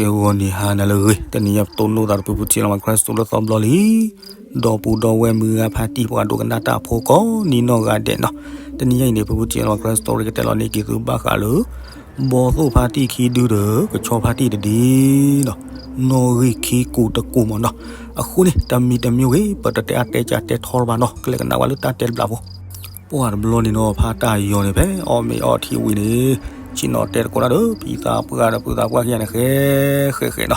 ကဲ ဂီၤနံၤဟါနၤလၢအဂ့ၤ, တနံၤညါပတိၢ်နီၣ်သးဒီးဖုဖုထံလီၤမၤ Christ လၢသီဘျီလံ, ဒီပုၢ်ဒီဝဲၢ်မုၢ်ဂၤဖါတံၢ် ပှၤဒိကနၣ်တၢ်ဖိကိးနီၢ်ဂၤဒဲးနီၤ, တနံၤညါအံၤန့ၣ် ဖုဖုထံလီၤမၤ Christ story ကတဲလီၤန့ၢ်က့ၤသုဘၣ်ဃးလၢ ဘီသိၣ်ဖါတံၢ်ခံဒုဒီး ကဆီဖါတံၢ်တဒုနီၤ, နီၣ်ဂံၢ်ခံကိးတကိးမးနီၤ, အဃိန့ၣ် တမံၤတမံၤဂ့ၤ ပတတဲအါတဲကၢ်တဲထီလၢၤဘၣ်နီၤ, ကလဲၤကနၣ်ဝဲလၢတၢ်တဲတဘျီဖိ ပှၤတဘျီန့ၣ်နီၤ ဖါတၢ်ယီၤန့ၣ် ဖဲအီၣ်မ့ၤအီထံဝံၤန့ၣ် ဆ့ၣ်နီၤတဲသကိးတၢ်ဒီး ဖံသးပှၢ်ဒီးဖုသးပှၢ်ခံဂၤန့ၣ် ဃဲဃဲဃဲနီၤ,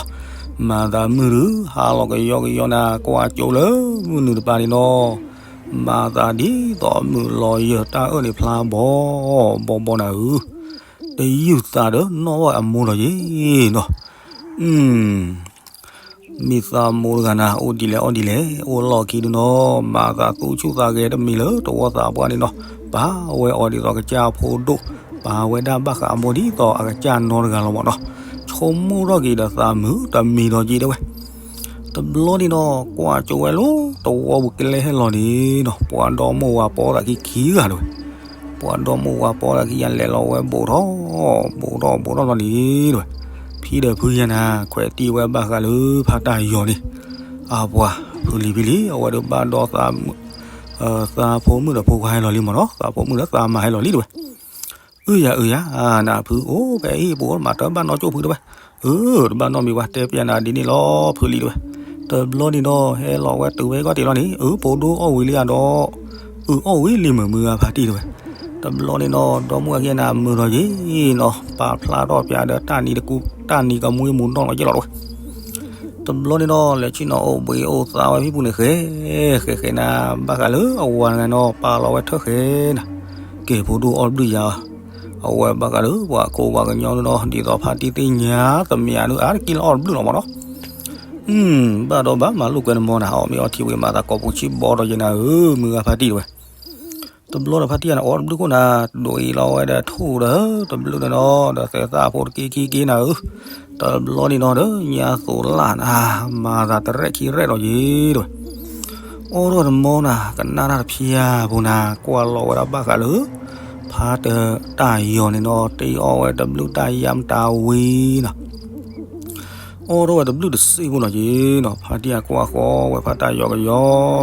မၤသးမုၢ်ဒုး ဟါလီၤကယီကယီနၤ ကွၢ်ကၠိလၢမုၢ်နုာ်တပၤန့ၣ်နီၤ, မၤသးဒ်သိးမုၢ်လီၤယၢၢ် တၢ်အၢၣ်န့ၣ်ဖျါဘီဘီဘီနၤဧၢ, တယုၢ်သးဒီးနီၣ်ဝဲအမိၢ်ဒီးယ့ၤနီၤ, မ့ၢ်သးမိၢ်တဂၤနၤ အိၣ်ဒ်လဲၣ်အီၣ်ဒ်လဲၣ် အိၣ်လီၢ်ခံဒုနီၤ, မၤသးသူဆူၣ်သးဂဲၤတမံၤလၢတဝီသးပှၢ်န့ၣ်နီၤ, ပာ်ဝဲအီၤဒ်သိးကစၢ်ဖိဒိၣ်, ပာ်ဝဲဒၣ်ဘၣ်ဃးအမိၢ်ဒ်သိးအကစၢ်နီတဂၤလီၤမးနီၤ, ဆိကမိၣ်ထီၣ်က့ၤဒီးသးမုာ်တမံၤဒီးက့ၤတဲဝဲ တဘျီန့ၣ်နီၤ ကွၢ်ကၠိဝဲလၢတဝီပူၤကျဲဟဲလီၤန့ၣ်နီၤ ပှၤဒီမိၢ်ဝၤပီသးခံခံဂၤတဲဝဲ, ပှၤဒီမိၢ်ဝၤပီသးခံဂၤလဲၤလီၤဝဲဘူးထီၣ်, ဘူးထီၣ်ဘူးထီၣ်လီၤန့ၣ်တဲဝဲ, ဖံဒီးဖုယၤနၤ ခွဲးတံၢ်ဝဲဘၣ်ဃးလၢဖါတၢ်ယီၤန့ၣ်, အပှၤ ဖုလံၤဖံလံၤ အဝဲဒုးဘၣ်ဒီသး သးဖိမုၣ်ဒီးဖိခွါဟဲလီၤလံမးနီၤ, သးဖိမုၣ်ဒီးသးမါဟဲလီၤလံတဲဝဲ, အုယၤအုယၤ နဖုအိၣ်ဖဲအံၤ ပအိၣ်မးတဘၣ်နီၣ်ကၠိၣ်ဖုတဲဝဲ, အၢ တဘၣ်နီၣ်မံၤဝဲ တဲပျးနၤဒ်န့ၣ်လီၤ ဖုလံၤတဲဝဲ, တဘျီန့ၣ်နီၤ ဟဲလီၤဝဲတုၤဝဲကီၢ်တံၢ်လီၤန့ၣ် အၢ ပဒိၣ်အီၣ်ဝံၤလံဧါဒီး, အၢ အီၣ်ဝံၤလံမုၢ်မုၢ်ဂၤဖါတံၢ်တဲဝဲ, တဘျီန့ၣ်နီၤ ဒီမိၢ်ဝၤခံဂၤန့ၣ်မုာ်ဒီးယ့ၤနီၤ ပာ်ဖျါထီၣ်ပျးဒီးတၢ်နံၤတကူ တၢ်နံၤကမှံမူၤနီၣ်လီၤယ့ၤလီၤတဲဝဲ တဘျီန့ၣ်နီၤ လဲၤဆ့ၣ်နီၤအိၣ်ဘှံးအိၣ်သါဝဲဖံပူၤန့ၣ် ဃဲ ဃဲဃဲနၤ ဘၣ်ဃးလၢအဝၤတဂၤနီၤ ပာ်လီၤဝဲထၢၣ်ဃဲနၤ, ကဲ ဖိဒိၣ်အီၣ်ဘျုးယၤ, အဝဲဘၣ်ဃးလၢပှၤကိးပှၤကညီန့ၣ်နီၤ ဒ်သိးဖါတံၢ်သ့ၣ်ညါသမံးအဒုးအါတက့ၢ်လၢအီၣ်တဘျုးလီၤမးနီၤ, ဘၣ်ဒီးဘၣ်မၤလိာ်ကွဲနမီနၤ အီၣ်မ့ၤအီထံဝံၤမၤသးကိးပူၤဆံးဘီဒီးယဲနၤဧၢ မုၢ်ဂၤဖါတံၢ်တဲဝဲ တဘျီဒီးဖါတံၢ်ယၤန့ၣ် အီၣ်တဘျုးခိၣ်နၤ ဒိးအံၤလီၤဝဲဒီးထူၣ်ဒီး တဘျုးန့ၣ်နီၤ ဒီးသဲးသၣ်ဖိတက့ခံက့နၤဧၢ, တဘျီန့ၣ်နီၤ ဒီးညါသိးလၢ်နၤ မၤသးတရဲၣ်ခံရဲၣ်ဒီးယ့ၤတဲဝဲ, အီၣ်ထီၣ်တမီနၤ ကနၣ်တၢ်တဖျၢၣ်ဖိနၤ ကွၢ်လီၤဝဲဒၣ်ဘၣ်ဃးလၢ ဖါတၢ်ယီၤန့ၣ်နီၤ တ့အီၣ်ဝဲတဘျုးတၢ်ယါမတၤဝံၤနၤ အီၣ်ထီၣ်ဝဲတဘျုးတစ့ဖိနီၤက့ၤနီၤ ဖါတံၢ်အကွၢ်ဃီဝဲဖါတၢ်ယီၤကယီ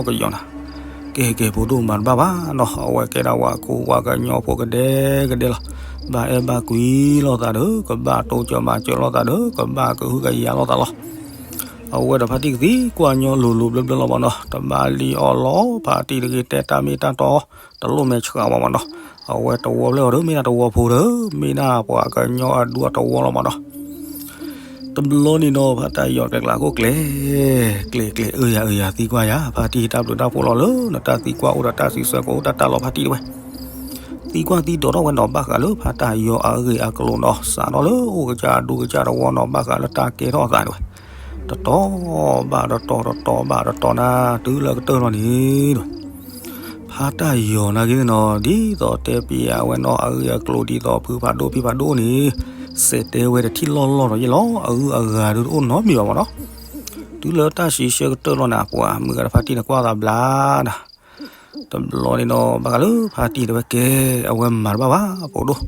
ကယီနၤ, ကဲကဲ ဖိဒိၣ်မၤတဘၣ်ဘၣ်နီၤ အဝဲကဲဒၣ်ဝၤကိးဝၤကညီဖိကဒဲကဒဲလီၤ, ဘၣ်အဲၣ်ဘၣ်ကွံလိာ်သးဒီး ကဘၣ်တိစၢၤမၤစၢၤလိာ်သးဒီး ကဘၣ်ကဟုကယာ်လိာ်သးလီၤ. အဝဲဒီးဖါတံၢ်ကသံကွၢ်ညီလိၤလိၤဘျၢဘျၢလီၤမးနီၤ တဘၣ်လံအီၤလီၤ ဖါတံၢ်တဂ့ၤတဲတၢ်မ့ၢ်တၢ်တီ တလိၣ်မဲာ်ဆှးဘၣ်မးနီၤ, အဝဲတဝီဖျၢၣ်အီၤဒီး မ့ၢ်ဒၣ်တဝီဖိဒီး မ့ၢ်ဒၣ်ပှၤကညီအဒူအတဝီလီၤမးနီၤ တဘျီန့ၣ်နီၤ ဖါတၢ်ယီၤကျဲကျါခိၣ်ကျဲ, ကျဲကျဲ အၢယၤအၢယၤ သံကွၢ်ယၤ ဖါတံၢ်တၢ်ဘျုးတၢ်ဖှိၣ်လီၤလၢ နတၢ်သံကွၢ်အိၣ်ဒီးတၢ်စံးဆၢကအိၣ်တၢ်တၢ်လီၤဖါတံၢ်တဲဝဲ, သံကွၢ်သံဒိးထီၣ်ဝဲနီၤ ဘၣ်ဃးလၢဖါတၢ်ယီၤအဂ့ၢ်အကျိၤနီၤ စးထီၣ်လၢအိၣ်ကစၢ်အဒူကစၢ်တဝီနီၤ ဘၣ်ဃးလၢတၢ်ကဲထီၣ်အသးတဲဝဲ, တတီၤဘၣ်တတီၤ တတီၤဘၣ်တတီၤနၤ တုၤလၢကတၢၢ်လီၤန့ၣ်တဲဝဲ ဖါတၢ်ယီၤနာ်က့နီၤ ဒ်သိးတဲပျးဝဲနီၤ အဂ့ၢ်အကျိၤဒ်သိးဖုဖးဒိၣ်ဖံဖးဒိၣ်န့ၣ် စဲးတဲဝဲတထံၣ်လီၢ်လီၢ်ဒီးယ့ၢ်လီၤ အဂုၤအဂၤဒုးတအိၣ်နီတမံၤဘၣ်မးနီၤ, တုၤလၢတၢ်စံးဆၢကတၢၢ်လီၤနၤ ပှၤမုၢ်ဂၤဒီးဖါတံၢ်န့ၣ်ကွၢ်သးဘျါနၤ, တဘျီန့ၣ်နီၤ ဘၣ်ဃးလၢဖါတံၢ်တဲဝဲကဲ အဝဲမၤတဘၣ်ဘၣ် ဖိဒိၣ်,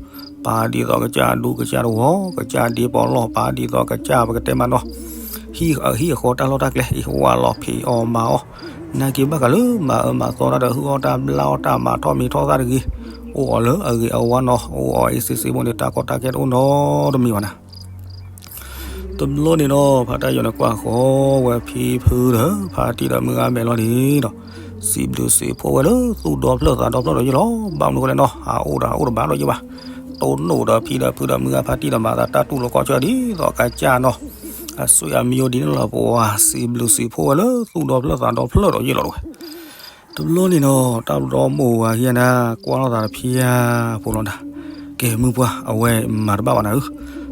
ပာ်ဒ်သိးကစၢ်ဒူကစၢ်တဝီ ကစၢ်ဒ့ပီၤလီၢ် ပာ်ဒ်သိးကစၢ်ပကတဲမးနီၤ ဟံၣ်အဃီတၢ်လီၢ်တၢ်ကျဲ အံၤဝၤလီၤဖံးအီၤမၤအီၤ နာ်က့ဘၣ်ဃးလၢမၤအၢမၤသီတၢ်ဒီး ဟုၣ်အီၣ်တၢ်ဘျၣ်အီၣ်တၢ်မၤထီၣ်မံၤထီၣ်သၣ်တဂ့ၤ, အိၣ်အီၤလၢအဂ့ၤအဝါနီၤ အိၣ်အီၤအ့ၣ်စ့စ့ဖိန့ၣ် တၢ်ကီတၢ်ခဲတအိၣ်နီတမံၤဘၣ်နၤ တဘျီန့ၣ်နီၤ ဖါတၢ်ယီၤန့ၣ်ကွၢ်ဃီဝဲဖံဖုဒီး ဖါတံၢ်ဒီးမုၢ်ဂၤမဲာ်လီၤန့ၣ်ဒီး စံးဘျုးစံးဖှိၣ်ဝဲလၢသူၣ်ဒီဖျၢၣ်သးဒီဖျၢၣ်ဒီးယ့ၢ်လီၤ ဘၣ်မနုၤဃိလဲၣ်နီၤ အအိၣ်ဒီးအိၣ်တဘၣ်ဒီးယ့ၢ်ဘၣ်, တိၢ်နီၣ်ဒီးဖံဒီးဖုဒီးမုၢ်ဂၤဖါတံၢ်ဒီးမၤသးတၢ်တူၢ်လိာ်ကီၢ်ဆၢဒ်သိးကစၢ်နီၤ အဆွေအမျိုးဒ်န့ၣ်လီၤ ပဝၤစံးဘျုးစံးဖှိၣ်ဝဲလၢသူၣ်ဒီဖျၢၣ်သးဒီဖျၢၣ်ဒီးယ့ၢ်လီၤတဲဝဲ တဘျီန့ၣ်နီၤ တၢ်ဘျီမိၢ်ဝၤခံဂၤန့ၣ် ကွၢ်လိာ်သးတဖျၢၣ်ဖိလီၤနၤ, ကဲမုၢ်ပှၢ် အဝဲမၤတဘၣ်ဘၣ်နၤဧၢ,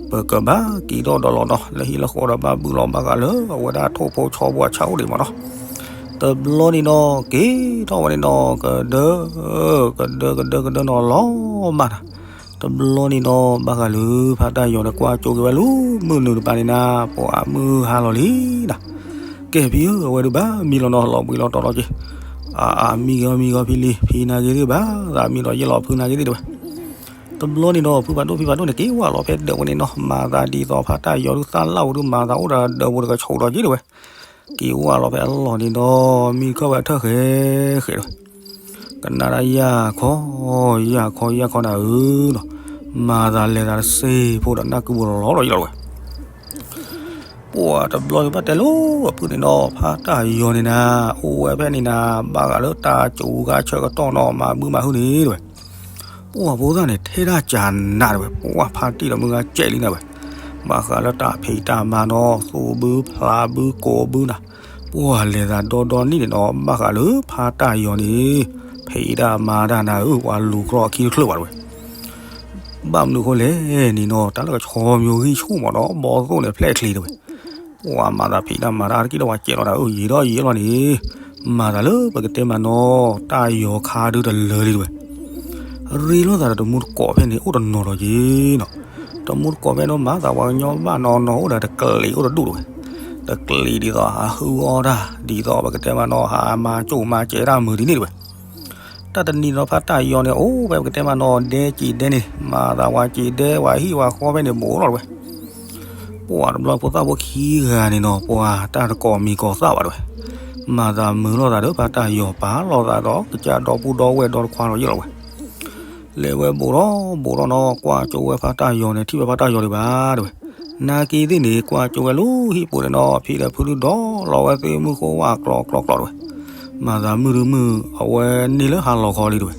ပကဘၣ်က့ၤထီၣ်ဒီးလီၤနီၤ လၢဟံၣ်လၢဃီဒီးဘၣ်ဘုၣ်လီၤဘၣ်ဃးလၢ အဝဲဒၣ်ထိၣ်ဖိဆီဖိအဆၣ်အိၣ်ဒံးမးနီၤ, တဘျီန့ၣ်နီၤ က့ၤထီၣ်ဝဲန့ၣ်နီၤ ကဒၢ ကဒၢကဒၢကဒၢနီၤလီၤမးနၤ, တဘျီန့ၣ်နီၤ ဘၣ်ဃးလၢဖါတၢ်ယီၤန့ၣ် ကွၢ်ကၠိက့ၤဝဲလၢမုၢ်နုာ်တပၤန့ၣ်နၤ ပှၤမုၢ်ဟါလီၤလံနၤ ကဲဖံဧၢ အဝဲဒုးဘၣ်မံလီၤနီၤ လီၤဘှံးလီၤတီၤလီၤက့ၤ, အအမံဂီၤမံဂီၤဖံလံၤ ဖံနာ်က့ၤသ့ၣ်ဘၣ် သးမံဒီးယ့ၢ်လီၤဖုနာ်က့ၤသ့ၣ်တဲဝဲ, တ တဘျီန့ၣ်ဒီး ဖုဖးဒိၣ်ဖံဖးဒိၣ်န့ၣ် က့ၤဝဲလီၤဖဲဒၢးဝဲန့ၣ်နီၤ, မၤသးဒ်သိးဖါတၢ်ယီၤဒုးသးလၢ်ဝဲဒုး မၤသးအိၣ်ဒီးဒၢးပူၤတကဆူးဒီးက့ၤဒၣ်ဝဲ, က့ၤဝဲလီၤဖဲအလီၢ်န့ၣ်ဒီး မံတခီၣ်ဝဲအထၢၣ်ဃဲဃဲဒၣ်ဝဲ, ကနၣ်ဒၣ်ယၢ်ခီ, ယၢ်ခီယၢ်ခီနၤဧၢနီၤ, မၤသးလဲၤသးတစ့ဖိဒီးနၢ်ကုပူၤလီၤလီၤဒီးယလီၤဝဲ ပှၤတဘျီန့ၣ်ဘၣ်တဲလၢအဖုန့ၣ်နီၤ, ဖါတၢ်ယီၤန့ၣ်နၤ, အိၣ်ဝဲဖဲန့ၣ်နၤ, ဘၣ်ဃးလၢတၢ်စူၤဂၤဆၢကတီၢ်နီၤ, မၤဘုမၤဟုန့ၣ်တဲဝဲ, ပှၤဖိသၣ်န့ၣ် ထဲဒၣ်ကနးတဲဝဲ, ပှၤဖါတံၢ်ဒီးမုၢ်ဂၤကဲးလံနၤဝဲ, ဘၣ်ဃးလၢတၢ်ဖံးတၢ်မၤနီၤ, သူၣ်ဘုဖျးဘုကိးဘုနၤ, ပှၤလဲၤသးဒီဒီနံၣ်န့ၣ်နီၤ, ဘၣ်ဃးလၢဖါတၢ်ယီၤန့ၣ်, ဖံးတၢ်မၤတၢ်နၤဧၢ, ပှၤလူၤကြီခံတချုးဘၣ်တဲဝဲ ဘၣ်မနုၤအဃိလဲၣ်န့ၣ်နီၤ, တၢ်လၢကဆီမၠိဂံၢ်ဆူၣ်မးဒီး ဘီသိၣ်န့ၣ်ဖျဲၣ်ချ့တဲဝဲ, ပှၤမၤသးဖံးတၢ်မၤတၢ်တက့ၢ်ဒီး ပှၤစဲးလီၤတၢ်အၢ ယံာ်ဒီးယံာ်လီၤန့ၣ်, မၤသးလၢပကတဲမးနီၤ, တၢ်ယီၤခါဒုတလၢလံတဲဝဲ, ရ့လိာ်သးဒီးတမူတကိးဖဲန့ၣ် အိၣ်တနီၤဒီးက့ၤနီၤ, တမူတကိးဖဲန့ၣ် မၤသးပှၤကညီဘၣ်နီၤနီၤ အိၣ်ဒီးတကျံးအိၣ်တဒူၣ်တဲဝဲ, တကျံးဒ်သိးဟးဟုအီၣ်တၢ် ဒ်သိးပကတဲမးနီၤ ဟးမၤကၠိၣ်မၤစဲးတၢ်မုာ်ဒ်န့ၣ်တဲဝဲ တၢ်တနံၤဒီးဖါတၢ်ယီၤန့ၣ် အိၣ်ဝဲပကတဲမးနီၤ ဒဲကံးဒဲန့ၣ် မၤသးဝဲကံးဒဲဝဲဟံၣ်ဝဲဃီဖဲန့ၣ် ဘူးထီၣ်တဲဝဲ, ပှၤတဘျီဖိသၣ်ဖိခံဂၤန့ၣ်နီၤ ပှၤတၢ်တကိးမံၤကိးသၣ်ဘၣ်တဲဝဲ, မၤသးမုာ်လိာ်သးဒီးဖါတၢ်ယီၤပာ်လိာ်သးဒီး ကစၢ်ဒီပုၢ်ဒီဝဲၢ်ဒီတခွါလီၤယလီၤဝဲ, လဲၤဝဲဘူးထီၣ်ဘူးထီၣ်နီၤ ကွၢ်ကၠိဝဲဖါတၢ်ယီၤန့ၣ် ထံၣ်ဝဲဖါတၢ်ယီၤဒံးဘၣ်တဲဝဲ, နာ်က့သ့ၣ်န့ၣ် ကွၢ်ကၠိဝဲလၢဟံၣ်ပူၤန့ၣ်နီၤ ဖံဒီးဖုဒုးဒီးလီၤဝဲသ့ၣ်မုၢ်ဃိဝၣ်ကျီကျီကျီတဲဝဲ, မၤသးမုၢ်ဒုးမုၢ် အဝဲန့ၢ်လၢဟါလီၤခီလံတဲဝဲ,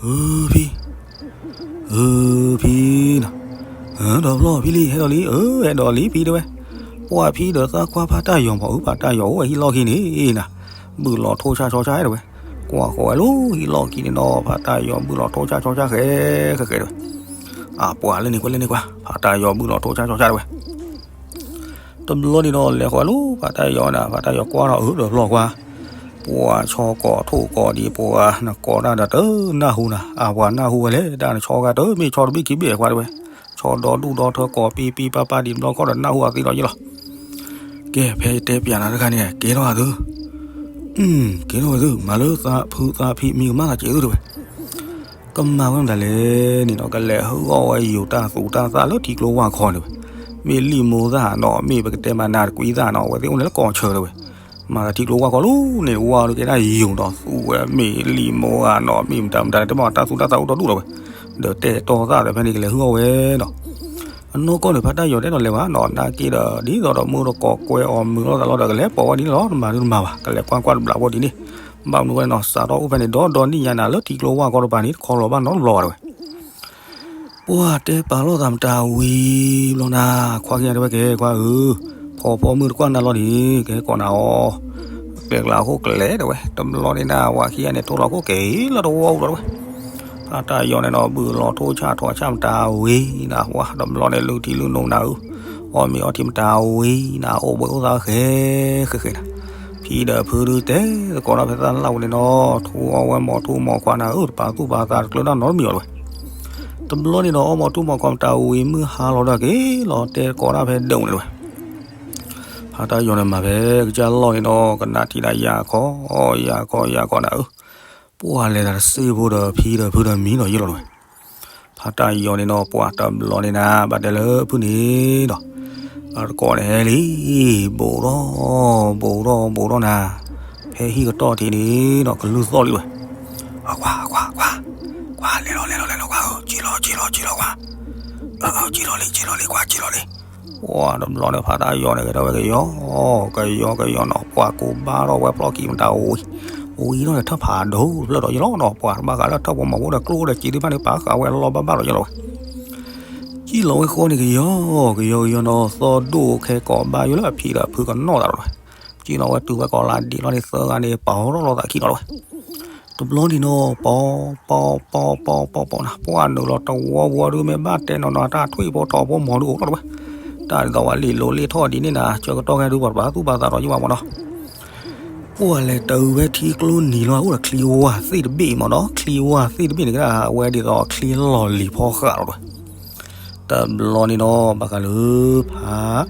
ဧၢဖံ ဧၢဖံနီၤ, ဒီးဖျီၣ်ဖံလံ ဟဲဒီးလံ ဧၢ ဟဲဒီးလံဖံတဲဝဲ, ပှၤဖံဒီးသးကွၢ်ဖါတၢ်ယီၤမး အုၣ်ဖါတၢ်ယီၤအိၣ်ဝဲဟံၣ်လီၢ်ခံန့ၣ်နၤ, ဘုၣ်လီၤထိၣ်ဆၣ်ဆီဆၣ်တဲဝဲ, ကွၢ်ဃီဝဲလၢဟံၣ်လီၢ်ခံန့ၣ်နီၤ ဖါတၢ်ယီၤဘုၣ်လီၤထိၣ်ဆၣ်ဆီဆၣ်ဃဲ ဃဲဃဲတဲဝဲ, အပှၤလၢန့ၣ်ကွၢ်လၢန့ၣ်ကွၢ် ဖါတၢ်ယီၤဘုၣ်လီၤထိၣ်ဆၣ်ဆီဆၣ်တဲဝဲ တဘျီန့ၣ်ဒီး လဲၤဃီၤလၢဖါတၢ်ယီၤန့ၣ် ဖါတၢ်ယီၤကွၢ်ထီၣ်အုၣ်ဒီးဖျီၣ်ကွၢ်, ပှၤဆီကိးထိၣ်ကိးဒံး ပှၤနကိးတၢ်ဒီးတနၢ်ဟူနၤ, အပှၤနၢ်ဟူဝဲလဲၣ် တၢ်နဆီဂၤတမ့ၢ်ဆီတဘ့ၣ်ခံဘ့ၣ်ကွၢ်တဲဝဲ, ဆီဒီဒူၣ်ဒီထၢကိးပ့ပ့ပၢ်ပၢ်ဒံးတဘျီခီၣ်ဒီးနၢ်ဟူအသ့လီၤယလီၤ, ကဲ ဖဲတဲပျးနၤတခါန့ၣ် ကဲထီၣ်သု ကဲထီၣ်ဝဲသု မၤလၢသးဖုသးဖံမံၤကမၣ်သးစဲးသုတဲဝဲ ကမၤဝဲမတၤလဲၣ်န့ၣ်နီၤ ကလဲၤဟူအီၣ်ဝဲယိာ်တၢ်သူတၢ်သၣ်လၢထံကျိဝၢ်ခီန့ၣ်ဝဲ, မ့ၢ်လံၣ်မိၢ်သၣ်နီၤ မ့ၢ်ပကတဲမးနၤတကွံသၣ်နီၤ အဝဲသ့ၣ်အိၣ်န့ၣ်လၢကီၢ်ဆၢတဲဝဲ, မၤသးထံကျိဝၢ်ခီလီၤန့ၣ် ဝါဒုးကဲဒၣ်ယိာ်ဒီးသူဝဲ မ့ၢ်လံၣ်မိၢ်ဂၤနီၤ မ့ၢ်မတၤမတၤန့ၣ် တဲမးတၢ်သူတၢ်သၣ်အိၣ်တဒူၣ်လီၤဝဲ, ဒီးတဲတီသၣ်ဒီးဖဲန့ၣ်ကလဲၤဟူအီၣ်ဝဲနီၤ အနီၢ်ကီၢ်န့ၣ် ဖါတၢ်ယီၤတဲဒီးလဲၤဘၣ်နီၤ နာ်က့ဒီး ဒ်သိးဒီးမုၢ်တကိးကွဲအီၤမုာ်လိာ်သးလီၤဒီး ကလဲၤပိာ်ဝဲဒ်န့ၣ်လီၤ တမၤဒုတမၤဘၣ် ကလဲၤကွၢ်ကွၢ်တဘျးဖိဒ်န့ၣ်, ဘၣ်မနုၤဃိန့ၣ်နီၤ စးထီၣ်အိၣ်ဖဲန့ၣ် ဒီဒီနံၣ်ညါနၤလၢထံကျိဝၢ်ကီၢ်တပၤန့ၣ် တခီလီၤဘၣ်နီတဘျီဘၣ်တဲဝဲ, ပှၤတဲပာ်လိာ်သးမတၤဝံၤဘျီနၤ, ခွါက့ၤတဲဝဲကဲခွါဧၢ, ဖီဖီမုၢ်တကွၢ်နၤလီၤန့ၣ် ကဟဲကိးနၤအီၤ, ကျဲကျါအခိၣ်ကျဲတဲဝဲ တဘျီန့ၣ်နၤ ဝၤခံဂၤန့ၣ် ထိလီၤခိၣ်က့ၤလၢတဝီပူၤလီၤတဲဝဲ ဖါတၢ်ယီၤန့ၣ်နီၤ ဘုၣ်လီၤထိၣ်ဆၣ်ထိၣ်ဆၣ်မတၤဝံၤနၤ ပှၤတဘျီန့ၣ် လုၢ်ထံလုၢ်နိနၤဧၢ, အီၣ်မ့ၤအီထံမတၤဝံၤနၤ အိၣ်ဘှံးအိၣ်သါဃဲဃဲဃဲနၤ, ဖံဒီးဖုဒုးတဲသကိးတၢ်ဖဲသၣ်လၢ်ဝဲန့ၣ်နီၤ ထူအီၣ်ဝဲမိၢ်ထူမိၢ်ခွါနၤဧၢ တပာ်သူၣ်ပာ်သးတကျၢၤတၢ်နီတမံၤအီၤတဲဝဲ, တဘျီန့ၣ်ဒီး အီၣ်မိၢ်ထူမိၢ်ခွါမတၤဝံၤ မုၢ်ဟါလီၤဒီးက့ၤလီၤတဲသကိးတၢ်ဖဲဒၢးဝဲန့ၣ်တဲဝဲ ဖါတၢ်ယီၤန့ၣ်မၤဖဲကစၢ်လီၢ်န့ၣ်ဒီး ကနၣ်ထံၣ်ဒၣ်ယၤခီ, ယၤခီယၤခီနၤဧၢ, ပှၤလဲၤသးတစ့ဖိဒီးဖံဒီးဖုဒီးမံၤဒီးယ့ၢ်လီၤတဲဝဲ, ဖါတၢ်ယီၤန့ၣ်ဒီး ပှၤတဘျီန့ၣ်နၤ ဘၣ်တဲလၢဖုန့ၣ်ဒီး, အတကိးန့ၣ်ဟဲလံ, ဘူးထီၣ်, ဘူးထီၣ်ဘူးထီၣ်နၤ, ဖဲဟံၣ်ကတီၢ်ထံးန့ၣ်ဒီး ကလုၢ်သီၣ်လံဝဲ, အခွါ အခွါ အခွါ, ခွါလဲၤလီၤလဲၤလီၤလဲၤလီၤခွါဧၢ, က့ၤလီၤက့ၤလီၤက့ၤလီၤခွါ, က့ၤလီၤလံ က့ၤလီၤလံခွါ က့ၤလီၤလံ, ပှၤတဘျီန့ၣ် ဖါတၢ်ယီၤန့ၣ် ကဲထီၣ်ဝဲကယီ, ကယီကယီနီၤ ပှၤကူးဘါထီၣ်ဝဲဖျီၣ်ခံမတၤဝံၤ, ဝံၤထီၣ်န့ၣ် ထၢၣ်ဖးဒိၣ်တဖျၢၣ်ဒီးယလီၤနီၤ ပှၤတဘၣ်ဃးလၢထၢၣ်ဖိမီၤဖိဒီးကျိဒီးစ့သ့ၣ်တဖၣ်န့ၣ် ပာ်ဃာ်ဝဲလီၤဘၣ်ဘၣ်ဒီးယလီၤဝဲ, ကံၣ်လီၤဝဲဃီန့ၣ်ကယီ, ကယီကယီနီၤ သီၣ်ဒိၣ်ခဲကိးဘါယိၣ်လၢအဖံဒီးဖုကနီၣ်သးဒီးဝဲ, ကံၣ်လီၤဝဲတုၤဝဲကိးလါဒံးလီၤန့ၣ် သၢဂၤန့ၣ် ပာ်ထီၣ်လီၤသးခံနီၤဝဲ တဘျီန့ၣ်နီၤ ပီပီပီပီပီပီနၤ ပှၤနုာ်လီၤတဝီဝီဒုး မ့ၢ်ဘၣ်တဲနီၤနီၤ တၢ်ထွံၣ်ဖိထိးဖိမီၤဒုးအိၣ်ထီၣ်တဝဲ, တၢ်ဒ်သိးဝဲလံာ်လိၤလံာ်ထီၣ်ဒ်န့ၣ်နၤ ဆၢကတီၢ်ခဲဒုး ပှၤတပာ်သူၣ်ပာ်သးဒီးယဘၣ်မနီၤ, ပှၤလဲၤတုၤဝဲထံကျိနံၤလီၤ အိၣ်ဒီးချံဝၢ်သ့ၣ်တဘ့ၣ်မနီၤ ချံဝၢ်သ့ၣ်တဘ့ၣ်န့ၣ်ကဒၣ် အဝဲဒ်သိးချံလီၤလံၤဖီဃာ်လီၤတဝဲ တဘျီန့ၣ်နီၤ ဘၣ်ဃးလၢဖါ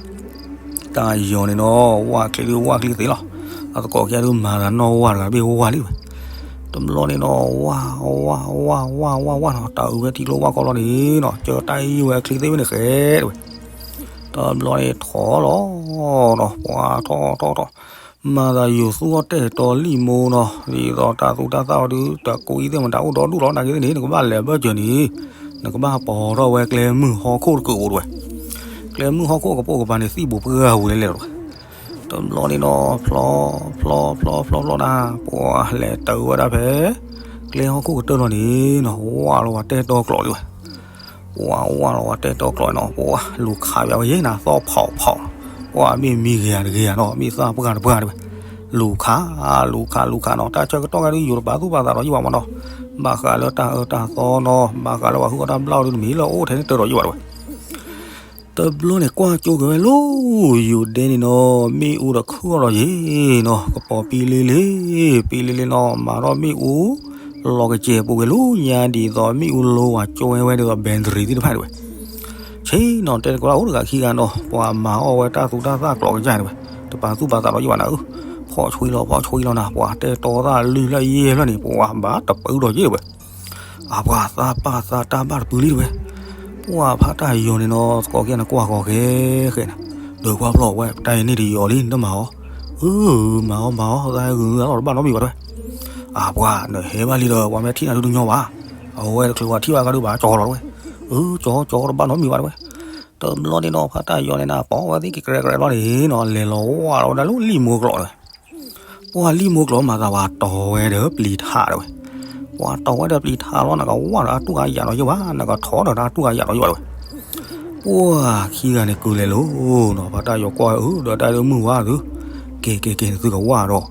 တၢ်ယီၤန့ၣ်နီၤ ဝၢ်ချံဒုးဝၢ်ချံသ့လီၤ. အသကိးခံဂၤဒုးမၤသးနီၢ်ဝၢ်တဂၤတဘ့ၣ်ဝၢ်လံဝဲ. တဘျီန့ၣ်နီၤ ဝါ ဝါ ဝါ ဝါ ဝါ ဝါနီၤ တၢ်အုးဝဲထံကျိဝါကီၢ်လီၤန့ၣ်နီၤ ကၢတၢ်အံၤဝဲအချံသ့ၣ်ဝဲန့ၣ်ဃဲတဝဲ. တဘျီန့ၣ်ထီၣ်လီၤနီၤ ပှၤထီၣ်ထီၣ်ထီၣ် မၤသးယိၤသူအီၣ်တဲာ်တီလံာ်မိၢ်နီၤ ဒ်သိးတၢ်သူတၢ်သၣ်ဝဲဒုး တၢ်ကိးအံၤသ့ၣ်မတၤအိၣ်ဒီဒူၣ်လီၤ နာ်က့သ့ၣ်န့ၣ် နကဘၣ်လဲၤဘၢၣ်စၢၤန့ၣ် နကဘၣ်ပိာ်ထီၣ်ဝဲကျဲမုၢ်ဟီၣ်ခိၣ်တကုးအိၣ်တဝဲ. ကျဲမုၢ်ဟီၣ်ခိၣ်ကပိာ်ကပၤန့ၣ် သံၣ်ဘိးပှၢ်ဝဲလဲၣ်လဲၣ်တဝဲ. တဘျီန့ၣ်နီၤ ဖျီ ဖျီ ဖျီ ဖျီ ဖျီနၤ ပှၤလဲၤတၢ်ဝဲဒၣ်ဖဲ ကျဲဟီၣ်ခိၣ်ကတၢၢ်လီၤန့ၣ်နီၤ ဝၢ်လီၤဝဲတဲာ်တီကျိးလံဝဲ. ပှၤဝၢ်လီၤဝဲတဲာ်တီကျိးနီၤ ပှၤလူၤခးပၠးဝဲယဲနၤ သီၣ်ဖီၣ်ဖီၣ် ပှၤမ့ၢ်မံဂ့ၤယၤတဂ့ၤယၤနီၤ မ့ၢ်သၣ်ပှၢ်တပှၢ်တဝဲ. လူၤခး လူၤခး လူၤခးနီၤ တၢ်ဆၢကတီၢ်ဂၤဒုး ယိၤတပာ်သူၣ်ပာ်သးဒီးယံာ်ဘၣ်မးနီၤ ဘၣ်ဃးလၢတၢ်အၢတၢ်သီနီၤ ဘၣ်ဃးလၢပှၤဟုၣ်အီၣ်တၢ်ဘျၣ်ဒုး တမ့ၢ်လၢအိၣ်ထဲန့ၣ်တၢ်ဒီးယံာ်ဘၣ်တဝဲ. တဘျီန့ၣ်ကွၢ်ကၠိက့ၤဝဲလၢ ယိၤဒဲန့ၣ်နီၤ မ့ၣ်အူဒီးခုၣ်အီၣ်လီၤယဲနီၤ ကပီၤပံလ့လ့ ပံလ့လ့နီၤ မၤထီၣ်မ့ၣ်အူ လီၤကစဲၤပူၤက့ၤလၢညါဒ်သိး မ့ၣ်အူလိဝဲကၠိဝဲဒ်သိး battery သ့ၣ်တဖၣ်တဝဲ. ဆ့နီၤ တဲတကလီၤအိၣ်တဂၤခံဂၤနီၤ ပှၤမၤအီၣ်ဝဲတၢ်သူတၢ်သၣ်ကျိးကစၢ်တဝဲ တပာ်သူၣ်ပာ်သးဒီးယံာ်ဘၣ်နၤဧၢ ဖီၣ်ဆွံလီၤ ဖီၣ်ဆွံလီၤနၤ ပှၤတဲတီသၣ်လွံၢ်ဖျၢၣ်ယဲၢ်ဖျၢၣ်န့ၣ် ပှၤဘၣ်တပၢၢ်ဒီးယံာ်တဝဲ. အပှၤသးပာ်သးတၢ်ဘၣ်တပၢၢ်လံတဝဲ. ပှၤဖးတၢ်ယီၤန့ၣ်နီၤ သကိးက့ၤနကွၢ်ဃီၤဃဲဃဲနၤ, ဒီးကွၢ်ဖျီၣ်ဝဲ တၢ်အံၤန့ၣ်တယီၤလံ နတမၤအီၤ, အၢ မၤအီၤမၤအီၤ သးဂုာ်ဂုာ်လီၤ တဘၣ်နီတမံၤဘၣ်တဝဲ. အပှၤ နဟဲဘၣ်လံဒီး ပှၤမ့ၢ်ထံၣ်နၤဒုးတညီဘၣ်, အဝဲတချုးပှၤထံၣ်ဘၣ်ကဒီးဘၣ်ကၠီလီၤတဝဲ. အၢ ကၠီကၠီ တဘၣ်နီတမံၤဘၣ်တဝဲ. တဘျီန့ၣ်နီၤ ဖးတၢ်ယီၤန့ၣ်နၤ ပိာ်ဝဲသ့ၣ်ကကြဲးကြဲးလီၤန့ၣ်နီၤ လဲၤလီၤဝၢ်လီၤဝဲဒၣ်လၢလံာ်မိၢ်ကျိးတဝဲ. ပှၤလံာ်မိၢ်ကျိးမၤသးဝဲတီၤဝဲဒီးပျံၤထးတဝဲ. ပှၤတီၤဝဲဒီးပျံၤထးလီၤ နကဝၢ်ဒီးအတူၢ်ကယၤဒီးယိၣ်ဘၣ်, နကထီၣ်ဒီးတၢ်တူၢ်ကယၤဒီးယိၣ်ဘၣ်တဝဲ. ပှၤခံဂၤန့ၣ်ကုာ်လဲၤလိၤနီၤ ဖးတၢ်ယီၤကွၢ်အၢ ဒီးတၢ်ဒုးမုၢ်ဝါသု, ကဲကဲကဲ နသုကဝၢ်ဒီး,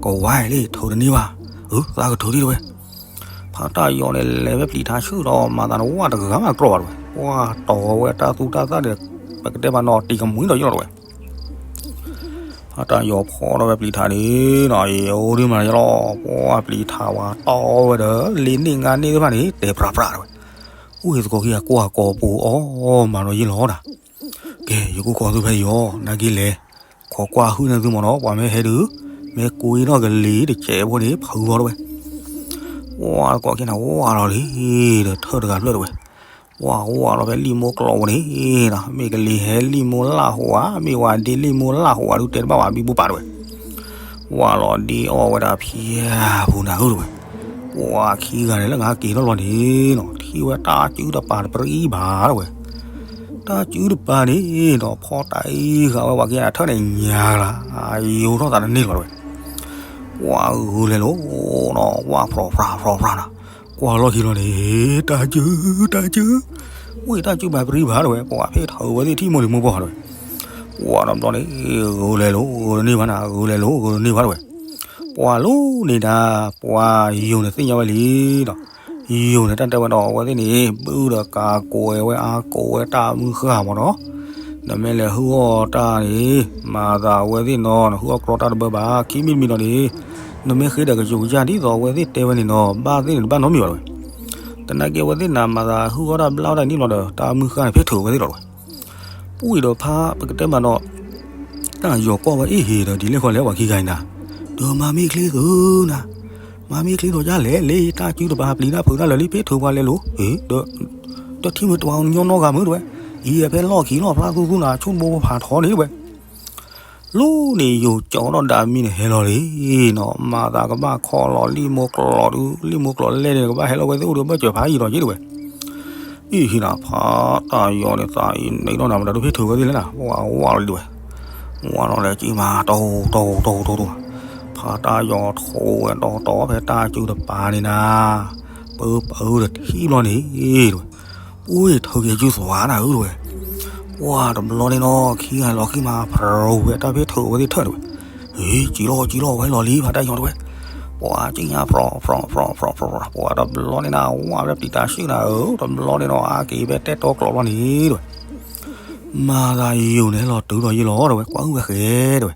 ကဝၢ်လံ ထုးတန့ၢ်ဘၣ်, အၢ သးကထုးဒံးတဝဲ. ဖးတၢ်ယီၤန့ၣ်လဲၤဝဲပျံၤထးဆူၣ်ဒီး မၤသးနဝၢ်တဂၤမးတြီဘၣ်တဝဲ, ပှၤတီၤဝဲတၢ်သူတၢ်သၣ်ဒီး ပကတဲဘၣ်နီၤ တံၤကမှံဒီးယိၣ်လီၤတဝဲ. ဖးတၢ်ယီၤဖီၣ်ထီၣ်ဝဲပျံၤထးန့ၣ်နီၤ အံၤအိၣ်ဒံးမးယလီၤ ပှၤပျံၤထးဝဲတီၤဝဲဒီး လ့န့ၢ်ငါန့ၢ်သ့ၣ်တဖၣ်န့ၣ် တဲပြးပြးတဝဲ. အိၣ်ဟ့ၣ်သကိးခံဂၤကွၢ်ကီၤပူၤအီၣ်မးဒီးယ့ၢ်လီၤဒၣ်. ကဲ ယကူၣ်ကီၤသုဖဲယီၤ နာ်က့လဲၣ်, ခိးကွၢ်ဟုၣ်န့ၢ်သုမ့ၢ်နီၤ ပှၤမ့ၢ်ဟဲဒုး, မ့ၢ်ကူအံၤနီၣ်ကလံၤတစဲးဖိန့ၣ် ဖုးလီၤတဝဲ. ပှၤသကိးခံဂၤဝၢ်လီၤလံ, ဒီးထၢၣ်တဂၤဖျၢၣ်တဝဲ. ပှၤဝၢ်လီၤဖဲလံာ်မိၢ်ကျိးပူၤန့ၣ်နီၤ မ့ၢ်ကလံၤဟဲလံာ်မိၢ်လၢ်ဟိးဧါ, မ့ၢ်ဝဲဒ့လံာ်မိၢ်လၢ်ဟိးဧါ ဒုးတဲတဘၣ်ဝဲ ဘံဘူပာ်တဝဲ. ဝၢ်လီၤဒ့အီၣ်ဝဲဒၣ်ဖၠါပူၤနၤဧၢတဝဲ. ပှၤခံဂၤန့ၣ်လၢဂၤက့ၤထီၣ်လီၤန့ၣ်နီၤ ထံၣ်ဝဲတၢ်စုတပၤတပရံဘၣ်တဝဲ. တၢ်စုတပၤန့ၣ်နီၤ ဖီၣ်တၢ်အံၤဃာ်ဝဲပှၤခံဂၤထၢၣ်န့ၣ်ညါလၢ်, ယိၤထီၣ်သးတန့ၢ်လီၤတဝဲ. ပှၤဂုာ်လဲၤလိၤနီၤ ဝၢ်ဖြီဖြါဖြီဖြါနၤ, ကွၢ်လီၢ်ခံလီၤန့ၣ် တၢ်စု တၢ်စု, ဝ့ၢ်တၢ်စုပၤတပရံဘၣ်တဝဲ ပှၤဖဲထၢၣ်ဝဲသ့ၣ်ထံၣ်မိၢ်လံၤမိၢ်ပှၢ်တဝဲ. ပှၤတဘျီန့ၣ် ဂုာ်လဲၤလိၤ ဂုာ်တန့ၢ်ဘၣ်နၤ ဂုာ်လဲၤလိၤ ဂုာ်တန့ၢ်ဘၣ်တဝဲ. ပှၤလၢန့ၣ်ဒၣ် ပှၤယိၤန့ၣ်သ့ၣ်ညါဝဲလံဒီး ယိၤန့ၣ်တၢ်တဲဝဲဒီးအဝဲသ့ၣ်န့ၣ် ဘုဒီးကးကိးဝဲအါကိးဝဲတၢ်မုၢ်ဃၢ်မ့ၢ်နီၤ, နမ့ၢ်လဲၤဟုၣ်အီၣ်တၢ်န့ၣ် မၤသးအဝဲသ့ၣ်နီၤ နဟုၣ်အီၣ်ကြီတၢ်တဘၢဘၣ် ခံမံၤတမံၤဒီးန့ၣ် နမ့ၢ်ဃ့ဒီးကစူၤကစၢ်ဒ်သိးအဝဲသ့ၣ်တဲဝဲန့ၣ်နီၤ ဘၣ်သ့ၣ်န့ၣ်တဘၣ်နီတမံၤဘၣ်တဝဲ. သနာ်က့အဝဲသ့ၣ်န့ၣ် မၤသးဟုၣ်အီၣ်တၢ်ဘျါအီၣ်တၢ်န့ၣ်လီၤဒီး တၢ်မုၢ်ဃၢ်န့ၣ် ဖဲထုးဝဲသ့ၣ်လီၤတဝဲ. ပူၤအံၤဒီးဖးပကတဲမးနီၤ တၢ်ယီၤကွၢ်ဝဲအ့ၣ်ဟ့ၣ်ဒီးဒ်လဲၣ်ဃီလဲၣ်ပှၤခံဂၤအံၤနၤ, ဒီးမၤမ့ၢ်ချ့သုနၤ, မၤမ့ၢ်ချ့ဒီးယါလဲၣ် လၢတၢ်စုတပၤပျံၤတၢ်ဖုးတၢ်လၢာ်လံ ဖဲထုးပှၤလဲၤလိၤ, ဒီးထံၣ်မ့ၢ်တဝါညီနီၢ်ဂၤမုၢ်တဝဲ, အံၤဖဲလီၢ်ခံလီၢ်ဖျါသူသူနၤ ဆိကမိၣ်ဖးထီန့ၣ်တဝဲ. လီၤန့ၣ်ယိၤကၠီဒီးဒၣ်မံန့ၣ်ဟဲလီၤလံနီၤ မၤသးကဘၣ်ခီလီၤလံာ်မိၢ်ကျိးဒုး လံာ်မိၢ်ကျိးလဲၣ်န့ၣ် ကဘၣ်ဟဲလီၤဝဲသ့ၣ်အိၣ်ဒီးဘၢၣ်စၢၤဖးယံာ်ဒီးက့တဝဲ. အံၤဟံၣ်နၤဖးတၢ်ယီၤန့ၣ် သးအံၤန့ၣ်ဒီးနၤမတၤဒုးဖဲထုးဝဲသ့ၣ်လဲၣ်နၤ ပှၤဝၢ်လီၤဒံးဝဲ, ဝၢ်လီၤလၢကံမၤတီတီတီတီတီ, ဖးတၢ်ယီၤထိးဝဲတီတီဖဲတၢ်စုတပၤန့ၣ်နၤ, ပၢပၢဒီးထံၣ်ဘျီန့ၣ်တဝဲ. ပူၤထုးက့ၤစုသွါနၤဧၢတဝဲ. ပှၤတဘျီန့ၣ်နီၤ ခံဂၤလီၤခံမး ဖြိးဝဲတၢ်ဖဲထုးဝဲသ့ၣ်ထၢၣ်တဝဲ. ဟ့ စံၣ်လီၤစံၣ်လီၤဝဲလီၤလံ ဖးတၢ်ယီၤတဝဲ. ပှၤကံၣ်ညါဖြိးဖြိးဖြိးဖြိးဖြိး ပှၤတဘျီန့ၣ်နၤ ဝၢ်လၢပျံၤတၢ်စုနၤဧၢ တဘျီန့ၣ်နီၤ အါက့ၤဖဲတဲတီကျိးလီၤန့ၣ်တဝဲ. မၤသးယိၤန့ၣ်လီၤတုၤဒီးယ့ၢ်လီၤတဝဲ ကွၢ်ဟုၣ်ဝဲဃဲတဝဲ.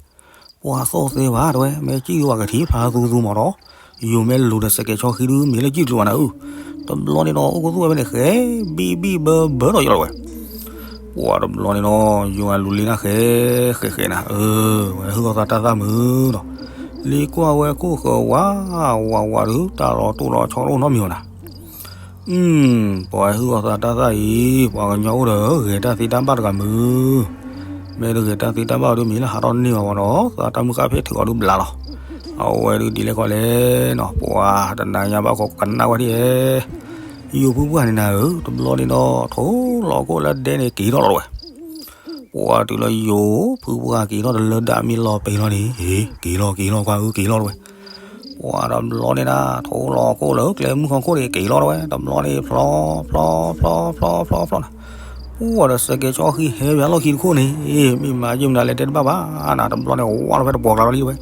ပှၤသီၣ်သဲဘၣ်တဝဲ မ့ၢ်ကံၣ်ဒုးပှၤကထံၣ်ဖျါသူသူမ့ၢ်ဒီး ယိၤမ့ၢ်လူၤဒီးစဲးကဲးဆီခံဒုး မ့ၢ်လၢကံၣ်ကျိၤဘၣ်နၤဧၢ. တဘျီန့ၣ်ဒီး အိၣ်ကသူၣ်ဝဲဖဲန့ၣ် ဃဲဘံၣ်ဘံၣ်ဘၢဘၢဒီးယ့ၢ်လီၤတဝဲ. ပှၤတဘျီန့ၣ်ဒီး ယိၤအလူၤလံနၤဃဲ ဃဲဃဲနၤ အၢ ဝဲဟုၣ်အီၣ်သးတၢ်သၣ်မုာ်ဒီး လံကွၢ်ဝဲခိၣ်ဃၢၤဝးဝးဝးဒုး တၢ်လီၤတိၢ်လီၤဆီတအိၣ်နီတမံၤအီၤနၤ. အု ပှၤဟုၣ်အီၣ်သးတၢ်သၣ်အံၤ ပှၤကညီအိၣ်ဒီးဂဲၤတၢ်သ့တၢ်ဘၣ်တဂၤမုၢ်, မ့ၢ်တဂဲၤတၢ်သ့တၢ်ဘၣ်ဒုးမံၤလၢဟးထီၣ်န့ၢ်ဘၣ်မနီၤ သးတၢ်မုၢ်ဃၣ်ဖ့ၣ်ထုးအီၤဒုးဘျါလီၤ. အဝဲဒုးဒ်လဲၣ်ခီလဲၣ်နီၤ ပှၤတနၤညါဘၣ်ဃီကနၣ်ဝဲဒ်အံၤ ယိၤဖုပှၢ်န့ၣ်နၤဧၢ တဘျီန့ၣ်ဒီး ထိၣ်လီၤကိၣ်လၢဒဲန့ၣ်က့ၤထီၣ်လီၤဝဲ. ပှၤတုၤလၢယိၤဖုပှၢ်က့ၤထီၣ်တလၢဒၣ်မ့ၢ်လီၤပံၤလီၤန့ၣ် က့ၤလီၤက့ၤလီၤကွၢ်ဧၢက့ၤလီၤတဝဲ. ပှၤတဘျီန့ၣ်နၤ ထိၣ်လီၤကိၣ်လၢကျဲမုၢ်ခီခိၣ်န့ၣ်က့ၤလီၤတဝဲ တဘျီန့ၣ်ဖျီ ဖျီ ဖျီ ဖျီ ဖျီ ဖျီ ဖျီနၤ. ပှၤဒီးစဲးကဲးဆီဟံးဟဲပၠးလီၢ်ခံတခိၣ်န့ၣ် မ့ၢ်မၤယုၢ်မနုၤလဲၣ်တဲတဘၣ်ဘၣ်နၤ တဘျီန့ၣ်ဝါထီၣ်ဖဲတပှီၤကျါလီၤလံတဝဲ.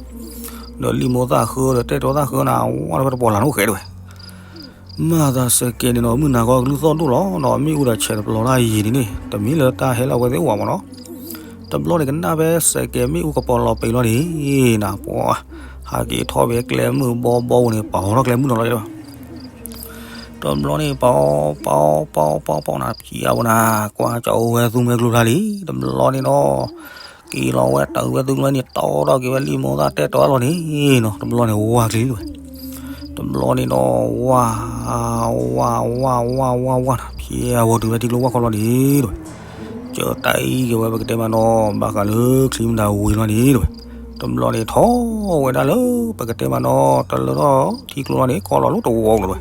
ဒီးလံာ်မိၢ်သၣ်ဃၢဒီးတဲတီသၣ်ဃၢနၤ ဝါထီၣ်ဖဲတပှီၤလၢ်န့ၣ်အိၣ်ဃဲတဝဲ. မၤသးစဲးကဲးန့ၣ်နီၤ မုၢ်နၤခီကလုၢ်သီၣ်ဒိၣ်လီၤနီၤ မ့ၣ်အူဒီးဆဲးတပျီၤတၢ်ယံာ်န့ၣ်န့ၣ် တမ့ၢ်လၢတၢ်ဟဲလၢအဝဲသ့ၣ်အိၣ်ဘၣ်မနီၤ. တဘျီန့ၣ်ကနၣ်ဖဲစဲးကဲးမ့ၣ်အူကပီၤလီၤပံၤလီၤန့ၣ်နၤ ပှၤဟးက့ၤထီၣ်ဖဲကျဲမုၢ်ဘီဘီပူၤန့ၣ် ပာ်ထီၣ်ကျဲမုၢ်နီၤလီၤ တဘျီန့ၣ် ပီ ပီ ပီ ပီ ပီနၤ ဖံးအဝဲနၤ ကွၢ်ကၠီအိၣ်ဝဲသူမှဲကျိဖျါလံ တဘျီန့ၣ်နီၤ က့ၤလီၤဝဲတုၤဝဲသူကျိန့ၣ် တီထီၣ်က့ၤဝဲလံာ်မိၢ်သၣ်တဲတီအလီၢ်န့ၣ်နီၤ တဘျီန့ၣ်ဝါချံလီၤဝဲ. တဘျီန့ၣ်ဒီး ဝါ ဝါ ဝါ ဝါ ဝါ ဝါနၤ ဖံးအဝဲတုၤဝဲထံကျိဝၢ်ခီလီၤန့ၣ်တဝဲ. ကၢၤတၢ်အံၤက့ၤဝဲပကတဲမးနီၤ ဘၣ်ဃးလၢချံမတၤဝံၤလီၤန့ၣ်တဝဲ. တဘျီန့ၣ်ထီၣ်ဝဲဒၣ်လၢ ပကတဲမးနီၤ တလၢထီၣ်ထံကျိလီၤန့ၣ် ကီၢ်လီၤလၢတဝီပူၤလီၤဝဲ.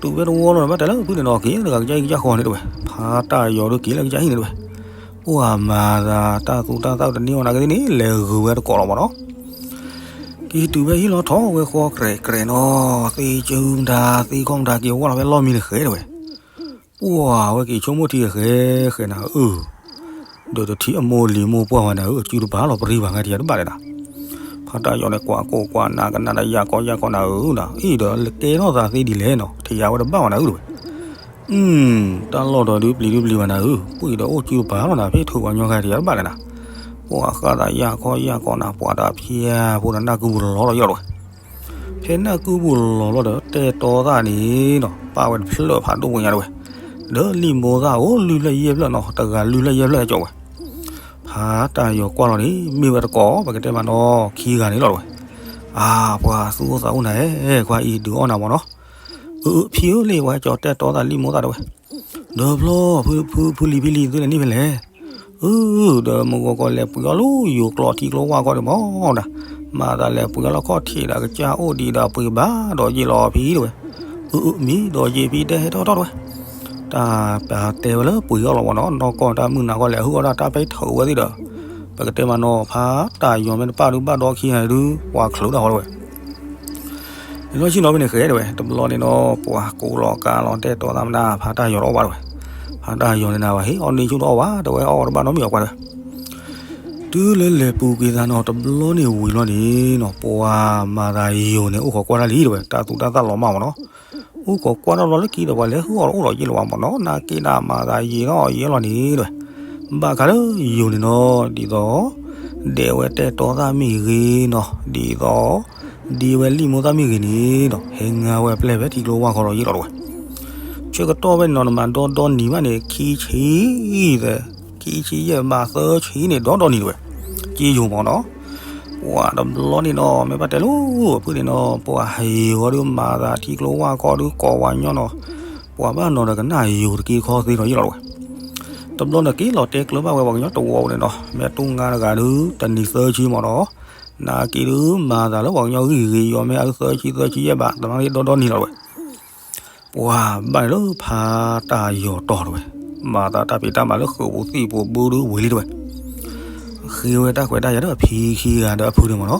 တုၤဝဲတဝီလီၤန့ၣ် ဘၣ်တဲလၢဖုန့ၣ်နီၤ က့ၤတဂၤကစၢ်ဟံၣ်ကစၢ်ဃီန့ၣ်တဝဲ. ဖါတၢ်ယီၤဒုးက့ၤလၢကစၢ်ဟံၣ်န့ၣ်တဝဲ. ပှၤမၤသးတၢ်သူတၢ်သၣ်တန့ၢ်ဝဲနၤကသ့ၣ်န့ၣ် လဲၤဂုာ်ဝဲတကိးလီၤမးနီၤ. က့ၤတုၤဖဲဟံၣ်လီၤထီၣ်ဝဲဃီကြဲးကြဲးနီၤ သ့ကၠုမတၤ သ့ခီၣ်မတၤက့ၤဝဲလီၤဖဲလီၢ်မံန့ၣ်ဃဲတဝဲ. ပှၤဝဲက့ၤဆိကမိၣ်ထံဃဲဃဲနၤဧၢ ဒီးတထံၣ်အမိၢ်လံၤမိၢ်ပှၢ်ဝဲနၤဧၢ အစုတပၤလီၤပရံဘၣ် ငါထံၣ်တဘၣ်လဲၣ်နၤ. ဖါတၢ်ယီၤန့ၣ် ကွၢ်ကိၢ်ကွၢ်နၤကနၣ်ဒီး ယၢ်ကီယၢ်ကီနၤဧၢနၤ အံၤဒီးကဲထီၣ်သးသ့ဒ်လဲၣ်နီၤ ထံၣ်ယၤဝဲတဘၣ်ဝဲနၤဧၢတဝဲ. တၢ်လီၢ်ဒီးဒုးပျံၤဒုးပျံၤဘၣ်နၤဧၢ ပှၤဒီးအိၣ်စုတပၤလီၤနၤ ဖဲထုးပှၤညီဃဲထံၣ်ယၤတဘၣ်လဲၣ်နၤ. ပှၤဃၣ်သးယၢ်ကီယၢ်ကီနၤ ပှၤတၢ်ဖၠါဖိဒီးနၢ်ကုပူၤလီၤလီၤယီၢ်တဝဲ. ဖဲနၢ်ကုပူၤလီၤလီၤဒီး တဲတီသၣ်န့ၣ်နီၤ ပာ်ဝဲတဖျၢၣ်ဖးဒိၣ်ပူၤညါတဝဲ. ဒီးလံာ်မိၢ်သၣ်အိၣ်လွံၢ်ဖျၢၣ်ယဲၢ်ဖျၢၣ်နီၤ တဂၤလွံၢ်ဖျၢၣ်ယဲၢ်ဖျၢၣ်ကၠီဝဲ. ဖါတၢ်ယီၤကွၢ်လီၤန့ၣ် မ့ၢ်ဝဲတကိး ပကတဲမးနီၤ ခံဂၤန့ၣ်လီၤတဝဲ. အါ ပှၤသူၣ်အိၣ်သးအိၣ်နၤဧဲ ကွၢ်အံၤဒုးအီၣ်နၤမးနီၤ. အၢ ဖံဧၢ လ့ၣ်ဝဲကၠီတဲတီသၣ်လံာ်မိၢ်သၣ်တဝဲ. ဒီးဖျီ ဖု ဖု ဖုလံၤဖံလံၤ သုလဲၤန့ၢ်ဖဲလဲၣ်. အၢ ဒီးမုၢ်ဂီၤကီၢ်လဲၤပှ့ၤအီၣ်လၢယိၤကျိထံကျိဝၢ်ကီၢ်ဒံးမးနၤ, မၤသးလဲၤပှ့ၤအီၣ်လၢခီၣ်ထံးဒီးကစၢ်အိၣ်ဒံးဒီးပှ့ၤဘၣ်ဒီးယ့ၢ်လီၤဖံတဝဲ. အၢ မ့ၢ်ဒီးယ့ၢ်ဖံတဲဟဲထီၣ်ထီၣ်တဝဲ. တၢ်ပတဲဝဲလၢပှ့ၤအီၣ်လီၤမးနီၤ, နီၢ်ကီၢ်တၢ်မုၢ်နၤကီၢ်လဲၤဟုၣ်အီၣ်ဒၣ်တၢ်ပဲထၢၣ်ဝဲသ့ၣ်ဒီး, ပကတဲမးနီၤ ဖါတၢ်ယီၤမ့ၢ်တပၣ်ဒုးဘၣ်ဒီခံဂၤဒုး ပှၤချုးတၢ်ဃီတဝဲ. လီၢ်ဆံနီၤဖဲန့ၣ်ဃဲတဝဲ, တဘျီန့ၣ်နီၤ ပှၤကိးလီၤကါလီၤတဲာ်တီသးမနုၤ ဖါတၢ်ယီၤတအီၣ်ဘၣ်တဝဲ. ဖါတၢ်ယီၤန့ၣ်နၤဝဲ ဟ့ၣ်အီၣ်န့ၢ်ဆူၣ်တအီၣ်ဘၣ် တဝဲအီၣ်တဘၣ်နီတမံၤအီၤကွၢ်တဝဲ. တုၤလၢလဲၤပူၤကွံာ်သးနီၤ တဘျီန့ၣ်ဝံၤလီၤန့ၣ်နီၤ ပှၤမၤသးယိၤန့ၣ် အိၣ်ခိးကွၢ်တၢ်လံတဝဲ တၢ်သူတၢ်သၣ်လီၤမၢ်မးနီၤ. အိၣ်ခိးကွၢ်တၢ်ဘျီလၢခံဒီး ပှၤလဲၤဟုၣ်အီၣ်တအိၣ်လီၤယ့ၢ်လီၤဘၣ်မးနီၤ နာ်က့နၤမၤသးယိၤနီၤယ့ၢ်လီၤန့ၣ်တဝဲ. ဘၣ်ခါလၢယိၤန့ၣ်နီၤ ဒ်သိး ဒဲးဝဲတဲာ်တီသၣ်မ့ၢ်ဂ့ၤနီၤ ဒ်သိး ဒ်ဝဲလံာ်မိၢ်သၣ်မ့ၢ်ဂ့ၤန့ၣ်နီၤ ဟဲငါဝဲအပျဲၢ်ဖဲထံကျိဝၢ်ခီလီၤယ့ၢ်လီၤတဝဲ. ဆၢကတီၢ်ဖဲန့ၣ်နီၤ နမၤဒီဒီနံၤဘၣ်န့ၣ် ခံဆံ ခံဆံယဲၢ်ဘၣ်သၢဆံန့ၣ် ဒီဒီနံၤတဝဲ. က့ယိၤမးနီၤ. ပှၤတဘျီန့ၣ်နီၤ မ့ၢ်ဘၣ်တဲလၢ ဖုန့ၣ်နီၤ ပှၤဟဲယိၤဒုးမၤသးထံကျိဝၢ်ခီဒုး ကိးဝါညီနီၤ ပှၤဘၣ်နီၤဒီးကနၣ်ယိၤတက့ခီသ့လီၤယ့ၢ်လီၤတဝဲ. တဘျီန့ၣ်က့ၤလီၤတဲကျၢၤဘၣ်ဝဲပှၤကညီတဝီပူၤန့ၣ်နီၤ မ့ၢ်တူၢ်ငါတဂၤဒုး တနံၤသၢဆံမးနီၤ. နာ်က့ဒုး မၤသးလၢပှၤကညီဂံၢ်ဂ့ၤယီၤမ့ၢ်အဒုးသၢဆံသၢဆံယဲၢ်ဘၣ် တနီၤက့ၤဒီဒီနံၤလီၤတဝဲ. ပှၤဘၣ်န့ၣ်လၢဖါတၢ်ယီၤတီၤတဝဲ. မၤသးတၢ်ဖံးတၢ်မၤလၢဃုာ်ပူၤသံၣ်ပူၤဘုဒုးဝံၤလံတဝဲ. ဃ့ဝဲတၢ်ခွဲးတၢ်ယာ်ဒီးဖံခံဂၤဒီးအဖုန့ၣ်မးနီၤ.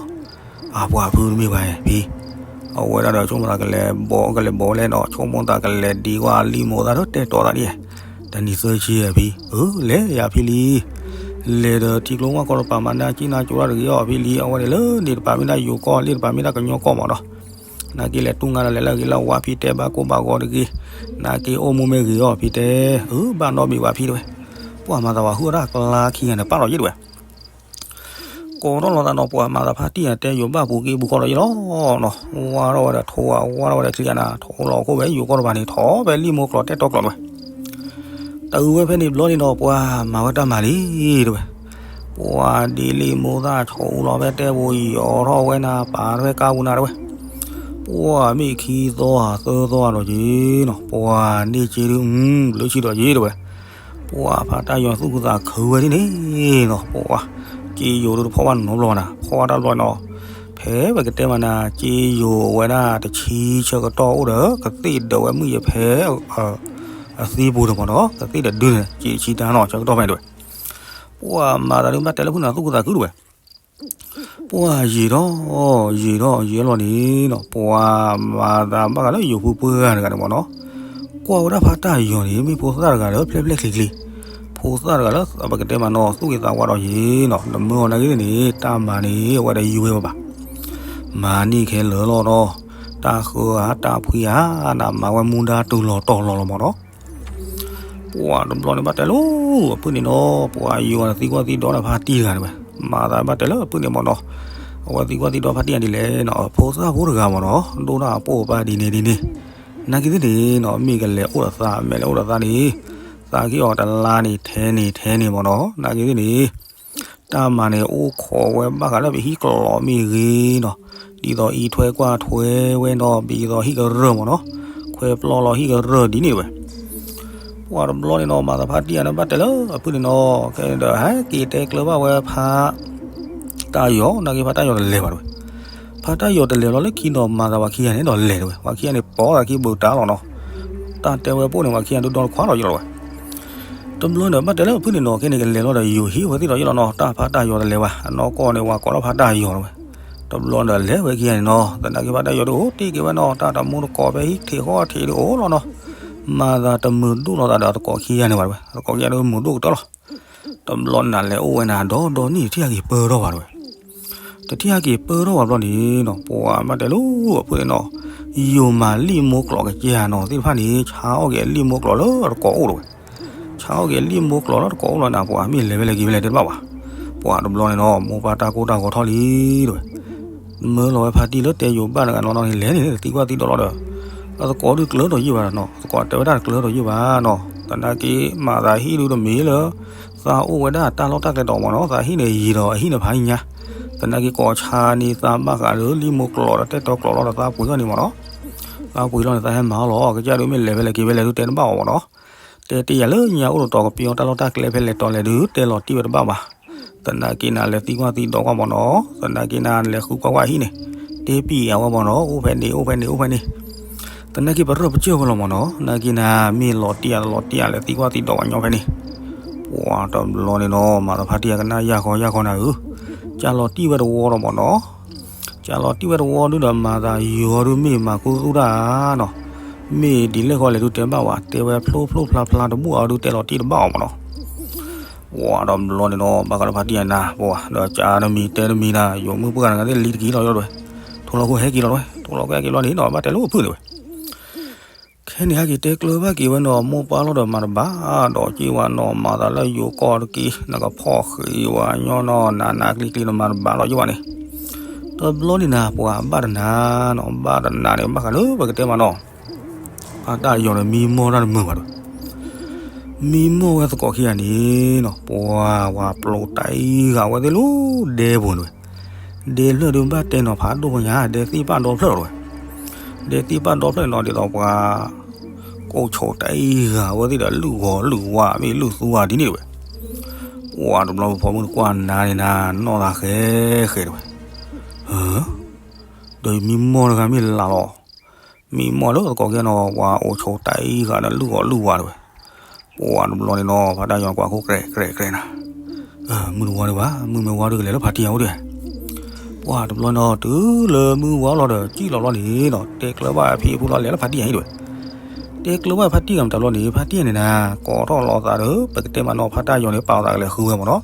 အပှၤဖုတမ့ၢ်ဘၣ်ဖံ, အဝဲဒၣ်ဒီးဆိကမိၣ်သးကလဲၤဘီကလဲၤဘီလဲၣ်နီၤ ဆိကမိၣ်သးကလဲၤဒံကွၢ်လံာ်မိၢ်သၣ်ဒီးတဲာ်တီသးဒ်, တနံၤသၢဆံဖံ, အၢ လဲၤယၤဖံလံ. လဲၤဒီးထံကျိဝၢ်ခီတပၤမၤနၢ်ကံနၢ်ကၠိတၢ်တဂ့ၤအီၤဖံလံ အဝဲန့ၣ်လၢန့ၣ်တပၤမ့ၢ်ဒၣ်ယိၤကီၢ် လ့ၣ်တပၤမ့ၢ်ဒၣ်ကညီကီၢ်မးနီၤ. နာ်က့လဲၤတူၢ်ငါဒီးလဲၤလၢအဂ့ၤလၢအဝါဖံတဲဘၣ်ကိၢ်ဘၣ်ဂီၤတဂ့ၤ. နာ်က့အိၣ်မူမ့ၢ်ဂ့ၤအီၤဖံတဲ, အၢ ဘၣ်နီတမံၤဘၣ်ဖံတဲဝဲ. ပှၤမၤသးပှၤဟုၣ်အီၣ်တၢ်ကျါခံဂၤန့ၣ် ပာ်လီၤယ့ၢ်တဝဲ. ကိးထီၣ်လီၤသးနီၤ ပှၤမၤသးဖါတံၢ်တဲယိၤဘၣ်ပူၤက့ပူၤခီလီၤယ့ၢ်လီၤနီၤ. ဝါထီၣ်ဝဲဒီးထိဝါ ဝါထီၣ်ဝဲဒီးချံဂၤနၤ ထိလီၤခိၣ်ဝဲ ယိၤကီၢ်တပၤန့ၣ် ထီၣ်ဖဲလံာ်မိၢ်ကျိၤတဲာ်တီကျိၤတဝဲ. တုၤဝဲဖဲန့ၣ်ဘျီန့ၣ်နီၤ ပှၤမၤဝဲတၢ်မၤလံတဝဲ. ပှၤဒ်လံာ်မိၢ်သၣ်ဆိးအူလီၤဖဲတဲပူၤ ယီၤထီၣ်ဝဲနၤ ပာ်ဖဲကါပူၤနၤတဝဲ, ပှၤမ့ၢ်ခံသီဧါသၢသီဧါလီၤက့ၤနီၤ, ပှၤန့ၢ်က့ၤဒုး လၢဆံဒီးက့ၤတဝဲ, ပှၤဖါတၢ်ယီၤသူၣ်ခုသးခုဝဲဒ်န့ၣ်နီၤ, ပှၤ က့ယိၤဒုးတဖီၣ်ဘၣ်နီတဘျီနၤ, ဖီၣ်ဘၣ်တၢ်တဘျီနီၤ, ဖဲပကတဲမးနၤ က့ယိၤဝဲဒၣ်တဆံဆၢကတီၢ်အိၣ်ဒီး ကသ့ၣ်ဒၢးဝဲမုၣ်ယဲဖဲ အသံပူၤဒီးမ့ၢ်နီၤ, ကသ့ၣ်ဒီးဒုန့ၣ် က့တဆံတၢ်နီၤ ဆၢကတီၢ်ဖဲန့ၣ်တဝဲ, ပှၤမၤသးဒုးဘၣ်တဲလၢဖုန့ၣ်သူၣ်ခုသးခုတဝဲ ပှၤယံာ်ထီၣ် ယံာ်ထီၣ်ယံာ်လီၤန့ၣ်နီၤ, ပှၤမၤသးဘၣ်ဃးလၢယိၤဖုပှၢ်ဂၤတဂၤန့ၣ်မ့ၢ်နီၤ, ကွၢ်ဝဲဒၣ်ဖါတၢ်ယီၤန့ၣ် မ့ၢ်ဖိသၣ်တဂၤလၢဖျဲၣ်ဖျဲၣ်ချ့ချ့, ဖိသၣ်တဂၤလၢပကတဲမးနီၤ သူၣ်ဂ့ၤသးဝါဒီးယံာ်နီၤ, နမၢအီၤနာ်က့န့ၣ် တၢ်မၤန့ၣ် အဝဲဒီးယုၢ်ဝဲဘၣ်ဘၣ်, မၤန့ၢ်ခဲလၢာ်လီၤဒီး, တၢ်ဃၢဧါ တၢ်ဖှံဧါ, နမၤဝဲမူဒါတုၤလီၤတီၤလီၤလီၤမ့ၢ်နီၤ ပှၤတဘျီန့ၣ်ဘၣ်တဲလၢ အဖုန့ၣ်နီၤ, ပှၤယိၤအသံကွၢ်သံဒိးန့ၣ်ဖါတံၢ်တဂၤန့ၣ်ဝဲ, မၤသးဘၣ်တဲလၢအဖုန့ၣ်မ့ၢ်နီၤ, အဝဲသံကွၢ်သံဒိးဖါတံၢ်တဂၤဒ်လဲၣ်နီၤ, ဖိသၣ်ဖိတဂၤမ့ၢ်နီၤ ဒိၣ်တၢ်အပိၢ်အပၢ်ဒ်န့ၣ်ဒ်န့ၣ်, နာ်က့သ့ၣ်န့ၣ်နီၤ မ့ၢ်ကလဲၤအိၣ်ဒီးသး မဲာ်လဲၤအိၣ်ဒီးသးန့ၣ်, သးက့ၤအီၤတလါန့ၣ် ထဲန့ၣ်ထဲန့ၣ်မ့ၢ်နီၤ, နာ်က့သ့ၣ်န့ၣ် တၢ်မၤန့ၣ် အိၣ်ခိးဝဲဘၣ်ဃးလၢပဟံၣ်ကျိးမ့ၢ်ဂ့ၤနီၤ, ဒ်သိးအံးထွဲကွၢ်ထွဲဝဲနီၤ, ဒ်သိးဟံၣ်ကရၢၢ်မ့ၢ်နီၤ, ခွဲပျီလီၤဟံၣ်ကရၢၢ်ဒ်န့ၣ်ဝဲ, ပှၤတဘျီန့ၣ်နီၤ မၤသးဖါတံၢ်ယၤန့ၣ်ဘၣ်တဲလၢအဖုန့ၣ်နီၤ, ခဲန့ၣ်ဒီး ဟဲက့ၤတဲကျၢၤဘၣ်ဝဲဖါ တၢ်ယီၤ, နာ်က့ဖါတၢ်ယီၤတလဲၤဘၣ်တဝဲ, ဖါတၢ်ယီၤတလဲၤလီၤလၢခံဒီး မၤသးပှၤခံဂၤန့ၣ်ဒီးလဲၤတဝဲ, ပှၤခံဂၤန့ၣ်ပိာ်သးခံဘုးတၢ်လီၤနီၤ, တၢ်တဲဝဲပိၢ်န့ၣ် ပှၤခံဂၤဒုးဒီတခွါလီၤယလီၤဝဲ တဘျီန့ၣ်ဒီး ဘၣ်တဲလၢအဖုန့ၣ်နီၤ, ခဲန့ၣ်ကလဲၤလီၤဒီးယိၤဟ့ၣ်ဝဲသ့ၣ်ဒီးယလီၤနီၤ, တၢ်ဖါတၢ်ယီၤတလဲၤဘၣ်, အနီၢ်ကီၢ်န့ၣ် ပှၤကိးထီၣ်ဖါတၢ်ယီၤတဝဲ, တဘျီဒီးလဲၤဝဲခံဂၤန့ၣ်နီၤ, သနာ်က့ဖါတၢ်ယီၤဒုးအိၣ်တ့ၢ်က့ၤဝဲနီၤ, တၢ်တမူတကိးဖဲဟံၣ်ထံးဃီထံးဒုးအိၣ်လီၤနီၤ, မၤသးတမုာ်ဒိၣ်လီၤသးဒီးအသကိးခံဂၤန့ၣ်ဘၣ်တဝဲ, အသကိးခံဂၤဒုးမုာ်ဒိၣ်ကတၢၢ်လီၤ, တဘျီန့ၣ်လဲၤအိၣ်ဝဲနၤဒီဒီနံၣ် တထံၣ်ဟဲက့ၤပၢထီၣ်ဘၣ်တဝဲ တထံၣ်ဟဲက့ၤပၢထီၣ်ဘၣ်ဘျီန့ၣ်နီၤ, ပှၤဘၣ်တဲလၢအဖုန့ၣ်နီၤ, ယိၤမၤလံာ်မိၢ်ကျိးကစၢ်နီၤသ့ၣ်တဖၣ်န့ၣ် ဆါအီၣ်က့ၤလံာ်မိၢ်ကျိးလၢတကိးအိၣ်တဝဲ, ဆါအီၣ်က့ၤလံာ်မိၢ်ကျိးလၢတကိးအိၣ်လီၤနၤ, ပှၤမ့ၢ်လဲၤဖဲလဲၣ်က့ၤဖဲလဲၣ်တဲတဘၣ်ဘၣ်, ပှၤတဘျီန့ၣ်နီၤ မိၢ်ပၢ်တၢ်ကိၢ်တၢ်ဂီၤထီၣ်လံတဝဲ, မၢလီၤဝဲဖါတံၢ်လၢတဲယိၤဘၣ်တဂၤနီၤနီၤန့ၣ် လဲၤန့ၣ်သံကွၢ်သံဒိးလီၤဒီး, အသကိးဒုးကျၢၤဒီးယုၢ်ဘၣ်နီၤ, သကိးတဲဝဲဒၣ်ကျၢၤဒီးယုၢ်ဘၣ်နီၤ, သနာ်က့မၤသးဟံၣ်ဒုးတမ့ၢ်လၢ သးအိၣ်ဝဲဒၣ်တၢ်လီၢ်တၢ်ကျဲတီၤမ့ၢ်နီၤ, သးဟံၣ်န့ၣ်ယံၤဒီးအဟံၣ်န့ၣ်ဖးညါ, သနာ်က့ကိးဆါန့ၢ်သးဘၣ်ဃးဒီးလံာ်မိၢ်ကျိးဒီးတဲတီကျိးလီၤဒီးသးပှ့ၤထီၣ်န့ၣ်မ့ၢ်နီၤ, သးပှ့ၤလီၤန့ၣ် သးဟဲမၤအီၤလီၤ, ကစၢ်ဒုးမ့ၢ်လဲၤဖဲလဲၣ်က့ၤဖဲလဲၣ်ဒုးတဲတဘၣ်အီၤမ့ၢ်နီၤ, တဲတ့ၢ်ယၤလၢညါအိၣ်တတီၤကပ့ၤအီၤတၢ်လီၢ်တၢ်ကျဲဖဲလဲၣ်တီၤလဲၣ်ဒုး တဲလီၤတံၢ်ဝဲတဘၣ်ဘၣ်, သနာ်က့နၤလဲၤသံကွၢ်သံဒိးကွၢ်မ့ၢ်နီၤ, သနာ်က့နၤလဲၤဃုကွၢ်ကွၢ်အဟံၣ်န့ၣ်, တဲပံၤအဝဲမ့ၢ်နီၤ, အိၣ်ဖဲန့ၣ် အိၣ်ဖဲန့ၣ် အိၣ်ဖဲန့ၣ် သနာ်က့ပရၢပကျၢၢ်ဝဲလီၤမ့ၢ်နီၤ, သနာ်က့နၤမ့ၢ်လီၤတံၢ်ယၤလီၤတံၢ်ယၤလဲၤသံကွၢ်သံဒိးဝဲညီဖဲန့ၣ်, ပှၤတဘျီန့ၣ်နီၤ မၤသးဖါတံၢ်ယၤကနၣ်ယၢ်ဃီယၢ်ဃီနၤဧၢ, ကၢ်လီၤတံၢ်ဝဲတဝီဒီးမ့ၢ်နီၤ, ကၢ်လီၤတံၢ်ဝဲတဝီဒုးဒီးမၤသးယီၤဒုးမ့ၢ်မၤခူသူၣ်တၢ်နီၤ, မ့ၢ်ဒ်လဲၣ်ဃီလဲၣ်ဒုးတဲဘၣ်ဝဲ တဲဝဲဖျိဖျိဖျါဖျါတဘူၣ်အီၤဒုးတဲလီၤတံၢ်တဘၣ်အီၤမ့ၢ်နီၤ ပှၤဒီးဘျီန့ၣ်နီၤ ဘၣ်ဃးဒီးဖါတံၢ်ယၤနၤ ပှၤဒီးကၢ်တမံၤတဲတမံၤနၤ ယိၤမုၣ်ပှၢ်ဂၤနဂၤသ့ၣ်လံတက့ၤလီၤယီၤဒွဲၣ်, ထိလီၤခိၣ်ဟဲက့ၤလီၤဒွဲၣ်, ထိလီၤခိၣ်ဟဲက့ၤလီၤန့ၣ်နီၤ ဘၣ်တဲလၢအိၣ်ဖုၣ်န့ၣ်ဝဲ, ခဲန့ၣ်ဟဲက့ၤတဲကျၢၤဘၣ်က့ၤဝဲနီၤ မိၢ်ပၢ်လီၤဒီးမၤတဘၣ်, ဒီးက့ၤဝဲနီၤ မၤသးလၢယိၤကီၢ်တက့ၢ် နကဖီၣ်ဃံးဝဲညီနီၤ နးနးကျံၤကျံၤနမၤတဘၣ်လီၤယိၤဘၣ်န့ၣ်, တဘျီန့ၣ်နၤ ပှၤဘၣ်တနၤနီၤ ဘၣ်တနၤန့ၣ် ဘၣ်ဃးလၢပကတဲမးနီၤ ဖါတၢ်ယီၤန့ၣ်မံမီၢ်တၢ်တမုာ်ဘၣ်ဒွဲၣ်, မံမီၢ်ဝဲသကိးခံဂၤန့ၣ်နီၤ ပှၤဝၤပျိတၢ်အံၤဂၤဝဲသ့ၣ်လၢဒဲပူၤန့ၣ်ဝဲ, ဒဲဖျၢၣ်ဒုးဘၣ်တဲနီၤဖးဒိၣ်ပညါ ဒဲသ့ၣ်ပၢ်ဒီဖျၢၣ်တဝဲ, ဒဲသ့ၣ်ပၢ်ဒီဖျၢၣ်န့ၣ်နီၤ ဒ်သိးပှၤ ကိးဆိးတၢ်အံၤဂၤဝဲသ့ၣ်ဒီးလုၢ်ဂီၤလုၢ်ဝါမ့ၢ်လုၢ်သူဝါဒ်န့ၣ်တဝဲ, ပှၤတဘျီဖိမုၣ်တကွၢ်နၤန့ၣ်နၤ နီၢ်သးဃဲဃဲတဝဲ, ဒီးမံမီၢ်တဂၤမ့ၢ်လၢ်လီၤ မံမီၢ်လၢသကိးကဲနီၤ ပှၤအိၣ်ဆိးတၢ်အံၤဂၤဒီးလုၢ်ဂီၤလုၢ်ဝါတဝဲ, ပှၤတဘျီန့ၣ်နီၤ ဖါတၢ်ယီၤကွၢ်ခိၣ်ကြဲးကြဲးကြဲးနၤ, မုၢ်တဝါဒုးဘၣ် မုၢ်မ့ၢ်ဝါဒုးကလဲၤလၢဖါတံၢ်အအိၣ်ဒံး, ပှၤတဘျီန့ၣ်နီၤ တုၤလၢမုၢ်ဝါလီၤဒီး ကံၣ်လီၤဘျီန့ၣ်နီၤ တဲကျၢၤဘၣ်ဖံဖုလီၤလဲၤလၢဖါတံၢ်အဟံၣ်ဒွဲၣ်, တဲကျၢၤဘၣ်ဖါတံၢ်ဂၤမတၤဘျီန့ၣ် ဖါတံၢ်န့ၣ်နၤ ကိးထီၣ်လီၤသးဒီး ပကတဲမးနီၤ ဖါတၢ်ယီၤန့ၣ် ပာ်လီၤသးကလဲၤဃုဝဲမ့ၢ်နီၤ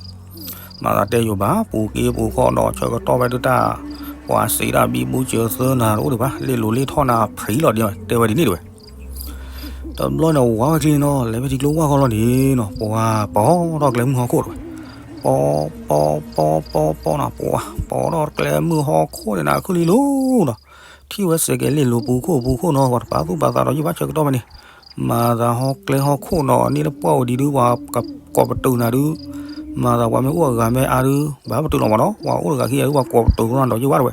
မၤသးတဲယိၤဘၣ် ပူၤက့ပူၤခီၣ်ဒီး ဆၢကတီၢ်ဖဲဒုးတၢ် ပှၤစံးတၢ်ဘံဘူစၢၤသၢနၤတအိၣ်ဒံးဘၣ် လ့ၣ်လိၤလ့ၣ်ထီၣ်နၤဖျံးလီၤဒံး တဲဝဲဒ်န့ၣ်တဝဲ, တဘျီန့ၣ် ဝါဝဲချံန့ၣ်နီၤ လဲၤဖဲထံကျိဝါဃီလီၤန့ၣ်နီၤ ပှၤပိာ်ထီၣ်ကျဲမုၢ်ဟီၣ်ခိၣ်တဝဲ, ပိာ်ပိာ်ပိာ်ပိာ်ပိာ်နီၤ ပှၤပိာ်ထီၣ်ကျဲမုၢ်ဟီၣ်ခိၣ်န့ၣ်နၤ ခုၣ်လံလိၤနီၤ, ထံၣ်ဝဲစဲးကဲၤလ့ၣ်လိၤပူၤခိၣ်ပူၤခိၣ်နီၤ ပှၤတပာ်သူၣ်ပာ်သးဒီးယုၢ်ဘၣ်ဆၢကတီၢ်ဖဲန့ၣ်, မၤသးဟီကျဲဟီၣ်ခိၣ်နီၤ န့ၣ်လၢပှၢ်အိၣ်ဒံးဒုး ပှၤကိးပတုာ်နၤဒုး, မၤသးပှၤမ့ၢ်အိၣ်အဂၤမ့ၢ်အါဒုး ဘၣ်ပတုာ်လီၤမးနီၤ, ပှၤအိၣ်တဂၤခံဂၤဒုး ပှၤကိးပတုာ်ကနီၤဒီးယိၣ်ဘၣ်တဝဲ.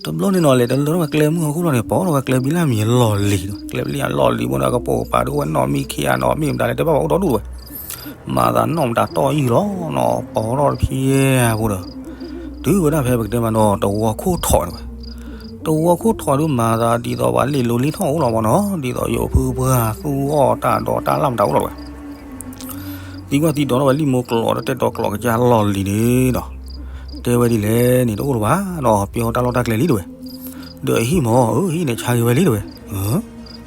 တဘျီန့ၣ်နီၤ လဲၤတလၢထီၣ်ဝဲကျဲမုၢ်ဟီၣ်ခိၣ်လီၤန့ၣ် ပိာ်ထီၣ်ဝဲကျဲဘံလၢမံၤလီၢ်လံၤ, ကျဲဘံလၢလီၢ်လံၤဖိန့ၣ် အကပိာ်ကပၤဒုး အဝဲနီၢ်မံခံဂၤနီၤ မ့ၢ်မတၤလဲၣ် တဲဘၣ်ပှၤအိၣ်ဒီဒူၣ်တဝဲ. မၤသးနီၢ်မတၤတီၢ်ယံာ်လီၤနီၤ ပိာ်ထီၣ်တဖျဲၣ်ဖိဒီး တုၤဝဲဒၣ်ဖဲပကတဲမးနီၤ တဝီခိၣ်ထီၣ်တဝဲ. တဝီခိၣ်ထီၣ်ဒုး မၤသးဒ်သိးပှၤလ့ၣ်လိၤလ့ၣ်ထီၣ်အိၣ်လီၤမးနီၤ, ဒ်သိးယိၤဖုပှၢ်သူၣ်အီၣ်တၢ်ဒိးတၢ်လၢ်မတၤအိၣ်လီၤတဝဲ. သံကွၢ်သံဒိးထီၣ်ဝဲလံာ်မိၢ်ကျိာ် တၢ်တဲတီၤကျိာ်ကစၢ်လီၢ်လံၤန့ၣ်ဒီး တဲဝဲဒ်လဲၣ်န့ၣ် တအိၣ်လၢၤဘၣ်နီၤ, ပျီတၢ်လီၢ်တၢ်ကျဲလံတဝဲ. ဒီးအဟံၣ်မး အဟံၣ်န့ၣ်ဆါဂ့ၤဝဲလံတဝဲ.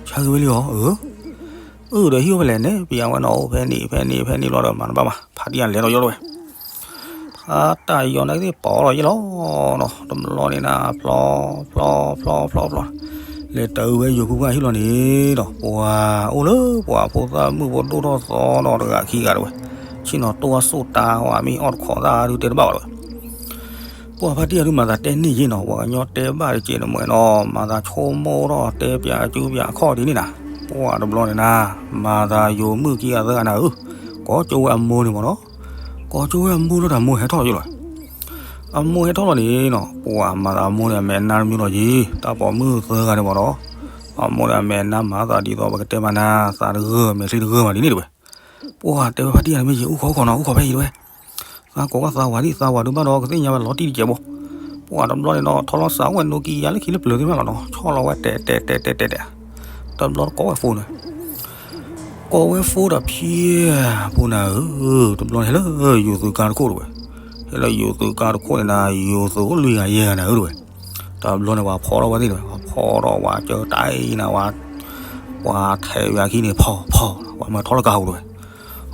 ဆါဂ့ၤဝဲလံအီၤ အၢ ဒီးဟံၣ်အိၣ်ဖဲလဲၣ်န့ၣ် ပယါဝဲနီၤ အိၣ်ဖဲန့ၣ်ဖဲန့ၣ်ဖဲန့ၣ်ဘျီဒီး မၤတဘၣ်မး ဖါတံၢ်ယၤလဲၤဒီးယိၣ်တဝဲ. ဖါတၢ်ယီၤန့ၣ်သ့ၣ်ပိာ်ထီၣ်ယဲလီၤနီၤ, တဘျီန့ၣ်နၤ ဖျီ ဖျီ ဖျီ ဖျီ ဖျီ လဲၤတၢ်ဝဲယိၤဖုပှၢ်ဟံၣ်လီၤန့ၣ်ဒီး ပှၤအိၣ်လၢပှၤဖိသၣ်မုၣ်ဖိဒိၣ်ထီၣ်သီနီၤ တဂၤခံဂၤတဝဲ, ဆ့ၣ်နီၤတိၢ်အစိၣ်တၢ်ဝဲ မ့ၢ်အီၣ်တခိးသၣ်ဒုးတဲတဘၣ်ဘၣ်တဝဲ. ပှၤဖါတံၢ်ယၤဒုးမၤသးတဲန့ၢ်ယ့ၣ်နီၤ, ပှၤကညီတဲဘၣ်တကဲးတမှဲၤနီၤ, မၤသးဆိကမိၣ်ထီၣ်တဲပၠးကၠူပၠးခီၣ်ဒ်န့ၣ်နၤ, ပှၤတဘျီန့ၣ်နၤ မၤသးယိၤမုၣ်ခံဂၤသၢဂၤနၤဧၢ, ကိးကၠိဝဲအမိၢ်န့ၣ်မးနီၤ, ကိးကၠိဝဲအမိၢ်လၢတၢ်မိၢ်ဟဲထီၣ်ယိၣ်လီၤ. အမိၢ်ဟဲထီၣ်လီၤန့ၣ်နီၤ ပှၤမၤသးအမိၢ်န့ၣ် အမဲာ်နါတမံၤလီၤယ့ၣ်, တၢ်ပိာ်မုၣ်သၢဂၤန့ၣ်မးနီၤ, အမိၢ်န့ၣ် အမဲာ်နါမၤသးဒ်သိးပကတဲမးနၤ သးတဂၢၢ်မဲာ်ချံတဂၢၢ်မးဒ်န့ၣ်တဝဲ. ပှၤတဲဝဲဖါတံၢ်ယၤန့ၣ်မ့ၢ်ယ့ၣ် အိၣ်ခိးအိၣ်ခိးနီၤ အိၣ်ခိးဖဲအံၤတဝဲ. သးကိးကသးဝၤဒ်သးဝၤဒုးဘၣ်ဒီး ကသ့ၣ်ညါဝဲလီၤတံၢ်တကဲးဘိ. ပှၤတဘျီန့ၣ်နီၤ ထီလီၤစးဝဲနိကံယၤလၢခံလၢပျၢၤသ့ၣ်မးလီၤနီၤ, ဆီၣ်လီၤဝဲတဲတဲတဲတဲတဲတဲ, တဘျီကိးဝဲဖိန့ၣ် ကိးဝဲဖိဒီးဖံး ဖိနၤဧၢ, တဘျီန့ၣ်ဟဲလၢယိၤသုးကါတခိၣ်တဝဲ, ဟဲလၢယိၤသုးကါတခိၣ်န့ၣ်နၤ ယိၤသုးအိၣ်လွံၢ်ဂၤယဲၢ်ဂၤနၤဧၢတဝဲ. တဘျီန့ၣ်ပှၤဖီထီၣ်ဝဲသ့ၣ်တဝဲ, ပှၤဖီထီၣ်ဝဲကၢတၢ်အံၤနၤဝဲ, ပှၤထဲးဝဲအခံန့ၣ် ဖီဖီ, ပှၤမၤထီလၢကါဟူတဝဲ.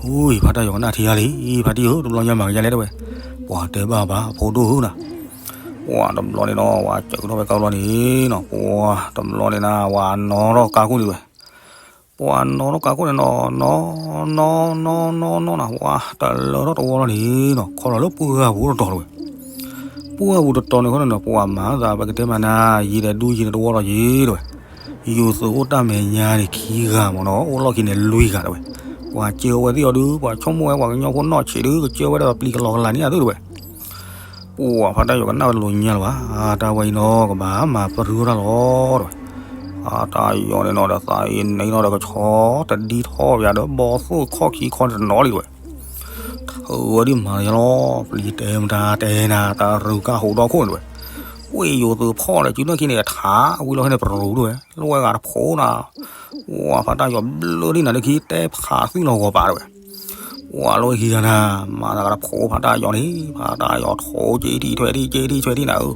အူ ဖါတၢ်ယီၤကနၣ်ထံဂၤလံ, ဖါတံၢ်ဧၢ တဘျီညါမၤကယါလဲၣ်တဝဲ. ပှၤတဲဘၣ်ဘၣ်ဖိဒိၣ်ဧၢနၤ, ပှၤတဘျီန့ၣ်နီၤ ပှၤစၢးထီၣ်ဝဲကါဘျီန့ၣ်နီၤ, ပှၤတဘျီန့ၣ်နၤ ပှၤနီၣ်ထီၣ်ကါခိၣ်န့ၣ်တဝဲ. ပှၤနီၣ်ထီၣ်ကါခိၣ်န့ၣ်နီၤ နီၣ် နီၣ် နီၣ် နီၣ် နီၣ်နၤ, ပှၤတလၢထီၣ်တဝီလီၤန့ၣ်နီၤ ခီလီၤလၢပှၢ်ဂၤပူၤတတီၤတဝဲ. ပှၢ်ပူၤတတီၤန့ၣ်ဃီန့ၣ်နီၤ ပှၤမၤသးပကတဲမးနၤ ယံာ်ဒီးဒူယံာ်ဒီးတဝီလီၤယ့ၣ်တဝဲ. ယိၤသုးအိၣ်တၢ်မဲာ်ညါန့ၣ်ခံဂၤမးနီၤ, အိၣ်လီၢ်ခံန့ၣ်လွံၢ်ဂၤတဝဲ. ပှၤစၢဝဲသ့ၣ်အီၤဒုး ပှၤဆိကမိၣ်ဝဲပှၤကညီဖိနီၢ်ဆံးဒုး ကစၢဝဲဒၣ်ဒီးပျံၤကလီၤကလးန့ၣ်အသိးတဝဲ. ပှၤဖါတၢ်ယီၤကနၣ်ဝဲလိာ်ညါလၢၤဘၣ်, တၢ်ဝဲအံၤနီၤ ကဘၣ်မၤပရူထီၣ်တၢ်လီၤတဝဲ. ဖါတၢ်ယီၤန့ၣ်နီၤဒီးသးအံၤန့ၣ်နီၤဒီးကဆီတဒံထီၣ်ပယၤဒီးဘီသိၣ်ခီၣ်ခံခီတနီၤလံတဝဲ. ထုးဝဲဒ်မၤယါလီၤ, ပျံၤတဲမတၤတဲနၤ တၢ်ရူးကါဟူးဒီခိၣ်န့ၣ်တဝဲ. ဝ့ၢ်ယိၤသုးဖီၣ်ဒီးစုနီၢ်ခံန့ၣ် ထးဝံၤလီၤဖဲန့ၣ်ပရူၤတဝဲ, လၢဝဲဂၤတဖိနၤ, ပှၤဖါတၢ်ယီၤဘျၢဒ်နၤလၢခံ တဲဖးသွံၣ်လီၤဂီၤပာ်တဝဲ. ပှၤလၢဝဲခံဂၤနၤ မၤသးကတဖိဖါတၢ်ယီၤန့ၣ်, ဖါတၢ်ယီၤထိက့ထံၣ်ထွဲထံၣ်က့ထံၣ်ထွဲထံၣ်နၤဧၢ.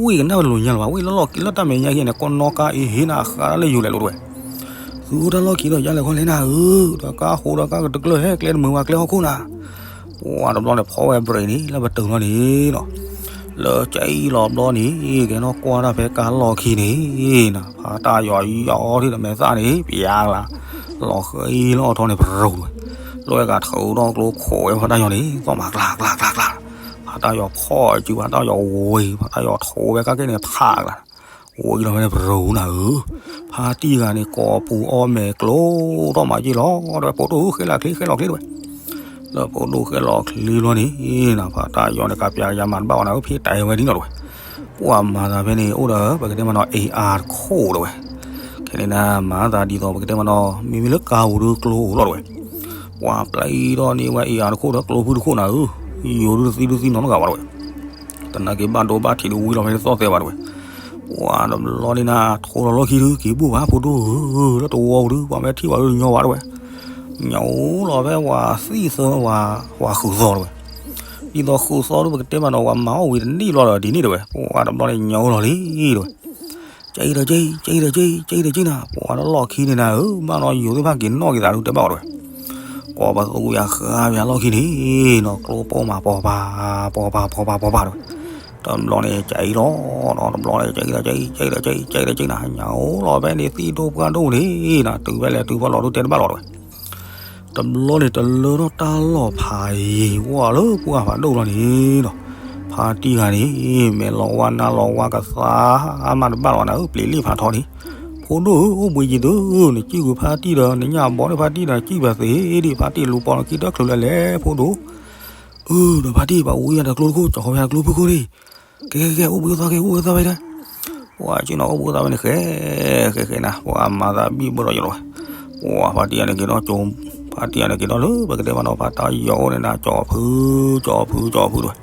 ဝ့ၢ်ကနၣ်ဝဲလိာ်ညါလၢၤဘၣ်, ဝ့ၢ်လၢလီၢ်လၢတၢ်မဲာ်ညါခံန့ၣ် ကိးနီၣ်ကါအ့ဟ့နၤဃါလၢယိၤလဲၤလိာ်တဝဲ. သုအိၣ်တၢ်လီၢ်ခံဒီးယါလဲၤခီလဲၣ်နၤဧၢ, ဒီးကါဟူးဒီးကါကတကျၢၢ်ဟဲကျဲတမုာ်ဘၣ်ကျဲဟီၣ်ခိၣ်နၤ. ပှၤတဘျီန့ၣ်ဖီဝဲအ break န့ၣ် လၢပတုာ်လီၤန့ၣ်နီၤ, လၢကအံၤလီၤဘျီန့ၣ် ကဲနီၣ်ကွၢ်တၢ်ဖဲကါလီၢ်ခံန့ၣ်နၤ, ဖါတၢ်ယီၤယီၤထံၣ်ဒီးမဲာ်သၣ်န့ၣ် ပယါကလၤ, လီၤဃံလီၤအီထီန့ၣ်ပရူၤတဝဲ. လၢဝဲဂၤထုးထီၣ်ကျိခိးဝဲဖါတၢ်ယီၤန့ၣ် သီၣ်မၤကျးကျးကျးကျး, ဖါတၢ်ယီၤဖီၣ်စု ဖါတၢ်ယီၤဝံၤ ဖါတၢ်ယီၤထိးဝဲကါက့ၢ်န့ၣ်ဖးကျး ဝံၤလီၤဖဲန့ၣ်ပရူၤနၤဧၢ. ဖါတံၢ်ဂၤန့ၣ် ကိးပူၤအီၣ်မဲာ်ကျိထီၣ်မၤယ့ၢ်လီၤတဝဲ, ဖိဒိၣ်ဧၢ ဃဲလီၤချ့ ဃဲလီၤချ့တဝဲ. လၢဖိဒိၣ်ဃဲလီၤချ့လီၤန့ၣ်နၤ ဖါတၢ်ယီၤန့ၣ် ကးပယါကယါမၤတဘၣ်အီၤနၤဧၢ, ဖံးတဲဝဲဒ်နီၤတဝဲ. ပှၤမၤသးဖဲန့ၣ် အိၣ်ဒီးပကတဲမးနီၤ အ့ၣ်အါတခိၣ်တဝဲ. ခဲန့ၣ်နၤ မၤသးဒ်သိးပကတဲမးနီၤ မ့မ့ၢ်လၢကါပူၤဒုးကျိအိၣ်လီၤတဝဲ. ပှၤပျဲအံၤထီၣ်န့ၢ်ဝဲ အ့ၣ်အါ တခိၣ်ဒီးကျိဖုတခိၣ်နၤဧၢ, ယိၤဒုးတသံဒုးသံနီတဂၤဘၣ်တဝဲ. တနာ်က့ၤဘၣ်ဒိဘၣ်ထံးဒုးဝံၤလီၤဖဲန့ၣ်သီၣ်သဲဘၣ်တဝဲ. ပှၤတဘျီန့ၣ်နၤ ထိလီၤလီၢ်ခံဒုး က့ၤဘူၣ်ဘၣ်ဖိဒိၣ်ဧၢ, လၢတဝီပူၤဒုး ပှၤမ့ၢ်ထံၣ်ဝဲဒုးညီဘၣ်တဝဲ. ညီလီၤဖဲပှၤသံၣ်သၢ ပှၤဃုာ်သီတဝဲ. ဒ်သိးဃုာ်သီဒုး ပကတဲမးနီၤ ပှၤမၤအီၣ်ဝံၤတနံၣ်ဘျီဒီး ဒ်န့ၣ်တဝဲ. ပှၤတဘျီန့ၣ်ညီလီၤလံတဝဲ. ကဲအံၤဒီးကဲအံၤ ကဲအံၤဒီးကဲအံၤ ကဲအံၤဒီးကဲအံၤနၤ, ပှၤလၢလီၢ်ခံန့ၣ်နၤဧၢ, ဘၣ်နီၤယိၤသ့ၣ်တဖၣ်က့ၤနီၣ်က့ၤသးဒုးတဲဘၣ်အီၤတဝဲ. ကိးပသူယၤဃါပယါလီၢ်ခံန့ၣ်နီၤ ကျိပိာ်မၤပိာ်ပၤ ပိာ်ပၤ ပိာ်ပၤ ပိာ်ပၤတဝဲ. တဘျီန့ၣ်ကဲအံၤလီၤ, တဘျီန့ၣ်ကဲအံၤဒီးကဲအံၤ ကဲအံၤဒီးကဲအံၤ ကဲအံၤဒီးကဲအံၤနၤ, ညီလီၤဖဲန့ၣ် သံၣ်ဒိၣ်ပှၢ်ဒိၣ်န့ၣ်နၤ တုၤဖဲလဲၣ်တုၤဖဲလဲၣ်ဒုးတဲတဘၣ်လီၤတဝဲ. တဘျီန့ၣ် တလၢထီၣ်တၢ်လီၢ်ဖးယံၤဝဲလၢပှၢ်ဖးဒိၣ်လီၤန့ၣ်နီၤ, ဖါတံၢ်ဂၤန့ၣ် မဲာ်လီၤဝါနါလီၤဝါကသါမးတဘၣ်လီၤနၤဧၢ, ပျံၤလံဖးထီန့ၣ်, ပ ဖိဒိၣ်ဧၢ, အိၣ်ဘှံးယံၤသု, နစံၣ်ကွံာ်ဖါတံၢ်ဒီး နညၣ်ဘီန့ၣ်ဖါတံၢ်ဒီး စံၣ်ဘၣ်သ့ဒံး, ဖါတံၢ်လူၤပိာ်လီၤခံတၢၢ်ချုးလၢလဲၣ် ဖိဒိၣ်. အၢ ဒီးဖါတံၢ်ဘၣ်ဝံယၤဒီးကျိတခိၣ် ကၠီၤခီဖဲကျိဖုခိၣ်န့ၣ်, ကဲကဲကဲ အိၣ်ဘှံးအိၣ်သါကဲ အိၣ်ဘှံးအိၣ်သါဝဲဒၣ်. ပှၤက့ၤနီၤ အိၣ်ဘှံးအိၣ်သါဝဲန့ၣ် ဃဲဃဲဃဲနၤ, ပှၤမၤသးဘံၣ်ဘၢဒီးယလီၤဝဲ. ပှၤဖါတံၢ်အန့ၣ်က့ၤဒီးကၠိ, ဖါတံၢ်အန့ၣ်က့ၤဒီးလၢပကတဲမးနီၤ ဖါတၢ်ယီၤအိၣ်န့ၣ်နၤ ကၠီၤဖု ကၠီၤဖု ကၠီၤဖုတဝဲ.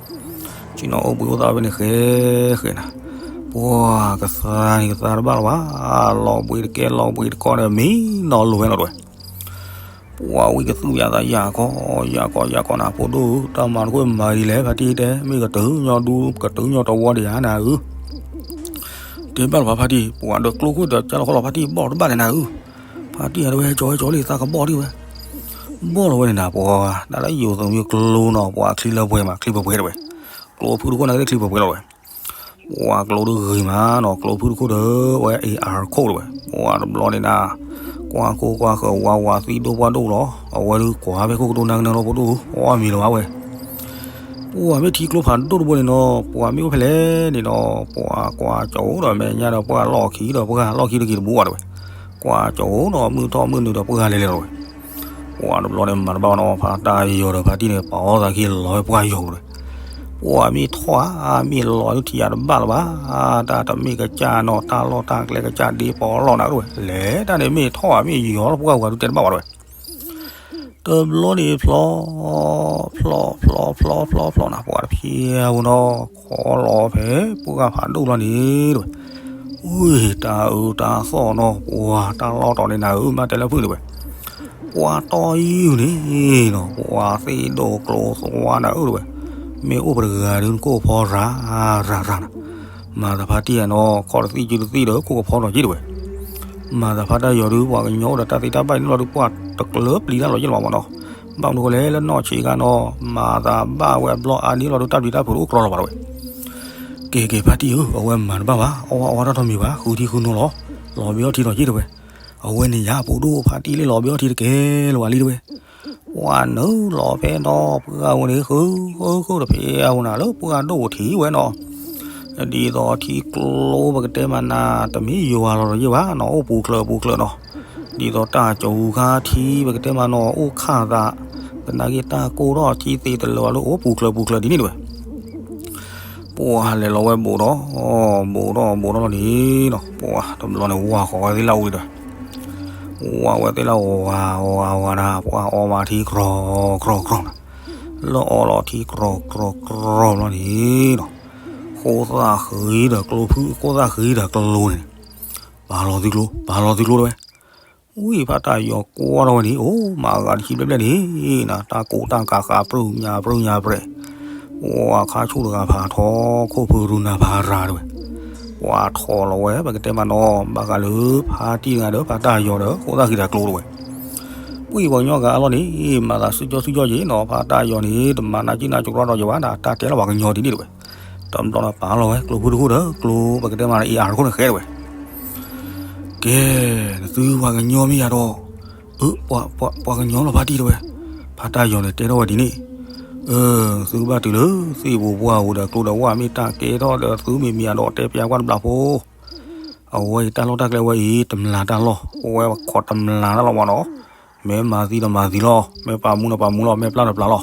က့ၤနီၤ အိၣ်ဘှံးအိၣ်သါဝဲန့ၣ် ဃဲဃဲနၤ. ပှၤကသါန့ၣ်ကသါတဘၣ်လၢၤဘၣ်, လီၤဘှံးတကဲလီၤဘှံးတကီၢ်ဒီး မံနီၤလိၤဝဲလီၤတဝဲ. ပှၤဝံကသူၣ်ယၤသးယၤခီ, ယၤခီယၤခီနၤ ဖိဒိၣ်ဧၢ, တၢ်မၤတခိၣ်မၤဒ်လဲၣ် ဖါတံၢ်တဲ, မ့ၢ်ကတုၤညီဒူ ကတုၤညီတဝီဒံးဧါနၤဧၢ. တဲဘၣ်လီၤဘၣ်ဖါတံၢ်, ပှၤဒီးကျိခိၣ်ဒီးကၢလီၤခီလီၤ ဖါတံၢ်ဘီၣ်တဘၣ်န့ၣ်နၤဧၢ. ဖါတံၢ်အဒဝဲကၠီၤဝဲကၠီၤလံ သးကဘီၣ်ဒံးဝဲ. ဘီၣ်လီၤဝဲန့ၣ်နၤ ပှၤ, တၢ်လၢယိၤသးမံကျိနီၤ ပှၤချံလၢပှဲၤမး ချံပှဲၤပှဲၤတဝဲ. ကျိဖုတခိၣ်န့ၣ်က့ၤချံပှဲၤပှဲၤလီၤဝဲ. ပှၤကျိဒုဂ့ၤမးနီၤ ကျိဖုတခိၣ်ဒီး ဝဲ A R code တဝဲ. ပှၤတဘျီန့ၣ်နၤ ကွၢ်ခိၣ်ကွၢ်ဃၢၤဝါဝါသံဒိၣ်ပှၢ်ဒိၣ်လီၤ. အဝဲဒုးကွၢ်ဖဲခိၣ်ကဒိနၤကနၢလီၤ ဖိဒိၣ်ဧၢ, အီၣ်မံၤလၢၤဘၣ်ဝဲ. ပှၤမ့ၢ်ထံကျိဖးဒိၣ်တဘိန့ၣ်နီၤ ပှၤမ့ၢ်အိၣ်ဖဲလဲၣ်န့ၣ်နီၤ ပှၤကွၢ်ကၠီၤအိၣ်ဒီးမဲာ်ညါဒီးပှၤလီၢ်ခံဒီးပှၤလီၢ်ခံတက့ၤတဘိဘၣ်တဝဲ. ကွၢ်ကၠီၤအိၣ်နီၤ မုၢ်ထီၣ်မုၢ်နုာ်ဒီးပှၤလဲၤလဲၤလီၤဝဲ. ပှၤတဘျီန့ၣ်မၤတဘၣ်နီၤ ဖါတၢ်ယီၤဒီးဖါတံၢ်န့ၣ် ပာ်အီၣ်သးခံလီၤဝဲပှၢ်ယီၤတဝဲ. ပှၤမ့ၢ်ထီၣ်ဧါ မ့ၢ်လီၤဒုးထံၣ်ယၤတဘၣ်လၢၤဘၣ်. တၢ်တမ့ၢ်ကစၢ်နီၤ တၢ်လီၢ်တၢ်ကျဲကစၢ်ဒ့ပီလီၢ်နၤတဝဲ. လဲၤတၢ်န့ၣ်မ့ၢ်ထီၣ်ဧါ မ့ၢ်ယီၤလီၤ ပှၢ်ဝၤဒုးတဲတဘၣ်ဘၣ်တဝဲ. တဘျီန့ၣ်ဖျီ ဖျီ ဖျီ ဖျီ ဖျီ ဖျီ ဖျီနၤ ပှၤတဖျဲးဝဲနီၤ ခီလီၤဖဲ ပှၢ်ဖးဒိၣ်လီၤန့ၣ်တဝဲ. ဝ့ၢ် တၢ်အၢတၢ်သီၣ်နီၤ ပှၤတၢ်လီၢ်တီၤန့ၣ်နၤဧၢ မ့ၢ်တဲလၢဖုၣ်တဝဲ. ပှၤတီၢ်ယုၢ်န့ၣ်နီၤ ပှၤသ့ၣ်ဒိၣ်ကျိသွါနၤဧၢတဝဲ. မ့ၢ်အိၣ်ပတဂၤဒုးနကိၣ်ဖီရၤ ရၤ ရၤနၤ. မၤသးဖါတံၢ်ယၤနီၤ ခီၣ်တသံၣ်ကၠူတသံၣ်ဒီး ခိၣ်ကဖီနီၤက့တဝဲ. မၤသးဖါတၢ်ယီၤဒုး ပှၤကညီအိၣ်ဒီးတၢ်သ့တၢ်ဘၣ်န့ၣ်လီၤဒုး ပှၤတကျၢၤပျံၤတၢ်လီၤယ့ၢ်လီၤမးနီၤ. ဘၣ်မနုၤဃိလဲၣ် လၢနီၢ်ဆံးခါနီၤ မၤသးဘၣ်ဝဲအဘျီအါန့ၣ်လီၤဒုး တၢ်ပျံၤတၢ်ဖုးတအိၣ်ကြီလီၤဘၣ်တဝဲ. ကဲကဲဖါတံၢ်ဧၢ အဝဲမၤတဘၣ်ဘၣ် အီၣ်ဝဲအီတၢ်ထီၣ်မံၤဘၣ် ဃုထံဃုနိလီၤ. လီၤဘှံးအီထံလီၤက့တဝဲ. အဝဲန့ၣ်ယၤဖိဒိၣ်ဖါတံၢ်လၢလီၤဘှံးအီထံတကဲလၢၤဝဲလံတဝဲ. ပှၤနုာ်လီၤဖဲနီၤ ပှၢ်ဝဲန့ၣ် ဃု ဃု ဃုတဖဲအဝဲနၤလၢပှၢ်ဒိၣ်ထံးဝဲနီၤ. ဒ်သိးထံကျိပကတဲမးနၤ တမ့ၢ်ယွၤလီၤဒီးယ့ၢ်ဘၣ်နီၤ အိၣ်ပူၤချၢပူၤချၢနီၤ. ဒ်သိးတၢ်ကၠိခါထံပကတဲမးနီၤ အိၣ်ခၣ်သး သနာ်က့တၢ်ကိၢ်ထီၣ်ထံသ့တလၢာ်လၢအိၣ်ပူၤချၢပူၤချၢဒ်န့ၣ်တဝဲ. ပှၤလဲၤလီၤဝဲဘူးဒီး ဘူးဒီးဘူးဒီးလီၤန့ၣ်နီၤ ပှၤတဘျီန့ၣ် ဝါဃီၤဝဲသ့ၣ်လၢအူလံဒီး ဝါဝဲသ့ၣ်လၢဝါဝါဝါနၤ ပှၤအီမးထံကြီကြီကြီနၤ. လၢအီလီၤထံကြီကြီကြီဘျီန့ၣ်နီၤ ဃိသၣ်ဃံဒီးကျိဖုၣ် ဃိသၣ်ဃံဒီးကျိန့ၣ် ပာ်လီၤသုကျိ ပာ်လီၤသုကျိတဝဲ. ဝံၢ်ဖါတၢ်ယီၤကွၢ်ထီၣ်ဝဲန့ၣ် အိၣ်မၤအဂၤတဆံဘျဲၣ်ဘျဲၣ်န့ၣ်နၤ တၢ်ကိးတၢ်ကးဃးပြုၢ်ညါပြုၢ်ညါပြဲး ပှၤခါဆူၣ်တဂၤဖးထီ ခိၣ်ဖုရူနၤဖးရၤတဝဲ. ပှၤထီၣ်လီၤဝဲ ပကတဲမးနီၤ ဘၣ်ဃးလၢဖါတံၢ်တဂၤဒီး ဖါတၢ်ယီၤဒီး ဃိသၣ်ဃံဒီးကျိတဝဲ. ဝံၢ်ပှၤကညီဂၤအလီၢ်န့ၣ် မၤသးစုကၠီစုကၠီယ့ၣ်နီၤ ဖါတၢ်ယီၤန့ၣ် တမၤနးကံနးကရီဒီးယဘၣ်နၤ တၢ်တဲလီၤပှၤကညီဒ်န့ၣ်တဝဲ. တဘျီန့ၣ်ပာ်လီၤဝဲ ကျိဖုၣ်တခိၣ်ဒီး ကျိပကတဲမး အ့ၣ်အါတခိၣ်န့ၣ်ဃဲတဝဲ. ကဲ နသုပှၤကညီမ့ၢ်ယၤဒီး အၢ ပှၤကညီလီၤဖါတံၢ်တဝဲ. ဖါတၢ်ယီၤန့ၣ်တဲထီၣ်ဝဲဒ်န့ၣ်, အၢ သုဘၣ်တုၤလၢသ့ၣ်ပူၤပှၢ်ပူၤဒီးကျိဒီးဝၣ်မ့ၢ်တၢ်ကဲထီၣ်ဒီးသုမ့ၢ်မံၤအဒိးတဲပျးကွၢ်တဘျီဖိ, အဝဲအံၤတၢ်လီၢ်တၢ်ကျဲဝဲအံၤ တမျၢ်တၢ်လီၢ် ပဝဲခိးတမျၢ်တၢ်လီၢ်မးနီၤ, မ့ၢ်မၤသံဒီးမၤသံလီၤ, မ့ၢ်ပာ်မူဒီးပာ်မူလီၤ, မ့ၢ်ပျၢ်ဒီးပျၢ်လီၤ.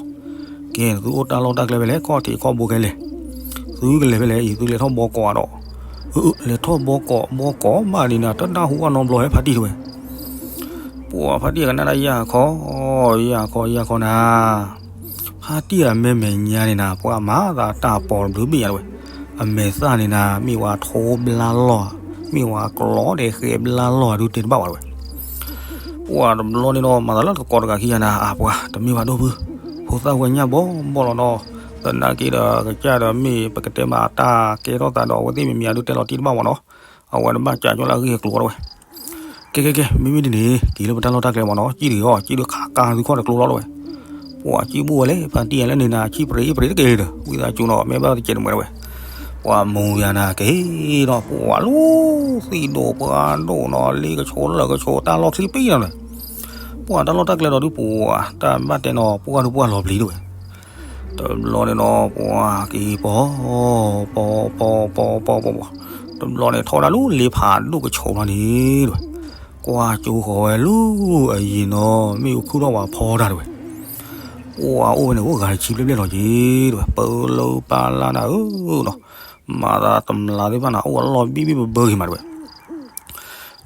ကဲ သုအိၣ်တၢ်လီၢ်တၢ်ကျဲဖဲလဲၣ် ခီၣ်ထံးခီၣ်ဘိခဲလဲၣ်, သုကလဲၤဖဲလဲၣ်အံၤ သုလဲၤထီၣ်ဘီကိးအဒီး, လဲၤထီၣ်ဘီကိး ဘီကိးမးဒ်န့ၣ် တနၢ်ဟူအနီတဘျီဟဲဖါတံၢ်တဝဲ ပှၤဖါတံၢ်အကနၣ်တၢ်ယၢ်ခီ, ယၢ်ခီ ယၢ်ခီနၤ, ဖါတံၢ်အမဲာ်မဲာ်ညါန့ၣ်နၤ ပှၤမၤသးတၢ်ပီၤတဘျုးဘ့ၣ်ညါတဝဲ, အမဲာ်သၣ်န့ၣ်နၤ မ့ၢ်ဝဲထိဘျါလီၢ်, မ့ၢ်ဝဲကျီဒီးဃဲဘျါလီၢ်အဒုးတဲတဘၣ်ဝဲတဝဲ. ပှၤတဘျီန့ၣ်ဒီး မၤသးလၢတကိးတဂၤခံဂၤနၤ အပှၤတမ့ၢ်ဘၣ်ဒိၣ်ဖု, ဖိသၣ်ဝဲညၣ်ဘီဘီလီၤနီၤ, သနာ်က့ဒီးကစၢ်ဒီးမ့ၢ်ပကတဲမးတၢ်ကဲထီၣ်သးဒီး အဝဲသ့ၣ်မ့ၢ်မံၤအဒုးတဲလီၤတံၢ်တဘၣ်ဝဲနီၤ, အဝဲတဘၣ်ကးကၠီလၢအဂ့ၢ်အကျိၤဝဲတဝဲ. ကဲ ကဲ ကဲ မ့မ့ၢ်ဒ်န့ၣ် က့ၤလၢပတၢ်လီၢ်တၢ်ကျဲမးနီၤ, ကံၣ်တဂ့ၤအီၤ ကံၣ်ဒုးခးကါသုခီၣ်တကျိလီၤတဝဲ. ပှၤကံၣ်ဘူၣ်ဝဲလဲၣ် ဖါတံၢ်ယၤလၢန့ၣ်နၤ ဆံၣ်ပြ့အ့ၣ်ပြ့တက့ၢ်ဒီး ဝံသးစူၤနီၤ မ့ၢ်ဘၣ်တကဲးတမှဲးတဝဲ. ပှၤမူယၤနၤက့ၤဒီး ပှၤလူၤသံၣ်ဒိၣ်ပှၢ်ဒိၣ်နီၤ လ့ကဆိလၢကဆိ တၢ်လီၢ်ချံပံနီၤန့ၣ်, ပှၤတၢ်လီၢ်တၢ်ကျဲဒီးဒုးပှၤ တၢ်ဘၣ်တဲနီၤ ပှၢ်ဒုးပှၢ်လီၤပျံၤတဝဲ. တဘျီန့ၣ်နီၤ ပှၤက့ၤပီၤ ပီၤ ပီၤ ပီၤ ပီၤ ပီၤ ပီၤ တဘျီန့ၣ်ထီၣ်ဝဲဒၣ်လၢလ့ဖးဒိၣ်ကဆီဖျီန့ၣ်တဝဲ, ကွၢ်ကၠိဃီၤဝဲလၢအယံၤနီၤ မ့ၣ်အူခုၣ်ထီၣ်ဝဲဖီတၢ်တဝဲ, ပှၤအိၣ်ဝဲန့ၣ်အိၣ်ဂၤတဆံဘျဲၣ်ဘျဲၣ်လီၤက့ၤတဝဲ, ပလၢပလၢ်နၤဧၢနီၤ, မၤသးတမျးသ့ၣ်တဖၣ်န့ၣ် အိၣ်အလီၢ်ဘံၣ်ဘံၣ်ဘၢဘၢဂ့ၤမးတဝဲ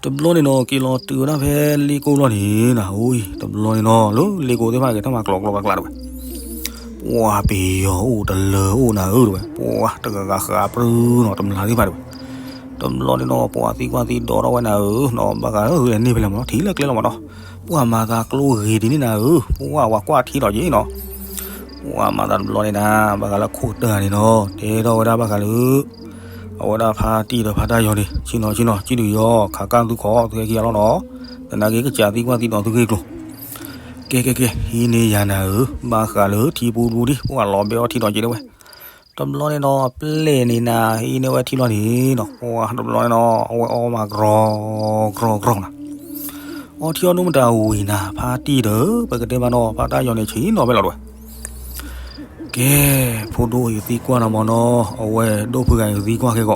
တဘျီန့ၣ်နီၤ က့ၤလီၤတုၤဝဲဒၣ်ဖဲလ့ကိၣ်လီၢ်န့ၣ်နၤဧၢ, တဘျီန့ၣ်နီၤ လၢလ့ကိၣ်သ့ၣ်တဖၣ်က့ၤထီၣ်မၤကျိးကျိးကျါကျါတဝဲ, ပှၤပယီၤအိၣ်တလၢအိၣ်နၤဧၢတဝဲ, ပှၤတဂၤဂၤဃးပြူနီၤ တမျးသ့ၣ်တဖၣ်တဝဲ, တဘျီန့ၣ်နီၤ ပှၤသံကွၢ်သံဒိးထီၣ်ဝဲနၤဧၢနီၤ ဘၣ်ဃးလၢလဲၤန့ၢ်ဖဲလဲၣ်မးနီၤ ထံၣ်လၢကျဲလီၤမးနီၤ, ပှၤမၤသးကျိဂ့ၤဒ်န့ၣ်နၤဧၢ, ပှၤဝဲကွၢ်ထံလီၤက့ၤနီၤ ပှၤမၤသးတဘျီန့ၣ်နၤ ဘၣ်ဃးလၢခိၣ်တၢၢ်န့ၣ်နီၤ တဲထီၣ်ဝဲဒၣ်ဘၣ်ဃးလၢ အဝဲဒၣ်ဖါတံၢ်ဒီးဖါတၢ်ယီၤန့ၣ် ဆ့ၣ်နီၤဆ့ၣ်နီၤ ကံၣ်ဒုးယီၤ ခးကၢ်သုခီၣ်သုဟဲက့ၤအလီၢ်နီၤ, သနာ်က့ကစးသံကွၢ်သံဒိးသုဂ့ၢ်ကျိၤ, ကဲကဲကဲ ဟံးန့ၢ်ယၤနၤဧၢ, ဘၣ်ဃးလၢထံပူၤဒူဒံး ပှၤလီၤဘဲအီထံဒီးက့ၤဒၣ်ဝဲ, တဘျီန့ၣ်နီၤ အပျဲၢ်န့ၣ်နၤ ဟံးန့ၢ်ဝဲထံလီၤန့ၣ်နီၤ ပှၤတဘျီန့ၣ်နီၤ အဝဲအီမးကြီကြီကြီနၤ အီထံအီနိမတၤဝံၤနၤ ဖါတံၢ်ဒီး ပကတဲမးနီၤ ဖါတၢ်ယီၤန့ၣ် ဆ့ၣ်နီၤဖဲလီၤတဝဲ, ကဲ ဖိဒိၣ်အံၤသံကွၢ်နၤမးနီၤ အဝဲဒိၣ်ဖုဂၤအံၤသံကွၢ်ခဲကီ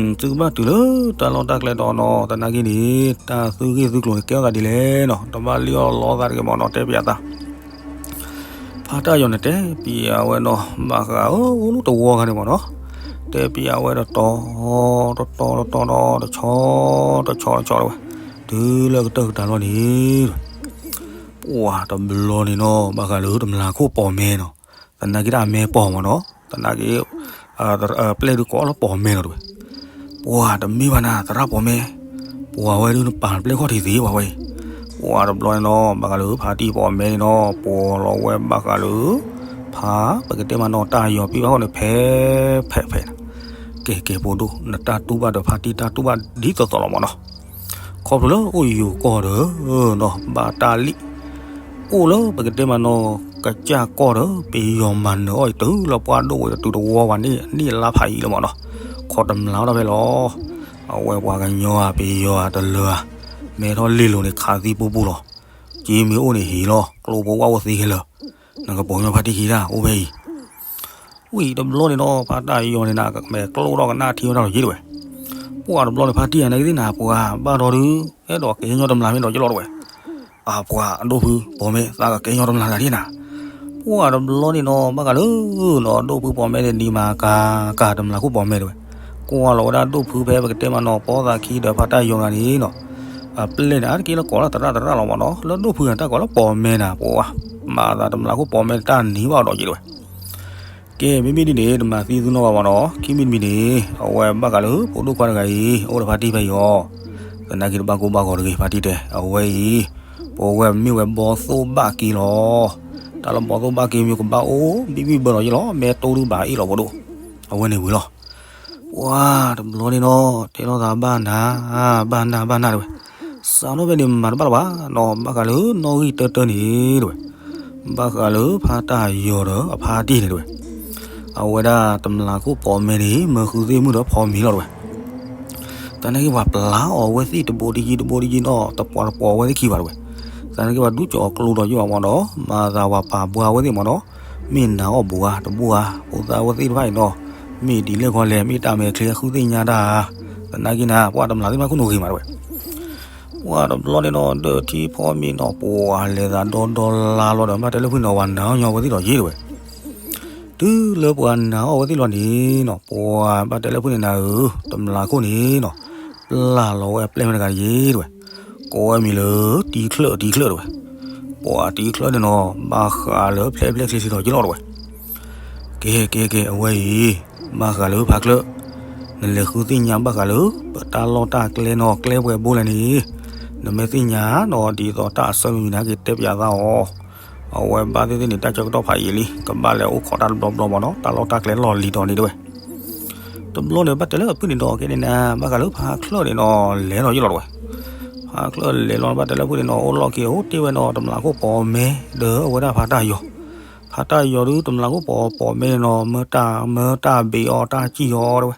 း, သုကဘၣ်တုၤလၢတၢ်လီၢ်တၢ်ကျဲဒီးနီၤ သနာ်က့န့ၣ် တၢ်သုဂ့ၢ်သုကျိၤန့ၣ် ကဲထီၣ်သးဒ်လဲၣ်နီၤ တဘၣ်လံၣ်အီၣ်လီသးတဂ့ၤမးနီၤ တဲပျးသး ဖါတၢ်ယီၤန့ၣ် တဲပျးဝဲနီၤ ဘၣ်ဃးအိၣ်လၢတဝီခါန့ၣ်မးနီၤ, တဲပျးဝဲတတီၤ တတီၤတတီၤဒီး တဆီ တဆီတဆီတဝဲ, တုၤလၢကတၢၢ်ကတၢၢ်လီၤန့ၣ် ပှၤတဘျီန့ၣ်နီၤ ဘၣ်ဃးလၢတမျးခိၣ်ပိာ်မဲနီၤ, သနာ်က့တၢ်အမဲပိာ်မးနီၤ သနာ်က့ ပျဲၢ်ဒုးကိးလၢပိာ်မဲလီၤတဝဲ, ပှၤတမ့ၢ်ဘၣ်နၤ သရၣ်ပိာ်မဲ, ပှၤဝဲဒုးနပာ်ပျဲၢ်ခီၣ်ထံးသ့ပှၤဝဲအံၤ, ပှၤတဘျီန့ၣ်နီၤ ဘၣ်ဃးလၢဖါတံၢ်ပိာ်မဲန့ၣ်နီၤ ပိာ်လီၤဝဲဘၣ်ဃးလၢ ဖါ ပကတဲမးနီၤ တၢ်ယီၤပံၣ်ဘၣ်ဃီန့ၣ် ဖဲ ဖဲ ဖဲ ကဲကဲဖိဒိၣ် နတၢ်တူၢ်ဘၣ်ဒီးဖါတံၢ်တၢ်တူၢ်ဘၣ်ဒ်သိးသိးလီၤမးနီၤ, ခီဖျိလၢအိၣ်ယိၤကီၢ်ဒီး နီၤ ဘၣ်တၢ်လံၣ်, အိၣ်လၢပကတဲမးနီၤ ကစၢ်ကီၢ်ဒီး ပယီၤမၤနၢၤအီၣ်အံၤတုၤလၢပှၢ်ဒိၣ်ဝဲတတုၤတဝီဝဲန့ၣ် နံၣ်လါဖးယံာ်လၢမးနီၤ, ခိးတမျးထီၣ်ဖဲလီၤ, အဝဲပှၤကညီဧါ ပယီၤဧါ တလၢဧါ, မဲထီၣ်လ့လိၤန့ၣ် ခးသံပူပူလီၤ, က့မ့ၢ်အိၣ်န့ၣ်ဟ့ၣ်လီၤ ကျိဖိဝၣ်အိၣ်သ့ခဲလၢာ်, နကပိာ်ညီဖါတံၢ်ခံတၢ်အိၣ်ဖဲအံၤ ဝံၤတဘျီန့ၣ်နီၤ ဖါတၢ်ယီၤန့ၣ်နၤ ကမဲာ်ကျိၣ်ထီၣ်ကနၣ်ထံဝဲဒၣ်လီၤက့တဝဲ, ပှၤတဘျီန့ၣ် ဖါတံၢ်ဧါ နကသ့ၣ်နၤ ပှၤဘၣ်ဒီးဒုး အဲၣ်ဒိးကဲညီတမျးမ့ၢ်ဒီးကလီၤတဝဲ, အပှၤဒိၣ်ဖုပိာ်မဲ သးကကဲညီတမျးတဂၤဒ်နၤ, ပှၤတဘျီန့ၣ်နီၤ ဘၣ်ဃးလၢနီၤ ဒိၣ်ဖုပိာ်မဲန့ၣ် နံၤမၤကၤကၤတမျးခိၣ်ပိာ်မဲတဝဲ, ကွၢ်လီၤဝဲဒၣ်ဒိၣ်ဖုဖဲပကတဲမးနီၤ ပီသးခံဒီးဖါတၢ်ယီၤတဂၤန့ၣ်နီၤ အပျဲၢ်န့ၣ် အါတက့ၢ်လၢကိးလၢသရၣ်သရၣ်လီၤမးနီၤ လၢဒိၣ်ဖုန့ၣ် တၢ်ကိးလၢပိာ်မဲနၤ ပှၤ မၤသးတမျးခိၣ်ပိာ်မဲတၢ်နံၤဘၣ်ဒီးက့တဝဲ ကဲ မ့မ့ၢ်ဒ်န့ၣ် တမၤသံသုနီၢ်ဘၣ်မးနီၤ ခံမံၤတမံၤန့ၣ် အဝဲဘၣ်ဃးလၢဖိဒိၣ်ခွါတဂၤအံၤ အိၣ်ဒီးဖါတံၢ်ဖဲအံၤအီၤ, သနာ်က့တဘၣ်ကိၢ်ဘၣ်ဂီၤတဂ့ၤ ဖါတံၢ်တဲ အဝဲအံၤ ပဝဲမ့ၢ်ဝဲဘီသိၣ်ဘၣ်က့လီၤ, တၢ်လၢဘီသိၣ်ဘၣ်က့မ့ၢ်ကဘၣ်အိၣ် ဘံၣ်ဘံၣ်ဘၢလီၤယ့ၣ်လီၤ မဲတိၢ်ဒုးဘၣ်အ့ၣ်လီၤဖိဒိၣ်, အဝဲန့ၣ်ဝံၤလီၤ ပှၤတဘျီန့ၣ်နီၤ တဲလိာ်သးဘၣ်နၤ ဘၣ်နၤ ဘၣ်နၤတဝဲ, စးထီၣ်ဖဲန့ၣ်မၤတဘၣ်လၢၤဘၣ်နီၤ ဘၣ်ဃးလၢနီၣ်ဂံၢ်တၢတၢန့ၣ်တဝဲ, ဘၣ်ဃးလၢဖါတၢ်ယီၤဒီးအဖါတံၢ်န့ၣ်တဝဲ, အဝဲဒၣ်တမျးခိၣ်ပိာ်မဲန့ၣ် မၢဃုသ့ၣ်မုၢ်ဒီးဖီမ့ၤလီၤတဝဲ သနာ်က့ပှၤပျၢ်အီၤဝဲသ့ၣ်တဘိတယံၤတဘိတယံၤနီၤ တပှၢ်တပှၢ်ဝဲသ့ၣ်ခံဘၣ်တဝဲ, သနာ်က့ပှၤဒူကၠီၤအကျိဒီးယိာ်ဘၣ်မးနီၤ မၤသးပှၤပာ်ဘှါဝဲသ့ၣ်မးနီၤ, မ့ၢ်နၤအီၣ်ဘူးဧါ တဘူးဧါ ဖိသၣ်ဝဲသ့ၣ်တဖၣ်အံၤနီၤ, မ့ၢ်ဒ်လဲၣ်ခီလဲၣ် မ့ၢ်တၢ်မဲာ်ချံဃုသ့ၣ်ညါတၢ်ဧါ, သနာ်က့နၤ ပှၤတမျးသ့ၣ်မးခိၣ်နူာ်ဂ့ၤမးတဝဲ ပှၤတဘျီန့ၣ်နီၤ ဒၢးထံဖီမ့ၤနီၤ ပှၤလဲၤသးဒီဒီလါလီၤဒီး ဘၣ်တဲလၢဖုန့ၣ် ပှၤနာ်အီၣ်ညီဝဲသ့ၣ်လီၤယ့ၣ်တဝဲ, တုၤလၢပှၤနာ်အီၣ်ဝဲသ့ၣ်လီၤန့ၣ်နီၤ ပှၤဘၣ်တဲလၢဖုန့ၣ်နၤဧၢ, တမျးခိၣ်န့ၣ်နီၤ ပျၢ်လီၤဝဲအပျဲၢ်မ့ၢ်တဂၤတယ့ၣ်တဝဲ, ကိးဝဲမံၤလၢ တံချၢၣ်တံချၢၣ်တဝဲ, ပှၤတံချၢၣ်န့ၣ်နီၤ ဘၣ်ဃးလၢဖျဲၣ်ဖျဲၣ်ချ့ချ့ဒီးယ့ၣ်လီၤတဝဲ ကဲကဲကဲ အဝဲအံၤ ဘၣ်ဃးလၢဖါချၢၣ်, နလဲၤဃုသ့ၣ်ညါဘၣ်ဃးလၢ ပတၢ်လီၢ်တၢ်ကျဲနီၤ ကျဲပှဲၤဘိလဲၣ်န့ၣ်, နမ့ၢ်သ့ၣ်ညါနီၤ ဒ်သိးတၢ်အဆၢမံၤမံၤန့ၣ် က့ၤတဲပျးသးအီၤ, အဝဲဘၣ်သ့ၣ်သ့ၣ်န့ၣ် တၢ်ဆၢကတီၢ်ဖးယံာ်လံ ကဘၣ်လဲၤအိၣ်ခိးတၢ်တဘျီဘျီမးနီၤ တၢ်လီၢ်တၢ်ကျဲလီၢ်လံၤဒီးန့ၣ်တဝဲ တဘျီန့ၣ် ဘၣ်တဲလၢအဖုန့ၣ်နီၤ ကဲန့ၣ်နၤ ဘၣ်ဃးလၢဖါချၢၣ်န့ၣ်နီၤ လဲၤလီၤယ့ၣ်လီၤတဝဲ, ဖါချၢၣ်လဲၤလီၤ ဘၣ်တဲလၢဖုန့ၣ်နီၤ အိၣ်လီၢ်ခံအိၣ်တ့ၢ်ဝဲနီၤ တမျးခိၣ်ပိာ်မဲ ဒီးအဝဲဒၣ်ဖါတၢ်ယီၤ, ဖါတၢ်ယီၤဒုး တမျးခိၣ်ပိာ်ပိာ်မဲန့ၣ်နီၤ မၢတၢ် မၢတၢ်ဘ့ၣ်အီၤတၢ်စံၣ်အီၤတဝဲ,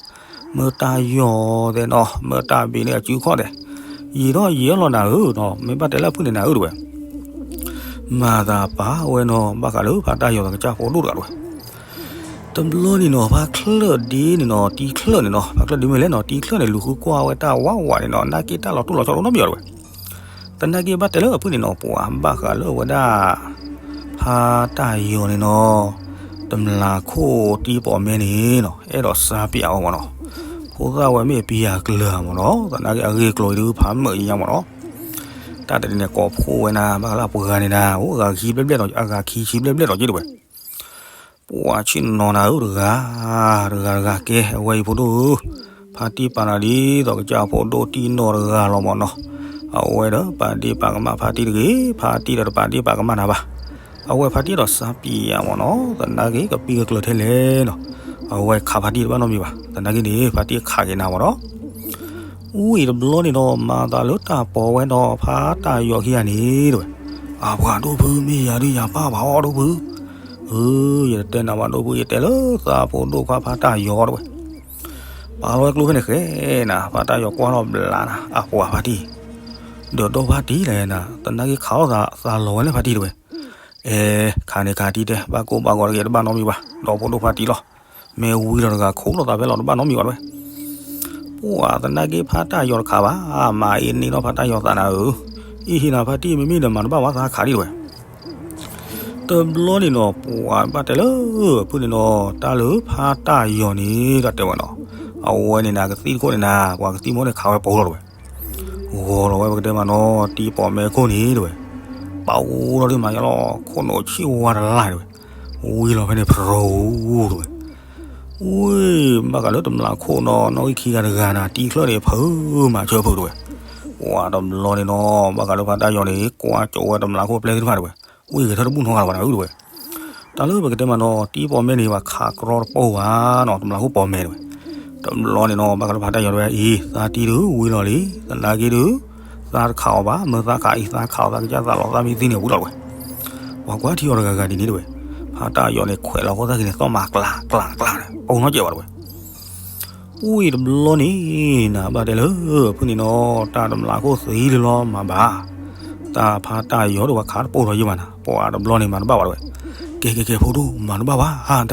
မၢတၢ်ယီၤသဲးနီၤ မၢတၢ်ဘ့ၣ်န့ၣ်အစုခီၣ်သဲး, ယံာ်ထီၣ်ယံာ်လီၤနၤဧၢနီၤ မ့ၢ်ဘၣ်တဲလၢအဖုန့ၣ်နၤဧၢတဝဲ မၤသးပာ်ဝဲနီၤ ဘၣ်ဃးလၢဖါတၢ်ယီၤသးကစၢ်ဖိဒိၣ်တဂၤတဝဲ, တ တဘျီန့ၣ်နီၤ ဖါချၢၣ်ဒ့န့ၣ်နီၤ တံချၢၣ်န့ၣ်နီၤ ဖါချၢၣ်ဒ့မ့ၢ်လဲၣ်နီၤ တံချၢၣ်န့ၣ် လူၤဃုကွၢ်ဝဲတၢ်ဝးဝးန့ၣ်နီၤ နာ်က့တၢ်လီၤတိၢ်လီၤဆီတအိၣ်နီတမံၤအီၤတဝဲ. သနာ်က့ဘၣ်တဲလၢအဖုၣ်န့ၣ်နီၤ ပှၤဘၣ်ဃးလၢအဝဲဒၣ် ဖါတၢ်ယီၤန့ၣ်နီၤ တမျးခိၣ်တံပီၣ်မဲန့ၣ်နီၤ အဲၣ်ဒိးစါပၠးအီၤမ့ၢ်နီၤ. ဖိသၣ်ဝဲမ့ၢ်ပံယၤကျၢၤမ့ၢ်နီၤ သနာ်က့အဂ့ၢ်ကျိၤအံၤဒုးဖးမုာ်ညါမ့ၢ်နီၤ. တၢ်တနံၤန့ၣ် ကိးဖှိၣ်ဝဲနၤ ဘၣ်ဃးလၢအပှၤဂၤန့ၣ်နၤ အိၣ်အဂၤခံဘျဲၣ်ဘျဲၣ်ဒီး အဂၤခံဆံဘျဲၣ်ဘျဲၣ်ဒီးက့တဝဲ. ပှၤဆ့ၣ်နီၤနၤဧၢတဂၤ တဂၤတဂၤကဲ အဝဲအံၤဖိဒိၣ်ဧၢ, ဖါတံၢ်ပာ်နၤဒ်သိးကစၢ်ဖိဒိၣ်တံၢ်နီၢ်တဂၤလီၤမ့ၢ်နီၤ. အဝဲဒီးပာ်ဒ့ပာ်ကမၣ်ဖါတံၢ်တဂ့ၤ, ဖါတံၢ်ဒီးတပာ်ဒ့ပာ်ကမၣ်နၤဘၣ်. အဝဲဖါတံၢ်ဒီးစါပံယၤမ့ၢ်နီၤ, သနာ်က့ကပံၢ်ကကျၢၤထဲလဲၣ်နီၤ. အဝဲခးဖါတံၢ်တဘၣ်နီတမံၤဘၣ်, သနာ်က့န့ၣ် ဖါတံၢ်ခးက့ၤနၤမ့ၢ်နီၤ. အူအံၤတဘျီန့ၣ်ဒီး မၤသးလၢတၢ်ပိာ်ဝဲဒီးဖါတၢ်ယီၤခံဂၤန့ၣ်တဝဲ. အပှၤဒိၣ်ဖု မ့ၢ်ယၤဒုးယၤပၢ်ဘၣ်အီၤဒိၣ်ဖု. အၢ ယတတဲနၤဘၣ်ဒိၣ်ဖု ယတဲလၢသးဖိဒိၣ်ခွါဖါတၢ်ယီၤတဝဲ. ပာ်လီၤဝဲကျိဖဲန့ၣ်ဃဲနၤ, ဖါတၢ်ယီၤကွၢ်ထီၣ်ဘျးနၤ, အပှၤဖါတံၢ်, ဒီးဒီဖါတံၢ်လဲၣ်နၤ, သနာ်က့ခးလိာ်သးသးလီၤဝဲလၢဖါတံၢ်တဝဲ. အဲ ခးန့ၣ်ခးတံၢ်တဲ ဘၣ်ကိၢ်ဘၣ်ဂီၤတဂ့ၤ တဘၣ်နီတမံၤဘၣ်, ဒီဖိဒိၣ်ဖါတံၢ်လီၤ. မ့ၢ်ဝံလီၤတဂၤခိၣ်လိာ်သးဖဲလီၤ တဘၣ်နီတမံၤဘၣ်တဝဲ. ပှၤသနာ်က့ဖါတၢ်ယီၤတခးဘၣ်, မၤအ့န့ၢ်ဒီးဖါတၢ်ယီၤသးနၤဧၢ, အံၤဟ့ၣ်နၤဖါတံၢ်မ့မ့ၢ်ဒီးမၤတဘၣ်ဝဲသးခးဒံးတဝဲ. တဘျီန့ၣ်နီၤ ပှၤဘၣ်တဲလၢ ဖုၣ်န့ၣ်နီၤ တၢ်လၢဖါတၢ်ယီၤန့ၣ် တၢ်တဲဝဲနီၤ, အဝဲန့ၣ်နၤကသံၣ်တခိၣ်န့ၣ်နၤ ပှၤကသံၣ်မီၢ်န့ၣ်ခးဝဲပိာ်လီၤတဝဲ. ဂီၤလီၤဝဲပကတဲမးနီၤ တံၢ်ပိာ်မဲခိၣ်န့ၣ်တဝဲ, ပာ်အိၣ်လီၤဒ်မးယလီၤ ခိၣ်နူာ်ဆံၣ်ဝါတလၢ်တဝဲ, ဝံလီၤဖဲန့ၣ်ဖရိတဝဲ. ဝံ ဘၣ်ဃးလၢတမျးခိၣ်နီၤ နီၣ်ဂံၢ်ခံဂၤတဂၤနၤ တံၢ်ချၢၣ်န့ၣ် ဖုမၤဆၢဖုတဝဲ. ပှၤတဘျီန့ၣ်နီၤ ဘၣ်ဃးလၢဖါတၢ်ယီၤန့ၣ် ကွၢ်ကၠိဝဲတမျးခိၣ်ပျဲၢ်သ့ၣ်တဖၣ်တဝဲ, ဝံဂဲၤထၢၣ်တဘူၣ်နီတဂၤလၢၤဘၣ်နၤဧၢတဝဲ. တၢ်လၢပကတဲမးနီၤ တံၢ်ပိာ်မဲန့ၣ် ပှၤခးကြီတပိာ်ဘၣ်နီၤ တမျးခိၣ်ပိာ်မဲတဝဲ. တဘျီန့ၣ်နီၤ ဘၣ်ဃးလၢဖါတၢ်ယီၤတဝဲအံၤ သါတံၢ်ဒုးဝံလီၤလံ, သနာ်က့ဒုး သါတခးအီၤဘၣ်, မ့ၢ်သါခးအံၤ သါခးအီၤ သးကစၢ်သးလီၤသးမံသံန့ၣ်ဝံလီၤတဝဲ. ပှၤကွၢ်ထံအီၤတဂၤဂၤဒ်န့ၣ်တဝဲ, ဖါတၢ်ယီၤန့ၣ် ခွဲးလီၤခိၣ်သၣ်ခံန့ၣ် သီၣ်မးကျးကျးကျးန့ၣ် ပိာ်နီၣ်ကဲးဝဲတဝဲ. အူအံၤတဘျီန့ၣ် နဘၣ်တဲလၢ ဖုၣ်န့ၣ်နီၤ တၢ်တမျးခိၣ်သံလၢလီၤမၤဘၣ်, တၢ်ဖါတၢ်ယီၤဒိၣ်ဝဲခးတပိာ်ထီၣ်ယံၤမးနၤ, ပှၤတဘျီန့ၣ်မၤတဘၣ်ဝဲတဝဲ. ကဲကဲကဲ ဖိဒိၣ် မၤတဘၣ်ဝဲ တၢ်အံၤ,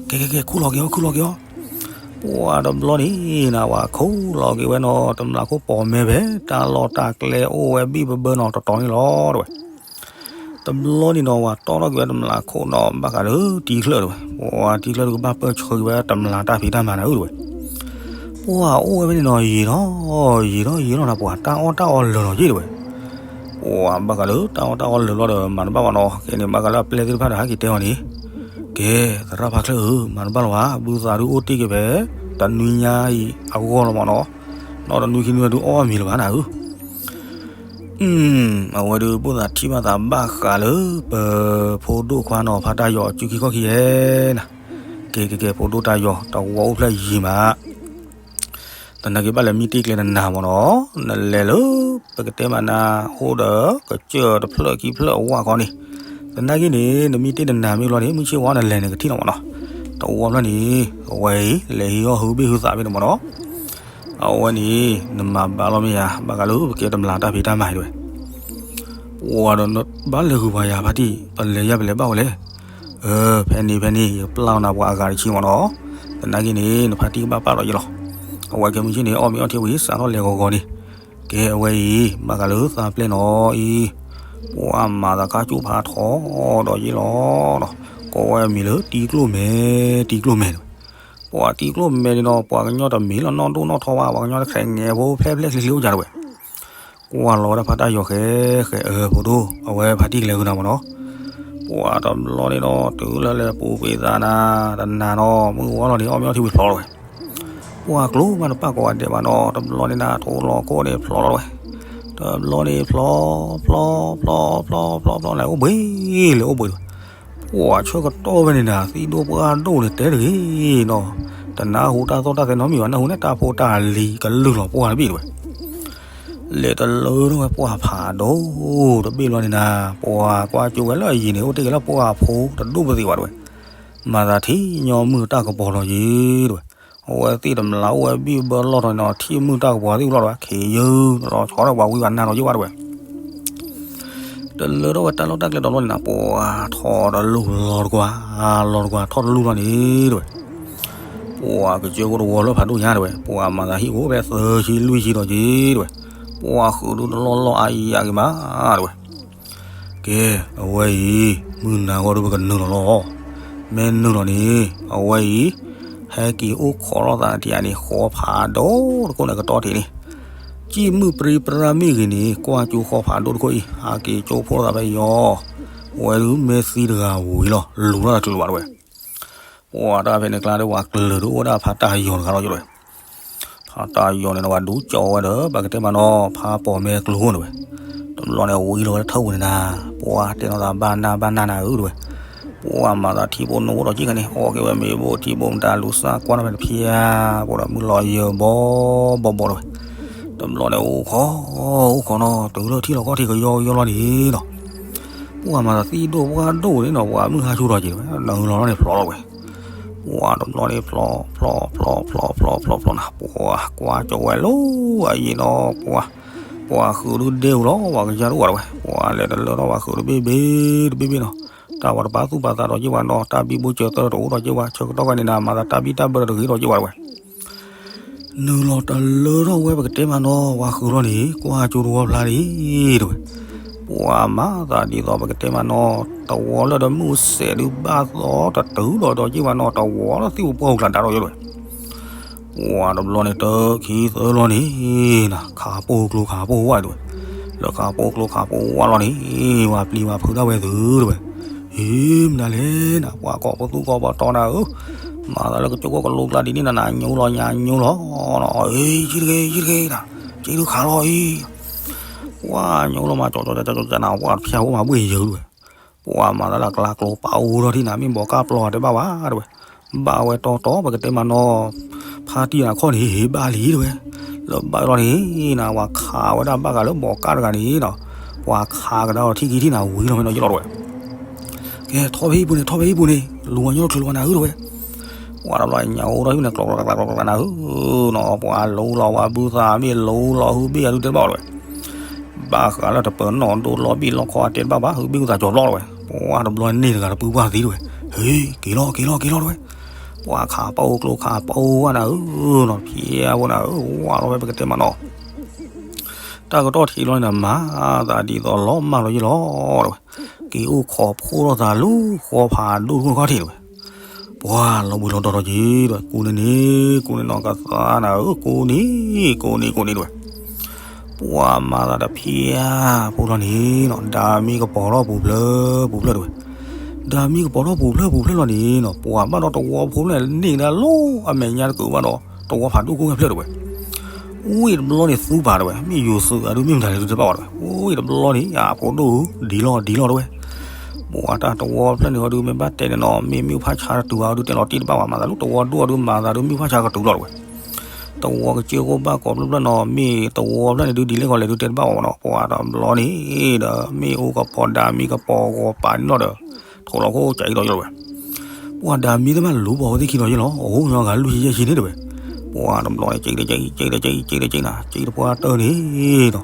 ကဲကဲကဲ ခူၣ်လီၤက့ၤအီၤ ခူၣ်လီၤက့ၤအီၤ. ပှၤတဘျီန့ၣ်နၤ ပှၤခူၣ်လီၤက့ၤဝဲနီၤ တမျးခိၣ်ပိာ်မဲဖဲ တၢ်လီၢ်တၢ်ကျဲအိၣ်ဝဲဘံၣ်ဘၢဘၢနီၤ တတီၤန့ၣ်လီၤတဝဲ. တဘျီန့ၣ်နီၤ ပှၤတီထီၣ်က့ၤဝဲတမျးခိၣ်နီၤ ဘၣ်ဃးလၢတံၢ်ချၢၣ်တဝဲ, ပှၤတံၢ်ချၢၣ်ဒုးကဘၣ်ပၢၢ်ဆၢက့ၤဝဲတမျးတၢ်ဖံးတၢ်မၤနၤဧၢတဝဲ. ပှၤအိၣ်ဝဲဖဲန့ၣ်နီၤ ယံာ်ထီၣ်ယံာ်ထီၣ်ယံာ်ထီၣ်နၤ ပှၤတၢ်အီၣ်တၢ်အီလၢာ်လီၤယ့ၣ်တဝဲ. ပှၤဘၣ်ဃးလၢတၢ်အီၣ်တၢ်အီလၢာ်လီၤဒီး မၤတဘၣ်ဘၣ်နီၤ ကဲန့ၣ် ဘၣ်ဃးလၢအပျဲၢ်သ့ၣ်တဖၣ်ဒီး ဟဲက့ၤတဲအီၤန့ၣ်, ကဲ သရၣ်ဖါချၢၣ်ဧၢ, မၤတဘၣ်လၢၤဘၣ်, ဘုသးဒုးအိၣ်တ့ၢ်က့ၤဖဲ တနွံညါအံၤအဂီၢ်လီၤမးနီၤ, နီၢ်တနွံခံနွံဒုးအီၣ်မ့ၤလၢၤဘၣ်နၤဧၢ. အဝဲဒုး ဘၣ်သးထံၣ်ဘၣ်သးဘၣ်ဃးလၢ ပဖိဒိၣ်ခွါနီၤ ဖါတၢ်ယီၤစုခံခီၣ်ခံယဲနၤ. ကဲကဲကဲ ဖိဒိၣ်တၢ်ယီၤ တဝီအိၣ်ဖျဲၣ်ယံၤမး, သနာ်က့ဘၣ်လဲၤမံတ့ၢ်ကျဲနနၤမ့ၢ်နီၤ, နလဲၤလၢ ပကတဲမးနၤ အိၣ်ဒီးကစၢၢ်တဖျၢၣ်ခံဖျၢၣ်အဝဲခီန့ၣ်, သနာ်က့န့ၣ် နမံတ့ၢ်နနၤမ့ၢ်လီၤန့ၣ် မုၢ်ဆ့ၣ်ဝါနလဲၤန့ၣ် ကထံၣ်လီၤမ့ၢ်နီၤ, တဝီဖျၢၣ်န့ၣ် အဝဲအံၤ လဲၤဟံးအီၣ်ဟုဘ့ၣ်ဟုသးဘ့ၣ်န့ၣ်မ့ၢ်နီၤ. အဝဲန့ၣ် နမၤဘၣ်လီၤမ့ၢ်ယါ ဘၣ်ဃးလၢပကဲတမျးတၢ်ဖံးတၢ်မၤအံၤတဝဲ. ပှၤဒီးဘၣ်လဲၤဃုာ်ပှၤယၤဖါတံၢ် ပလဲၤယၤပလဲၤဘၣ်ဝဲလဲၣ်. အၢ ဖဲန့ၣ်ဖဲန့ၣ် ယပျၢ်နၤပှၤအဂၤတဆံမ့ၢ်နီၤ, သနာ်က့န့ၣ် နဖါတံၢ်ကဘၣ်ပာ်ဒီးယလီၤ. အဝဲကဲမုၢ်ဆ့ၣ်န့ၣ် အီၣ်မ့ၤအီထံဝံၤ စးထီၣ်လဲၤဂီၤဂီၤန့ၣ်, ကဲအဝဲအံၤ ဘၣ်ဃးလၢသးပျဲၢ်နီၤအံၤ, ပှၤမၤသးခါကၠိဖးထီဒီးယ့ၣ်လီၤဒီး, ကိးဝဲအမံၤလၢတံကျိၣ်မဲ တံကျိၣ်မဲတဝဲ. ပှၤတံကျိၣ်မဲန့ၣ်ဒီး ပှၤကညီတမ့ၢ်လီၤနီၢ်ဒိၣ်နီၢ်ထီဘၣ်, ပှၤကညီတခါငဲဖိဖျဲၣ်ဖျဲၣ်ချ့ချ့အိၣ်ယၤတဝဲ. ကွၢ်လီၤဝဲဒၣ်ဖါတၢ်ယီၤဃဲဃဲ အၢဖိဒိၣ် အဝဲဖါတံၢ်ကလဲၤဃုာ်နၤမ့ၢ်နီၤ. ပှၤတဘျီန့ၣ်ဒီး တုၤလၢလဲၤပူၤကွံာ်သးနၤ တနၤနီၤ မုၢ်ဝါလီၤန့ၣ် အီၣ်မ့ၤအီထံဝံၤဖျိးလီၤဝဲ. ပှၤကျိမးတပာ်ကိးဂၤဒဲးဘၣ်နီၤ တဘျီန့ၣ်နၤ ထိလီၤခိၣ်န့ၣ်ဖျိးလီၤဝဲ. တဘျီန့ၣ်ဖျိး ဖျိး ဖျိး ဖျိး ဖျိး ဖျိး လဲၤအိၣ်ဘှံး လဲၤအိၣ်ဘှံးတဝဲ. ပှၤဆၢကတီၢ်ဖဲန့ၣ်နၤ သံၣ်ဒိၣ်ပှၢ်ဒိၣ်န့ၣ်တဲတဂ့ၤနီၤ, တနၢ်ဟူတၢ်သိၣ်တၢ်သဲနီတမံၤဘၣ်, နၢ်ဟူန့ၣ်တၢ်ဖိတၢ်လံၤကလုၢ်လီၤပှၢ်တဘ့ၣ်တဝဲ. လဲၤတလၢထီၣ်ဝဲပှၢ်ဖးဒိၣ်တဘ့ၣ်လီၤန့ၣ်နၤ, ပှၤကွၢ်ကၠိဝဲလၢအယံၤန့ၣ် အိၣ်တ့ၢ်က့ၤလၢပှၢ်ဖိတဒိၣ်ပသ့ၣ်ဘၣ်တဝဲ. မၤသးထံၣ်ညီမုၢ်တၢ်ကပီၤလီၤယ့ၣ်တဝဲ. အဝဲသ့ၣ်တမျးအိၣ်ဝဲဘံၣ်ဘၢလီၢ်ထီန့ၣ်နီၤ ထံၣ်မုၢ်တၢ်ကပီၤသ့ၣ်ဝံၤလီၤတဝဲ ခ့ယုၢ်လီၤဆီဒီးပှၤဝံၤဘၣ်နၤလီၤယ့ၣ်ဝဲတဝဲ. တလၢထီၣ်ဝဲတၢ်လီၢ်တၢ်ကျဲတဘျီန့ၣ်နီၤ ပှၤထီၣ်တလူၢ်လီၤတကွၢ်, လီၤတကွၢ်ထီၣ်တလူၢ်လီၤန့ၣ်တဲဝဲ, ပှၤကစၢၢ်ခိၣ်တဝီလၢဖးဒိၣ်ညါတဲဝဲ, ပှၤမၤသးဟံၣ်အိၣ်ဖဲသၢဆံလွံၢ်ဆံဒီးက့တဲဝဲ, ပှၤဃုာ်ဒုတလီၢ်လီၢ်အါအံၤအါဂ့ၤမးတဲဝဲ. ကဲ, အဝဲအံၤ မုၢ်နၤဂီၢ်ဒုပကနုာ်လီၤလီၤ. မ့ၢ်နုာ်လီၤန့ၣ် အဝဲအံၤ ဟဲက့ၤအိၣ်ခိးလိာ်သးတံၢ်န့ၣ် ဃီဖးဒိၣ်တခိၣ်န့ၣ်ကတီၢ်ထံးန့ၣ်, စံၣ်မုၢ်ပြံပြါမ့ၢ်ဂ့ၤန့ၣ် ကွၢ်ကၠိဃီဖးဒိၣ်တခိၣ်အံၤ ဟးက့ၤကၠိဖိလိာ်သးဖဲယီၤ, ဝဲဒုးမ့ၢ်သံတဂၤဝံၤလီၤ လူၤထီၣ်တချုးလၢၤဘၣ်တဲဝဲ. ပှၤတၢ်ဖဲန့ၣ်ကျါဒီးပှၤကျၢၤဒုးအိၣ်ဝဲဒၣ်ဖးတၢ်ယီၤတဂၤလီၤတဲဝဲ. ဖးတၢ်ယီၤန့ၣ်ဒီးပှၤဒုးကၠီဝဲဒီး ပကတဲမးနီၤ ဖးပိာ်မဲကျိန့ၣ်တဲဝဲ, တဘျီန့ၣ်ဝံၤလီၤဝဲလၢထၢၣ်ပူၤန့ၣ်နၤ, ပှၤတဲလိာ်သးဘၣ်နၢ်ဘၣ်နၢ်နၤဧၢတဲဝဲ. ပှၤမၤသးထံဘိနိဘိဒီးက့ခါန့ၣ် အီၣ်က့ၤဝဲမ့ၤဘိထံဘိမတၤလူၤစၢ်ကွၢ်ထီၣ်ဖဲတဖျၢၣ်ဘိဒီးမုၢ်လီၤယၢၤဘီဘီဘီတဲဝဲ. တဘျီန့ၣ်အိၣ်ခိး အိၣ်ခိးနီၤ တုၤလၢထံလီၤကီၢ်ထံးကယီကယီလီၤန့ၣ်နီၤ, ပှၤမၤသးသံဒိၣ်ပှၢ်ဒိၣ်န့ၣ်နီၤ ပှၤမုၢ်ဟါဆိဒီးက့ၤတဲဝဲ နုာ်လီၤလီၤန့ၣ်ဖျိးလီၤဝဲ. ပှၤတဘျီန့ၣ်ဖျိး ဖျိး ဖျိး ဖျိး ဖျိး ဖျိး ဖျိးနၤ ပှၤကွၢ်ကၠီဝဲလီၤအယံၤနီၤ ပှၤ ပှၤဃုာ်ဒုဒဲဧိၤလီၤ ပှၤကစၢ်ဒိၣ်ဝဲတဲဝဲ, ပှၤလဲၤတလၢထီၣ်ပှၤဃုာ်တဘ့ၣ်ဘ့ၣ်တဘ့ၣ်ဘ့ၣ်နီၤ, တၢ်ဝဲတပာ်သူၣ်ပာ်သးဒီးက့ၤဝဲနီၤ တၢ်ဘံဘူစၢၤသၢတအိၣ်ဒီးက့ၤဝဲ ဆၢကတီၢ်ခါန့ၣ်နၤ မၤသးတၢ်ဘံတၢ်ဘၢတဂ့ၤဒီးက့ၤဝဲတဲဝဲ. နုာ်လီၤတလၢထီၣ်ဝဲပကတဲမးနီၤ ပှၤဃုာ်လီၤန့ၣ် ကွၢ်ကၠိတဝီဖျါန့ၣ်တဲဝဲ, ပှၤမၤသးဒ်သိးပကတဲမးနီၤ တဝီလၢဒီးမုၢ်စဲးဒုးဘၣ်သီတတုၤဒီးဒီးက့ၤဝဲနီၤ တဝီလၢသ့ၣ်ပှၢ်ပှၢ်ကျါဒါဒီးယိၤတဲဝဲ. ပှၤတဘျီန့ၣ်တခံသၢလီၤန့ၣ်နၤ ခးပိၢ်ကျိခးပိၢ်ဝါတဲဝဲ, လၢခးပိၢ်ကျိခးပိၢ်ဝါလီၤန့ၣ် ပှၤပျံၤပှၤဖုးဒၣ်ဝဲသုတဲဝဲ, ဟ့ၣ်မနုၤလဲၣ်နၤ ပှၤကိးပသူကိးပတီၤနၤဧၢ, မၤသးလၢကကၠိကီၢ်ကလိကျါဒ်န့ၣ်နၤ နညိလီၤညါညိလီၤနီၤ, အ့ ယံၤတဂ့ၤ ယံၤတဂ့ၤနၤ, က့ဒုးခးလီၤအံၤ ပှၤညိလီၤမးကၠီကၠီကၠီကၠီနၤ ပှၤတဖျၢၣ်အိၣ်မးဘှ့ၣ်ယၢၤတဲဝဲ, ပှၤမၤသးလၢကျါကျိပာ်အိၣ်ထီၣ်ထံၣ်နၤ မ့ၢ်ဘီးကၢ်ပျီတဲဘၣ်ဝဲတဲဝဲ, ဘၣ်ဝဲတီတီပကတဲမးနီၤ, ဖါတံၢ်နၤခီၣ်န့ၣ်ဟ့ၣ်ဘၣ်လံတဲဝဲ, လၢဘၣ်လီၤန့ၣ်နၤ ပှၤခးဝဲဒၣ်ဘၣ်ဃးလၢဘီးကၢ်တဂၤန့ၣ်နီၤ, ပှၤခးကဒါအီၤထံၣ်ခံထံၣ်နၤဝံၤလီၤဖဲနီၤယလီၤတဲဝဲ. ကဲ ထီၣ်ဖဲဟံၣ်ပူၤန့ၣ် ထီၣ်ဖဲဟံၣ်ပူၤန့ၣ် လူၤဝဲညီတချုးလၢၤဘၣ်နၤဧၢတဲဝဲ, ပှၤတဘျီညါအိၣ်ထီၣ်ဟံၣ်ပူၤန့ၣ် ကျီကျီကျီကျီကျီနၤဧၢနီၤ, ပှၤလူၤလီၤဝဲဘုသးမ့ၢ်လူၤလီၤဟုဘ့ၣ်အဒုးတဲတဘၣ်တဲဝဲ ဘၣ်ဃးလၢတပၢၤနီၣ်ဒိလီၤဘ့ၣ်လီခီအတဲတဘၣ်ဘၣ် ဟုဘ့ၣ်ဟုသးကၠီၤဘျီတဲဝဲ, ပှၤတဘျီန့ၣ်တဂၤတပုၢ်ပှၢ်သံတဲဝဲ, ဟ့ၣ် က့ၤလီၤ က့ၤလီၤ က့ၤလီၤတဲဝဲ, ပှၤခးပၢ်အိၣ်ကျိခးပၢ်အိၣ်ဝဲနၤဧၢနီၤ ဖျဲဖိနၤဧၢ ဝါလီၤဝဲပကတဲမးနီၤ တၢ်ကတီၢ်ထံးလီၤန့ၣ်နၤ မၤသးဒ်သိးလီၤမၢ်လီၤယ့ၢ်လီၤတဲဝဲ, က့ၤအိၣ်ခိးဖှိၣ်လိာ်သးလၢဃီဖးဒိၣ်တခိၣ်ခီၣ်ထံးတဲဝဲ, ပှၤလီၤဘှံးလီၤတီၤလီၤက့ၤဒီး ကူန့ၣ်န့ၣ် ကူန့ၣ်နီၤကသးနၤဧၢ ကူန့ၣ် ကူန့ၣ် ကူန့ၣ်တဲဝဲ, ပှၤမၤသးတဖျဲဖိလီၤန့ၣ်နီၤ ဒၤမံကပီၤထီၣ်ပူၤဖျၢၣ်ပူၤဖျၢၣ်တဲဝဲ, ဒၤမံကပီၤထီၣ်ပူၤဖျၢၣ်ပူၤဖျၢၣ်လီၤန့ၣ်နီၤ ပှၤဘၣ်ဒီးတဝီဖိဖျၢၣ်န့ၣ် န့ၢ်ကဒါလီၤအမဲာ်ညါတကုာ်ဘၣ်ဒီး တဝီဖးဒိၣ်ကိးဂၤဖျၢၣ်တဲဝဲ ဝံၣ်တဘျီန့ၣ်သူပာ်တဲဝဲ မ့ၢ်ယိၤသုးအဒုးမ့ၢ်မတၤလဲၣ်ဒုးတဲဘၣ်ဝဲတဲဝဲ ဝံၣ်တဘျီန့ၣ် အဖိဒိၣ်ဧၢ ဒ်လီၤဒ်လီၤတဲဝဲ, ပှၤတၢ်တဝီဖျၢၣ်န့ၣ်အီၤဒုးမ့ၢ်ဘၣ်တဲန့ၣ်နီၤ မ့ၢ်မုၢ်ဖၣ်ဆါတတုၤအီၤဒုးတဲလီၤတံၢ်တဘၣ်ဝဲ မၤသးလၢတဝီဒိၣ်အီၤဒုးမၤသးဒုးမုၢ်ဖၣ်ဆါကတုၤလီၤတဲဝဲ, တဝီကစၢၢ်ခိၣ်ဘၣ်ကိးဖျၢၣ်ဖျၢၣ်နီၤ မ့ၢ်တဝီဖျၢၣ်န့ၣ်ဒုးဒ်လဲၣ်ကီးလဲၣ်ဒုးတဲတဘၣ်ဝဲနီၤ ပှၤတဘျီန့ၣ်ဒီး မ့ၣ်အူကပီၤဒၤမံကပီၤဂီၤပာ်န့ၣ်လီၤဒီး ထိးလီၤခိၣ်ကၠးအံၤဒီးယလီၤဝဲ ပှၤဒၤမံတမ့ၢ်လူၤပိာ်ဝဲသ့ၣ်ခံဒီးယလီၤ အိၣ်ညီဂၤလွံၢ်ဆံယဲၢ်ဆံန့ၣ်တဲဝဲ, ပှၤတဘျီန့ၣ် ကၠံတကၠံ ကၠံတကၠံ ကၠံတကၠံနၤ ကၠံတပှၢ်တၢၢ်န့ၣ်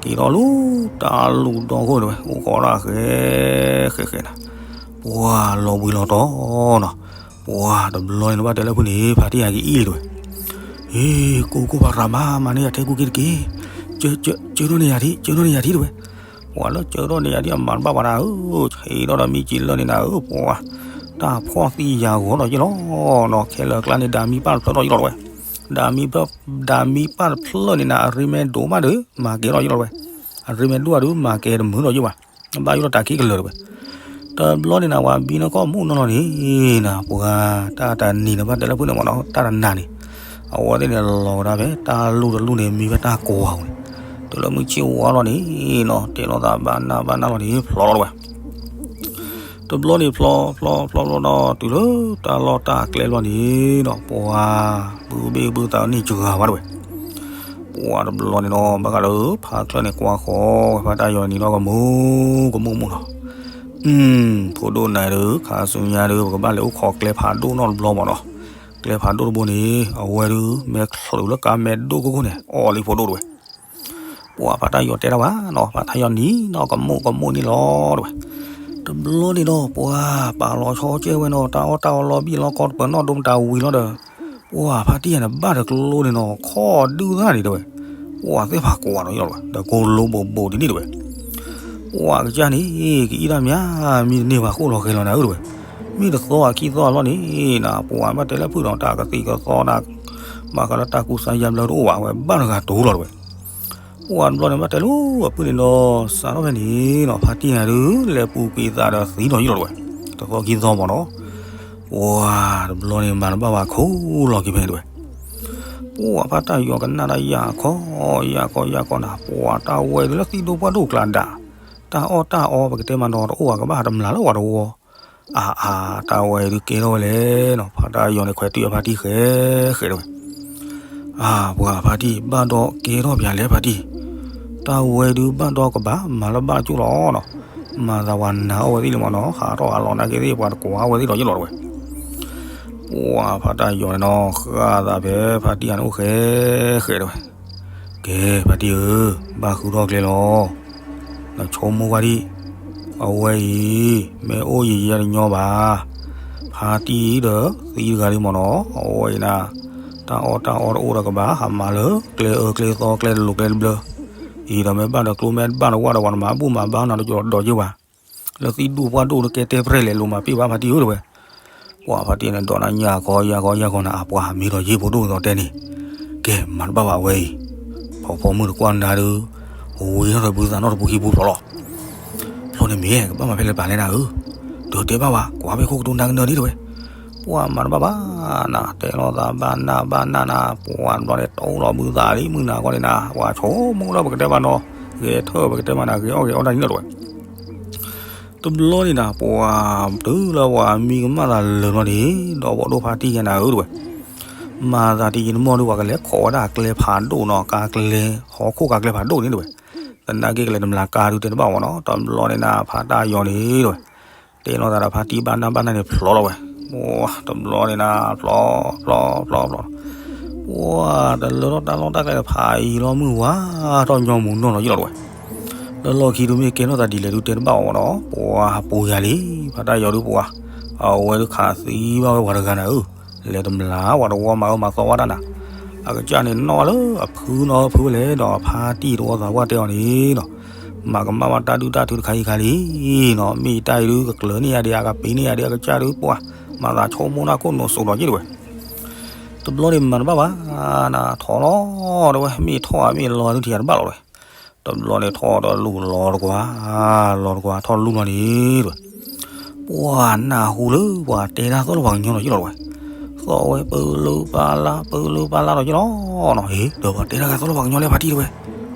ဒီး က့ၤထီၣ်လၢတၢ်လူၢ်ဒီခိၣ်တဲဝဲ အိၣ်ခိးဒၣ်ဃဲ ဃဲဃဲနၤ, ပှၤလီၤဘှံးလီၤတီၤနီၤ, ပှၤတဘျီန့ၣ်နဘၣ်တဲလၢဖုန့ၣ် ဖါတံၢ်ယၤက့ၤအံၤလံတဲဝဲ, ဟ့ၣ် ကိၢ်ကိၢ်ဖးရၤမး မၤန့ၢ်ယၤထဲကူက့ၤတက့ၢ်, ကၢထီၣ်န့ၢ်ယၤထံ ကၢထီၣ်န့ၢ်ယၤထံတဲဝဲ ပှၤလၢကၢထီၣ်န့ၢ်ယၤဒ်အမၤတဘၣ်ဘၣ်နၤဧၢ, ဆံးထီၣ်ဒီးမံကံလၢန့ၣ်နၤဧၢ, ပှၤ တၢ်ဖှီၣ်သံယာ်ဂီၤဒီးယ့ၢ်လီၤနီၤ, ခဲလၢာ်ကျါန့ၣ် ဒၤမံပၢ်တဖျၢၣ်ထီၣ်ယ့ၢ်လီၤတဲဝဲ, ဒၤမံပၢ် ဒၤမံပၢ်တဖျၢၣ်န့ၣ်နၤ အရ့မဲဒိၣ်မးဒီး မၤကဲထီၣ်ယ့ၢ်လီၤတဲဝဲ, အရ့မဲဒိၣ်အဒုးမၤကဲတမုာ်ဒီးယ့ၢ်ဘၣ်, ဘၣ်ယိၣ်လီၤတၢ်ခံကလၢာ်တဲဝဲ တဘျီန့ၣ်နၤ ပှၤဘံနီၢ်ကီၢ်မုၢ်နီၢ်လီၤန့ၣ်နၤ ပှၤ တၢ်တနံၤန့ၣ် ဘၣ်တဲလၢဖုန့ၣ်မ့ၢ်နီၤ တၢ်တနၤန့ၣ် အဝဲသ့ၣ်န့ၣ်လီၤဝဲဒၣ်ဖဲ တၢ်လူၢ်တလူၢ်န့ၣ် မံဖဲတၢ်ကိးဝဲန့ၣ်, တုၤလၢမုၢ်ဆ့ၣ်ဝါလီၤန့ၣ်နီၤ တဲလိာ်သးဘၣ်နၢ်ဘၣ်နၢ်လီၤန့ၣ် ဖျိးလီၤတဲဝဲ တဘျီန့ၣ်ဖျိး ဖျိး ဖျိး ဖျိးဒီး တုၤလၢတၢ်လီၢ်တၢ်ကျဲလီၤန့ၣ်နီၤ ပှၤ ဘုဘ့ၣ်ဘုသးန့ၢ်စှၤဝဲတဲဝဲ, ပှၤတဘျီန့ၣ်နီၤ ဘၣ်ဃးလၢ ဖါချၢၣ်န့ၣ် ကွၢ်ဃီဝဲဖါတၢ်ယီၤန့ၣ်နီၤ ကမူကမူမူနီၤ, ဖိဒိၣ်နၤဒီး ခါဆူညါဒီး ပကဘၣ်လဲၤအိၣ်ခိးကျဲဖးဒိၣ်နီတဘျီမ့ၢ်နီၤ, ကျဲဖးဒိၣ်တဘိန့ၣ် အဝဲဒုး မ့ၢ်ချုးလၢကါမဲာ်ဒိၣ်ခိၣ်ခိၣ်န့ၣ် အီၣ်လံဖိဒိၣ်တဲဝဲ ပှၤဖါတၢ်ယီၤတဲတၢ်ဘၣ်နီၤ, ဖါတၢ်ယီၤနံၤနီၤ ကမူၣ်ကမူၣ်န့ၣ်လီၤတဲဝဲ. တဘျီန့ၣ်ဒီး ပှၤပာ်လီၤဆီကဲဝဲနီၤ, တၢ်အီၣ်တၢ်အီလီၤဘံၣ်လီၤကီ တပနီၣ်ဒိမတၤဝံၤလီၤဒီး ပှၤဖါတံၢ်ယၤန့ၣ် ဘၣ်တကျိန့ၣ်နီၤ ခီၣ်ဒုၣ်သၣ်န့ၣ်တဲဝဲ. ပှၤသ့ၣ်ဖးကွၢ်ဒီးယီၤလီၤဝဲ ဒီးကိလိဘိးဘိးဒ်န့ၣ်တဲဝဲ. ပှၤကစၢ်န့ၣ် ကအံၣ်တၢ်မံၤ မံတန့ၢ်ဘၣ် ဃိၣ်လီၤဃဲၤလီၤနၤဧၢတဲဝဲ. မ့ၢ်တသီအခံသီအလီၢ်န့ၣ်နၤ ပှၤဘၣ်တဲလၢဖုၣ်ဒီးတၢ်ကသံၣ်ကသီနၤ, ဘၣ်ဃးလၢတၢ်ကူစါယါဘျၢတအိၣ်ဘၣ် အဝဲဘၣ်တဂၤတူၤလီၤတဲဝဲ. ပှၤတဘျီန့ၣ်ဘၣ်တဲလၢအပုၢ်န့ၣ်ဒီး စးထီၣ်ဖဲန့ၣ်နီၤ ဖါတံၢ်ယၤဒုး လဲၤပူၤကွံာ်သးဒီးသံဒီးယီၤလီၤဝဲ. တသီခံသီမ့ၢ်နီၤ ပှၤတဘျီန့ၣ် မၤတဘၣ်ဘၣ်ခိၣ်လီၤက့ၤဖဲန့ၣ်တဲဝဲ. ပှၤဖါတၢ်ယီၤကနၣ်တၢ်ယၢ်ခီ ယၢ်ခီ ယၢ်ခီနၤ ပှၤတၢ်ဝဲဒုးလၢသံၣ်ဒိၣ်ပှၢ်ဒိၣ်ကျါဒၣ်, တၢ်အီၣ်တၢ်အီပကတဲမးနီၤ တအိၣ်ဘၣ်ကဘၣ်တမျၢ်လၢပှၤတဝီ, အါအါ တၢ်ဝဲဒုးကဲထီၣ်ဝဲလဲၣ်နီၤ ဖါတၢ်ယီၤန့ၣ် ခွဲးတုၤအဖါတံၢ်ဃဲဃဲတဲဝဲ. အါ ပှၤဖါတံၢ် ဘၣ်ဒီးကဲထီၣ်ပၠးလဲၣ်ဖါတံၢ်, တၢ်ဝဲဒုးဘၣ်ဒီးကဘၣ်မၤလၢဘၣ်ကၠိလီၤနီၤ, မၤသးပှၤနာ်အီၣ်ဝဲသ့ၣ်လံမ့ၢ်နီၤ ဟးထီၣ်ဟးလီၤနာ်က့သ့ၣ် ပှၤတကွၢ်ဝဲသ့ၣ်ဒီးယီၤလီၤတဲဝဲ. ပှၤဖါတၢ်ယီၤန့ၣ်နီၤ ဃၣ်သးဖဲဖါတံၢ်ယၤန့ၣ်အိၣ်ဃဲဃဲတဲဝဲ. ကဲ ဖါတံၢ်ဧၢ, ဘၣ်ဃုထီၣ်ကျဲလီၤ, နဆိကမိၣ်ကွၢ်ဒံး, အဝဲအံၤ မ့ၢ်အိၣ်ယံာ်ယံာ်တညီဘၣ်, ဖါတံၢ်ဒီးသံတဂၤလံမ့ၢ်နီၤ အဝဲအံၤနၤ, တၢ်အီၣ်တၢ်အီတအိၣ်ဒီးကဘၣ် ဟးမၤလၢကျဲအၢကျဲသီကျဲတလိၤကျဲတဘျၢ, အံၤဒီးမ့ၢ်ဘၣ်ဒီးကျိမ့ၢ်ဘၣ်ဒီးဝၣ်ဒီးပှၤနမၤဘူၣ်မၤဘါနၤဒီးကဒီးက့ၤဘၣ်, လၢသံၣ်ဒိၣ်ပှၢ်ဒိၣ်ဒီးကဲတဲပြဲလဲၣ် လိၤမၤပ့ၢ်ဘၣ်ဖါတံၢ်ဧၢတဲဝဲ. ပှၤဖါတံၢ်န့ၣ် ဒိးနၤညၣ်ခီယၢ်ခီယၢ်ခီနၤ အပှၤမ့ၢ်ဒီးယ့ၢ်ဖိဒိၣ်သိးတဲန့ၣ်, ကဲ မၤတဘၣ်ဘၣ်ဝဲအံၤ, ဖီဖီမုၢ်တကွၢ်နၤဒုး, ဝံၤထီၣ်ဒီးဘုသးနီၣ်တပူၤခံပူၤဖျိးလီၤ. ဖျိးန့ၣ်မ့ၢ် ကဘၣ်မၤဖဲလဲၣ်ပာ်လဲၣ်နၤဧၢ, ဒီးတဲဘၣ်ဝဲ ကွၢ်ဖဲခိၣ်ကတိၤနၤကနၢၤဒ်တဲဝဲ. ပှၤမၤတဘၣ်ဘၣ်နၤ တဲလိာ်သးဘၣ်နၢ်ဘၣ်နၢ်နၤ ပှၤတဘျီန့ၣ် တအိၣ်လီၤဘုသးလံ မုၢ်နၤခီန့ၣ်နၤ ပှၤဆိကမိၣ်လၢပကတဲဘၣ်နီၤ, ဂဲၤထၢၣ်ပကတဲမးနၤ ဂဲၤအီၣ်ဂဲၤအီတၢ်န့ၣ်လီၤတဲဝဲ. တဘျီန့ၣ်နၤ ပှၤတုၤလၢပှၤမံကမၣ်သးလၢာ်လီၤန့ၣ် ဒီးဘၣ်ဒိဖါတံၢ်ယဲနၤဧၢတဲဝဲ, မၤသးတယံာ်တမီၢ်ဒုး ပှၤကလဲၤခိးဝဲဒၣ်ကျဲဖးဒိၣ်နီၤ ကါကျဲ ဟီၣ်ခိၣ်ကါကျဲဖးဒိၣ်န့ၣ်တဲဝဲ, သနာ်က့ကလဲၤတမျးကါဒုးတဲတဘၣ်မ့ၢ်နီၤ တဘျီန့ၣ်နၤ ဖါတၢ်ယီၤန့ၣ်တဲဝဲ, တဲလိာ်သးဒီးဖါတံၢ်ဘၣ်နၢ်ဘၣ်နၢ်န့ၣ်ဖျိးလီၤဝဲ, ပှၤတဘျီန့ၣ်နၤ ဖျိး ဖျိး ဖျိး ဖျိး ပှၤတလၢထီၣ်တၢ်လီၢ်တၢ်ကျဲတဖၣ်အံၤလီၤ မုၢ်ဝါထီၣ်ညီမုၢ်နီၢ်နီၢ်ယ့ၢ်လီၤတဲဝဲ, လၢလီၢ်ခံဒုးမ့ၢ်ကဲထီၣ်သးဒ်လဲၣ်ဒုးတဲတဘၣ်အီၤမ့ၢ်နီၤ ပှၤပူၤယၤလံ, ဖါတၢ်ယီၤဒုးပှၤ, အဝဲဒုးခးသံဘၣ်ဝဲပှၤတဂၤနၤဧၢ, လဲၤတမျးဝဲတဝီမၤအၢမၤသီဝဲတၢ်နၤ, အကစၢ်န့ၣ်နီၣ်ဝဲလၢအဖုနီၤဖုဝဲလဲၣ်ဒီး ဖါတံၢ်တဝီသးပှၢ်တဲအီၤန့ၣ်နီၤ မၤကမၣ်ဘၣ်တၢ်ဒုၣ်တၢ်ထုတခါအံၤခါလံနီၤ, မ့ၢ်တၢ်အံၤဒုးကကျၢၤန့ၢ်ယၤဒံး အကပ့ၤန့ၢ်ယၤဒံး အကစၢ်ဒုးပှၤ, မၤသးဆိကမိၣ်တၢ်ခိၣ်နူာ်စိးဒီးက့ၢ်တဲဝဲ, တဘျီန့ၣ်မၤတဘၣ်ဘၣ်, နၤထီၣ်လီၤတဲဝဲ မ့ၢ်ထီၣ်ဧါမ့ၢ်လီၤဒုးထံၣ်တဘၣ်လီၤတဲဝဲ, တဘျီန့ၣ်ထီၣ်ဒီးလူၢ်လီၤတကွၢ်, လီၤတကွၢ်ထီၣ်လူၢ်လီၤန့ၣ်တဲဝဲ ပှၤနၢ်ဟူလၢပှၤတဲတၢ်သီၣ်လၢပှၤကညီလီၤယ့ၢ်လီၤတဲဝဲ, သီၣ်ဝဲပၢလၢပၢလၢ ပၢလၢပၢလၢဒီးယ့ၢ်လီၤနီၤ, ဟ့ ဒီးပှၤတဲတၢ်ဂၤသီၣ်လၢပှၤကညီလဲၣ်ဖါတံၢ်တဲဝဲ,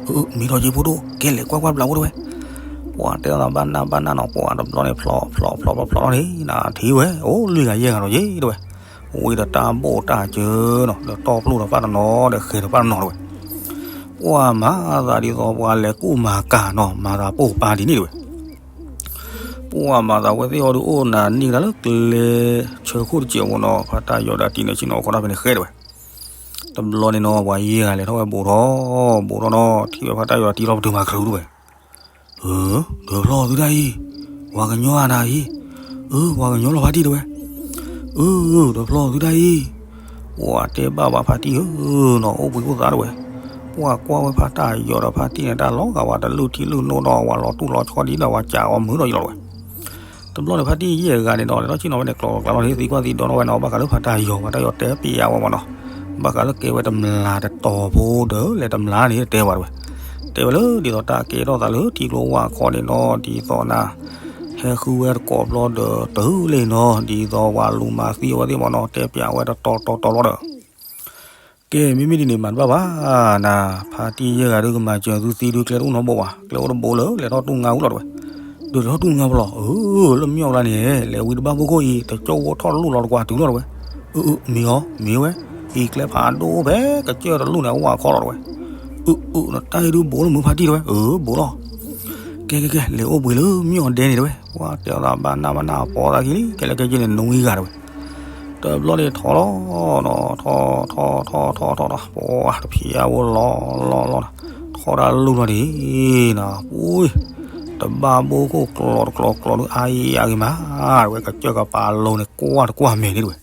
အၢ မ့ၢ်ထီၣ်က့ၤဖိဒိၣ် ကဲလဲၤကွၢ်ကွၢ်ဘျးဖိတဲဝဲ, ပှၤတဲသးဘၣ်နၢ်ဘၣ်နၢ်နီၤ ပှၤတဘျီန့ၣ်ဖျိးဖျိးဖျိးဖျိးလီၤန့ၣ် နၤထံၣ်ဝဲ အိၣ်လွံၢ်ဂၤယဲၢ်ဂၤဒီးယ့ၢ်တဲဝဲ, ဝံၤဒီးတၢ်ဘိၣ်တၢ်စၢနီၤ ဒီးတီၢ်ပျိၢ်ဒီးပၢ်တနီၤဒီးဃဲၤဒီးပၢ်တနီၤတဲဝဲ ပှၤမၤသးဒ်သိးပှၤလဲၤကူၣ်မၤကၤနီၤ မၤသးပိာ်ပၢ်ဒ်န့ၣ်တဲဝဲ, ပှၤမၤသးဝဲသ့ၣ်အီၤဒုးအိၣ်နၤန့ၢ်ကဒါလၢကျဲဆၢခိၣ်တစဲးဖိနီၤ ဖါတၢ်ယီၤဒီးတံၤန့ၣ် ဆ့ၣ်နီၤအိၣ်ခိးတၢ်ဖဲန့ၣ်ဃဲတဲဝဲ, တဘျီန့ၣ်နီၤ ပှၤယဲၢ်ဂၤလဲၤထီၣ်ဝဲဘူးထီၣ် ဘူးထီၣ်နီၤ ထံၣ်ဝဲဖါတၢ်ယီၤတံၤလီၤပတုာ်မၤခရူးတဲဝဲ ဧၢ, ဒီးဖျီသုတၢ်အံၤ, ပှၤကညီဧါနၤအံၤ, အၢ ပှၤကညီလီၤဖါတံၢ်တဲဝဲ, အၢ ဒီးဖျီသုတၢ်အံၤ, ပှၤတဲဘၣ်ပှၤဖါတံၢ်ဧၢနီၤ အိၣ်ဘှံးအိၣ်သါတဲဝဲ, ပှၤကွၢ်ဝဲဖါတၢ်ယီၤဒီးဖါတံၢ်န့ၣ် တၢ်လီၤဂာ်ဝဲတလူၢ်ထံလူၢ်နိဒီး ဝၤလီၤတူၢ်လီၤဆီဒ်ဒီး ဝၤစးအီၤမုာ်ဒီးယလီၤတဲဝဲ တဘျီန့ၣ် ဖါတံၢ်ယဲၢ်ဂၤန့ၣ်ဒီး လဲၤထီၣ်ဆ့ၣ်နီၤဝဲန့ၣ် ကျိၤကျါလီၤန့ၣ် သံကွၢ်သံဒိးထီၣ်ဝဲန့ၣ် ဘၣ်ဃးလၢဖါတၢ်ယီၤ ဖါတၢ်ယီၤတဲပျးဝဲမ့ၢ်နီၤ, ဘၣ်ဃးလၢကဲဝဲတမျးတတီၤဖိဒီး လဲၤတမျးန့ၣ်တဲဝဲတဲဝဲ, တဲဝဲလၢဒ်သိးတၢ်ကဲထီၣ်သးလၢထံကျိဝၢ်ခီန့ၣ်နီၤ ဒ်သိးနၤ ဟဲဃုဝဲတကိးဘျီဒီး တုၤလံနီၤ ဒ်သိးပှၤလူၤမၤသံအဝဲသ့ၣ်မ့ၢ်နီၤ တဲပျးဝဲတတီၤတီၤတီၤလီၤဒီး ကဲ မ့မ့ၢ်ဒ်န့ၣ် မၤတဘၣ်ဘၣ်နၤ, ဖါတံၢ်ယဲၢ်ဂၤဒုးကမၤစၢၤသုသံဒုး ကျဲတအိၣ်နီတဘိဘၣ်, ကျဲအိၣ်တဘိလၢ လဲၤထီၣ်တူၢ်ငါဝံၤလီၤတဲဝဲ, ဒီးလဲၤထီၣ်တူၢ်ငါဖဲလဲၣ်, အၢ လၢမ့ၢ်အီၤကျါန့ၣ် လဲၤဝံၤတဘၣ်ဖိခိၣ်အံၤ တကၠိၢ်ဝိထီၣ်လူၢ်လီၤတကွၢ်တုၤလီၤတဲဝဲ, အၢ အၢ မ့ၢ်အီၤ မ့ၢ်ဝဲ, အံၤကျဲဖးဒိၣ်ဖဲကစၢၢ်တလူၢ်န့ၣ် အဝၣ်ခီလီၤတဲဝဲ, အၢ အၢ နတၢ်အံၤဒုးဘိလၢမုၢ်ဖါတံၢ်တဲဝဲ, အၢ ဘိလီၤ ကဲ ကဲ ကဲ လဲၤအိၣ်ဘှံးလၢမ့ၢ်အီၤဒဲန့ၣ်တဲဝဲ, ပှၤတဲအီၤသးဘၣ်နးဘၣ်နး အပိာ်သးခံလံ ကဲလၢကဲက့န့ၣ် နွံဂၤတဲဝဲ, တဘျီန့ၣ်ထီၣ်လီၤနီၤ ထီၣ် ထီၣ် ထီၣ် ထီၣ် ထီၣ် ထီၣ် ပှၤတဖံးအါဝဲလီၤလီၤလီၤနီၤ, ထီၣ် အီၣ်တၢ်လူၢ်လီၤဒံးနီၤ, ပူၤ တဘၣ်ဘိခိၣ်ကျီတကျီကျီဒုးအါအါဂ့ၤမး, တဝဲကစၢၢ်ကပၤလိၤန့ၣ် ကွၢ်တကွၢ်မဲာ်န့ၣ်တဝဲ,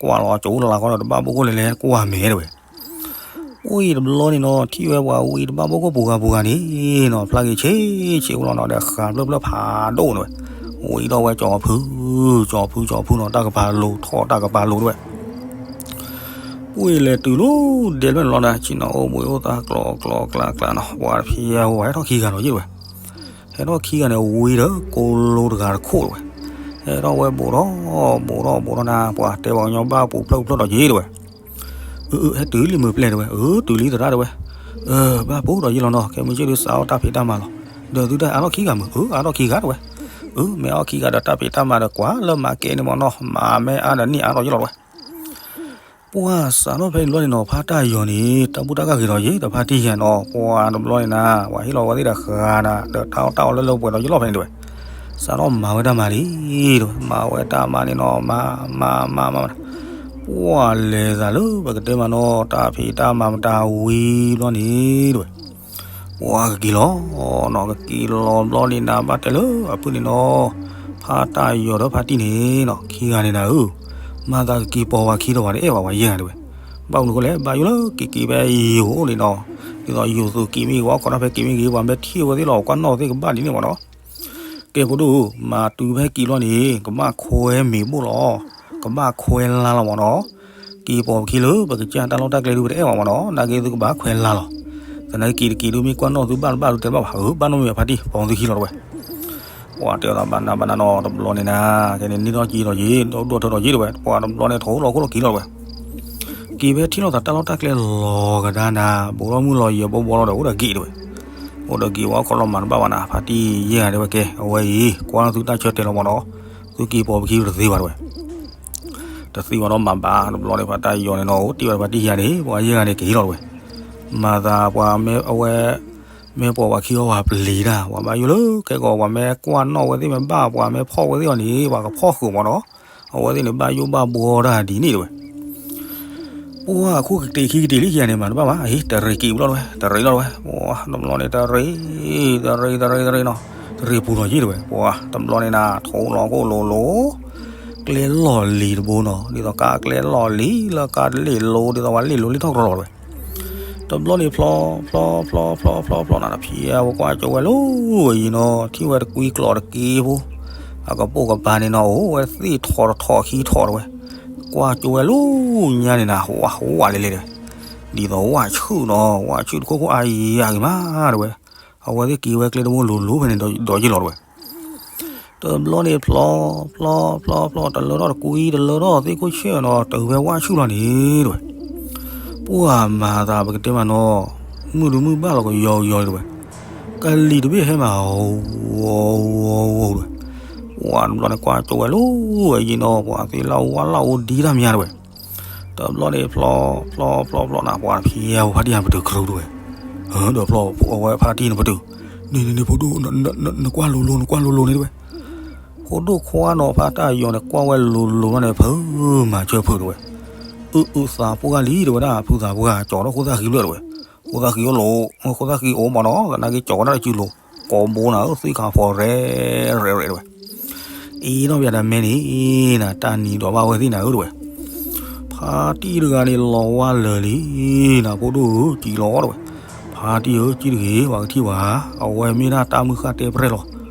ကွၢ်လီၤကၠိလၢဃီဒီး တဘၣ်ဘိခိၣ်လဲၤလဲၤကွၢ်မဲာ်တဝဲ. ပူၤအံၤတဘျီန့ၣ်နီၤ ထံၣ်ဝဲပှၤဝံၤတဘၣ်ဘိခိၣ်ပူၤဂၤပူၤဂၤန့ၣ်နီၤ ဖျါဂ့ၤဆ့းဆ့းအိၣ်လီၤနီၤ ဒီးဃးဖျၢၣ်ဖျၢၣ်ဖးဒိၣ်န့ၣ်ဝဲ, ဝံၤဒီးဝဲကၠီဖု ကၠီဖုကၠီဖုနီၤ တၢ်ကပၤလိၤထီၣ်တၢ်ကပၤလိၤတဝဲ. ပူၤအံၤလဲၤတုၤလီၤဒဲးတဖျၢၣ်န့ၣ်လီၤဒီး ဆ့ၣ်နီၤအိၣ်ဘှံးအိၣ်သါကျီကျီကျါကျါနီၤ ပှၤတဖံးဝဲဟဲထီၣ်ခံဂၤနီၤယ့ၢ်တဝဲ, ဟဲထီၣ်ခံဂၤန့ၣ်ဝံၤဒီး ကိးလိတဂၤတခိၣ်တဝဲ, ဟဲထီၣ်ဝဲဘူးထီၣ် ဘူးထီၣ်ဘူးထီၣ်နၤ ပှၤတဲပှၤကညီဘၣ်ပူၤဖျၢၣ်ဖျၢၣ်ဒီးယ့ၢ်တဝဲ. အၢ အၢ ဟဲတုၤလံမုာ်ပျဲၢ်တဝဲ, အၢ တုၤလံသရၣ်တဝဲ, အၢ ဘၣ်ပူၤဒီးယ့ၢ်လီၤနီၤ ခဲမုၢ်ဆ့ၣ်ဒုးစးထီၣ်တၢ်ဖံးတၢ်မၤလီၤ, ဒီးသုတၢ်အါထီၣ်ခံဂၤမုာ် အၢ အါထီၣ်ခံဂၤတဝဲ, အၢ မ့ၢ်အါထီၣ်ခံဂၤဒီးတၢ်ဖံးတၢ်မၤဒီးကွၢ်လၢမၤကဲန့ၣ်မ့ၢ်နီၤ မၤမ့ၢ်အါဒီးန့ၢ်အါထီၣ်ယ့ၢ်လီၤတဝဲ. ပှၤစးထီၣ်ဖဲန့ၣ်ဘျီန့ၣ်နီၤ ဖါတၢ်ယီၤန့ၣ် တၢ်ဘူၣ်တၢ်ကၢ်ဂ့ၤဒီးယ့ၢ် တဖါတံၢ်ယဲၢ်နီၤ ပှၤတဘျီန့ၣ်နၤ ပှၤဟ့ၣ်လီၤဝဲသ့ၣ်ဒီးဃၤနၤ ဒီးတၢ်အီၣ်တၢ်အီလၢလၢပှဲၤဒီးယ့ၢ်လီၤဖဲန့ၣ်တဝဲ, စးထီၣ်မၤဝဲတၢ်မၤလံတဝဲ, မၤဝဲတၢ်မၤန့ၣ်နီၤ မၤ မၤ မၤ မၤ ပှၤလဲၤသးလၢပကတဲမးနီၤ တၢ်ဖံးတၢ်မၤမတၤဝံၤဘျီန့ၣ်တဝဲ, ပှၤကက့ၤလီၤနီၤ ကက့ၤလီၤဘျီန့ၣ်နၤ ဘၣ်တဲလၢအဖုၣ်န့ၣ်နီၤ ဖါတၢ်ယီၤဒီးဖါတံၢ်န့ၣ်နီၤ ခံဂၤန့ၣ်နၤဧၢ, မၤသးကက့ၤပိာ်ပှၤခံဒီးပှၤတအဲၣ်ဘၣ်ပှၤယဲၢ်ဂၤတဝဲ, ဘၣ်မနုၤဃိလဲၣ် ဘၣ်ယိၣ်လၢက့ၤက့ၤဖဲယိၤအိၣ်န့ၣ်နီၤ, ဒ်သိးယိၤသုးက့ၤမ့ၢ်ဂ့ၤ ဝဲခိးတၢ်ဖဲက့ၤမ့ၢ်ဂ့ၤ ပှၤမ့ၢ်ထံၣ်ဝဲသ့ၣ်လီၤ ကွၢ်နီၣ်သ့ၣ်ကဘၣ်ဒ်န့ၣ်မ့ၢ်နီၤ ကဲဖိဒိၣ်ဧၢ, မၤတုၤဖဲက့ၤလီၤန့ၣ် ကဘၣ်ခွဲမ့ၤဘိၣ်လီၤ, ကဘၣ်ခွဲလါလီၤမ့ၢ်နီၤ, က့ၤပိာ်ပခံလၢ ပကစၢ်တၢ်လီၢ်တၢ်ကျဲဒုးပတအဲၣ်ဘၣ်မ့ၢ်နီၤ, နာ်က့သုကဘၣ်ခွဲလါလီၤ, သနာ်က့က့ၤတက့ၤဒုးမ့ၢ်ကွၢ်နီၣ်သုဘၣ်တဘၣ်ဒုးတဲဘၣ်ဘၣ်, အၢ ဘၣ်နီတမံၤဘၣ်ဖါတံၢ် ပိာ်သုခံလီၤတဝဲ ပှၤတဲအီၤသးဘၣ်နၤဘၣ်နၤနီၤ တဘျီန့ၣ်နၤ, ကဲန့ၣ်န့ၢ်ထီၣ်က့ၤဒီးယ့ၢ် ဒီးဒိၣ်ထီၣ်ဒီးယ့ၢ်တဝဲ, ပှၤတဘျီန့ၣ်ထိၣ်လီၤခိၣ်လီၤက့ၤလီၤတဝဲ, က့ၤဖဲထံၣ်လိာ်သးတၢ်လီၢ်တၢ်ကျဲလီၤကဒါနၤ, ဘူးထီၣ်မုၢ်လီၤယဲၢ်ဘီဘီလီၤဒီးအိၣ်ဒီးဂ့ၤတဝဲ, အိၣ်ဒီးဂ့ၤဝဲခီလီၤမၤတဘၣ်ဘၣ်နၤ, ဖါတံၢ်ယဲၢ်ဂၤတဲဝဲကဲ အဝဲအံၤ ကွၢ်သုတၢ်ဆၢတဲာ်လီၤမ့ၢ်နီၤ, သုက့ၤပိာ်ပခံတသ့ဘၣ်တဝဲ တသ့ဘၣ်နီၤ မၤဘၣ် တဘျီန့ၣ် ဖါတၢ်ယီၤန့ၣ်နီၤ အိၣ်တ့ၢ်ဝဲဖါတံၢ်ယဲၢ်ဂၤန့ၣ် ပှၤယဲၢ်ဂၤန့ၣ်က့ၤလီၤတဝဲ, မၤသးပှၤမ့ၢ်အဝဲ မ့ၢ်ပိာ်ပှၤခံအီၤပှၤပျံၤတၢ် ပှၤဘၣ်ယိၣ်လၢခဲကီး ပှၤမ့ၢ်ကွၢ်နီၣ်ဝဲသ့ၣ်မ့ၢ်ဘၣ် ပှၤမ့ၢ်ဖီၣ်ဝဲသ့ၣ်အီၤန့ၣ် ပှၤကဖီၣ်ဃုာ်မ့ၢ်နီၤ, အဝဲသ့ၣ်န့ၣ်ဘၣ်ယိၣ်ဘၣ်ဘှီတၢ်ဒ်န့ၣ်တဝဲ ပှၤအခိၣ်ကတ့ၢ်ခံကတ့ၢ်လံယဲၢ်ဂၤန့ၣ် မၤတဘၣ်ဘၣ် ဟ့ၣ် တရံးက့ၤဘျီတဝဲ တရံးလီၤတဝဲ ပှၤတဘျီန့ၣ် တရံး တရံး တရံး တရံးနီၤ, တရံးပူၤလီၤယ့ၢ်တဝဲ ပှၤတဘျီန့ၣ်နၤ ထိၣ်လီၤခိၣ်လိၤလိၤ ကျဲလီၢ်လံၤတဘိနီၤ ဒ်သိးကါကျဲလီၢ်လံၤ လၢကါတလ့ၢ်လိၤ ဒ်သိးပှၤလ့ၢ်လိၤလ့ၢ်ထီၣ်ကရီလီၤတဝဲ တဘျီန့ၣ်ဖျီ ဖျီ ဖျီ ဖျီ ဖျီ ဖျီနၤ တဖံးအဝဲကွၢ်ကၠိဝဲလိၤအံၤနီၤ ထံၣ်ဝဲတကွံကျီးတက့ဖိ အကပိာ်ကပၤန့ၣ်နီၤ အိၣ်ဝဲသ့ၣ်ထီၣ်တထီၣ်ခံထီၣ်တဝဲ ကွၢ်ကၠိဝဲလိၤညါန့ၣ်နၤ ဝးဝးလဲၤလဲၤတဝဲ ဒ်သိးဝးဆူၣ်နီၤ ဝးဆူၣ်တခိၣ်ခိၣ်အါယံၤအါဂ့ၤမးတဝဲ အဝဲသ့ၣ်က့ၤဝဲကျဲတဘိလိၤလိၤဖဲန့ၣ်ဒီးယ့ၢ်လီၤတဝဲ တဘျီန့ၣ်ဖျီ ဖျီ ဖျီ ဖျီ တလၢထီၣ်တကွံ တလၢထီၣ်သ့ၣ်ခိၣ်ဆၢၣ်နီၤ တုၤဖဲဝးဆူၣ်လီၤန့ၣ်တဝဲ ပှၤမၤသးပကတဲမးနီၤ မုၢ်တမုၢ်ဘၣ်လီၤကယီကယီတဝဲ ကလံၤတဘ့ၣ်ဟဲမး ဝီ ဝီ ဝီတဝဲ ပှၤတဘျီန့ၣ်ကွၢ်ကၠိဝဲလိၤဝဲယံၤနီၤ ပှၤသ့ၣ်လၢဝါလၢအိၣ်ဒံတၢ်မညါတဝဲ တဘျီန့ၣ်ဖျီ ဖျီ ဖျီ ဖျီနၤ ပှၤတဖံးအဝဲဖါတံၢ်နၤပတုာ်ကရူၢ်တဝဲ ဒီးဖျီအဝဲဖါတံၢ်နၤပတုာ် န့ၣ်န့ၣ်န့ၣ် ဖိဒိၣ် နကွၢ်လိၤလိၤ နကွၢ်လိၤလိၤန့ၣ်တဝဲ ဖိဒိၣ်ခွါနီၤ ဖါတၢ်ယီၤန့ၣ် ကွၢ်ဝဲလိၤလိၤလီၤန့ၣ် ဖုမၤဆၢဖုတဝဲ အုၣ်အုၣ်သးပှၢ်လံတဝဲဒၣ် ဖုသးပှၢ် ကၠီၤထီၣ်ခိၣ်သၣ်ဃံဘျၢၣ်တဝဲ ခိၣ်သၣ်ဃံအိၣ်လိၤ ခိၣ်သၣ်ဃံအိၣ်မးနီၤ သနာ်က့ကၠီၤဝဲဒၣ်တစုလိၤ ကိးဘိနၤ သ့ၣ်ခါဖီရဲၣ်ရဲၣ်ရဲၣ်တဝဲ အံၤနီၢ်ပယၤတၢ်မဲန့ၣ် နတၢ်နံၤဒီးဘၣ်ဝဲသ့ၣ်နၤဧၢတဝဲ ဖါတံၢ်တဂၤန့ၣ်လီၤဝါလၢာ်လံ နဖိဒိၣ်ဧၢ ကံလီၤတဝဲ ဖါတံၢ်ဧၢ ကံတဂ့ၤ ပှၤကထံၣ်ဝဲ အဝဲမ့ၢ်ဒၣ်တၢ်မုၢ်ဃၣ်တဲပြဲၢ်လီၤ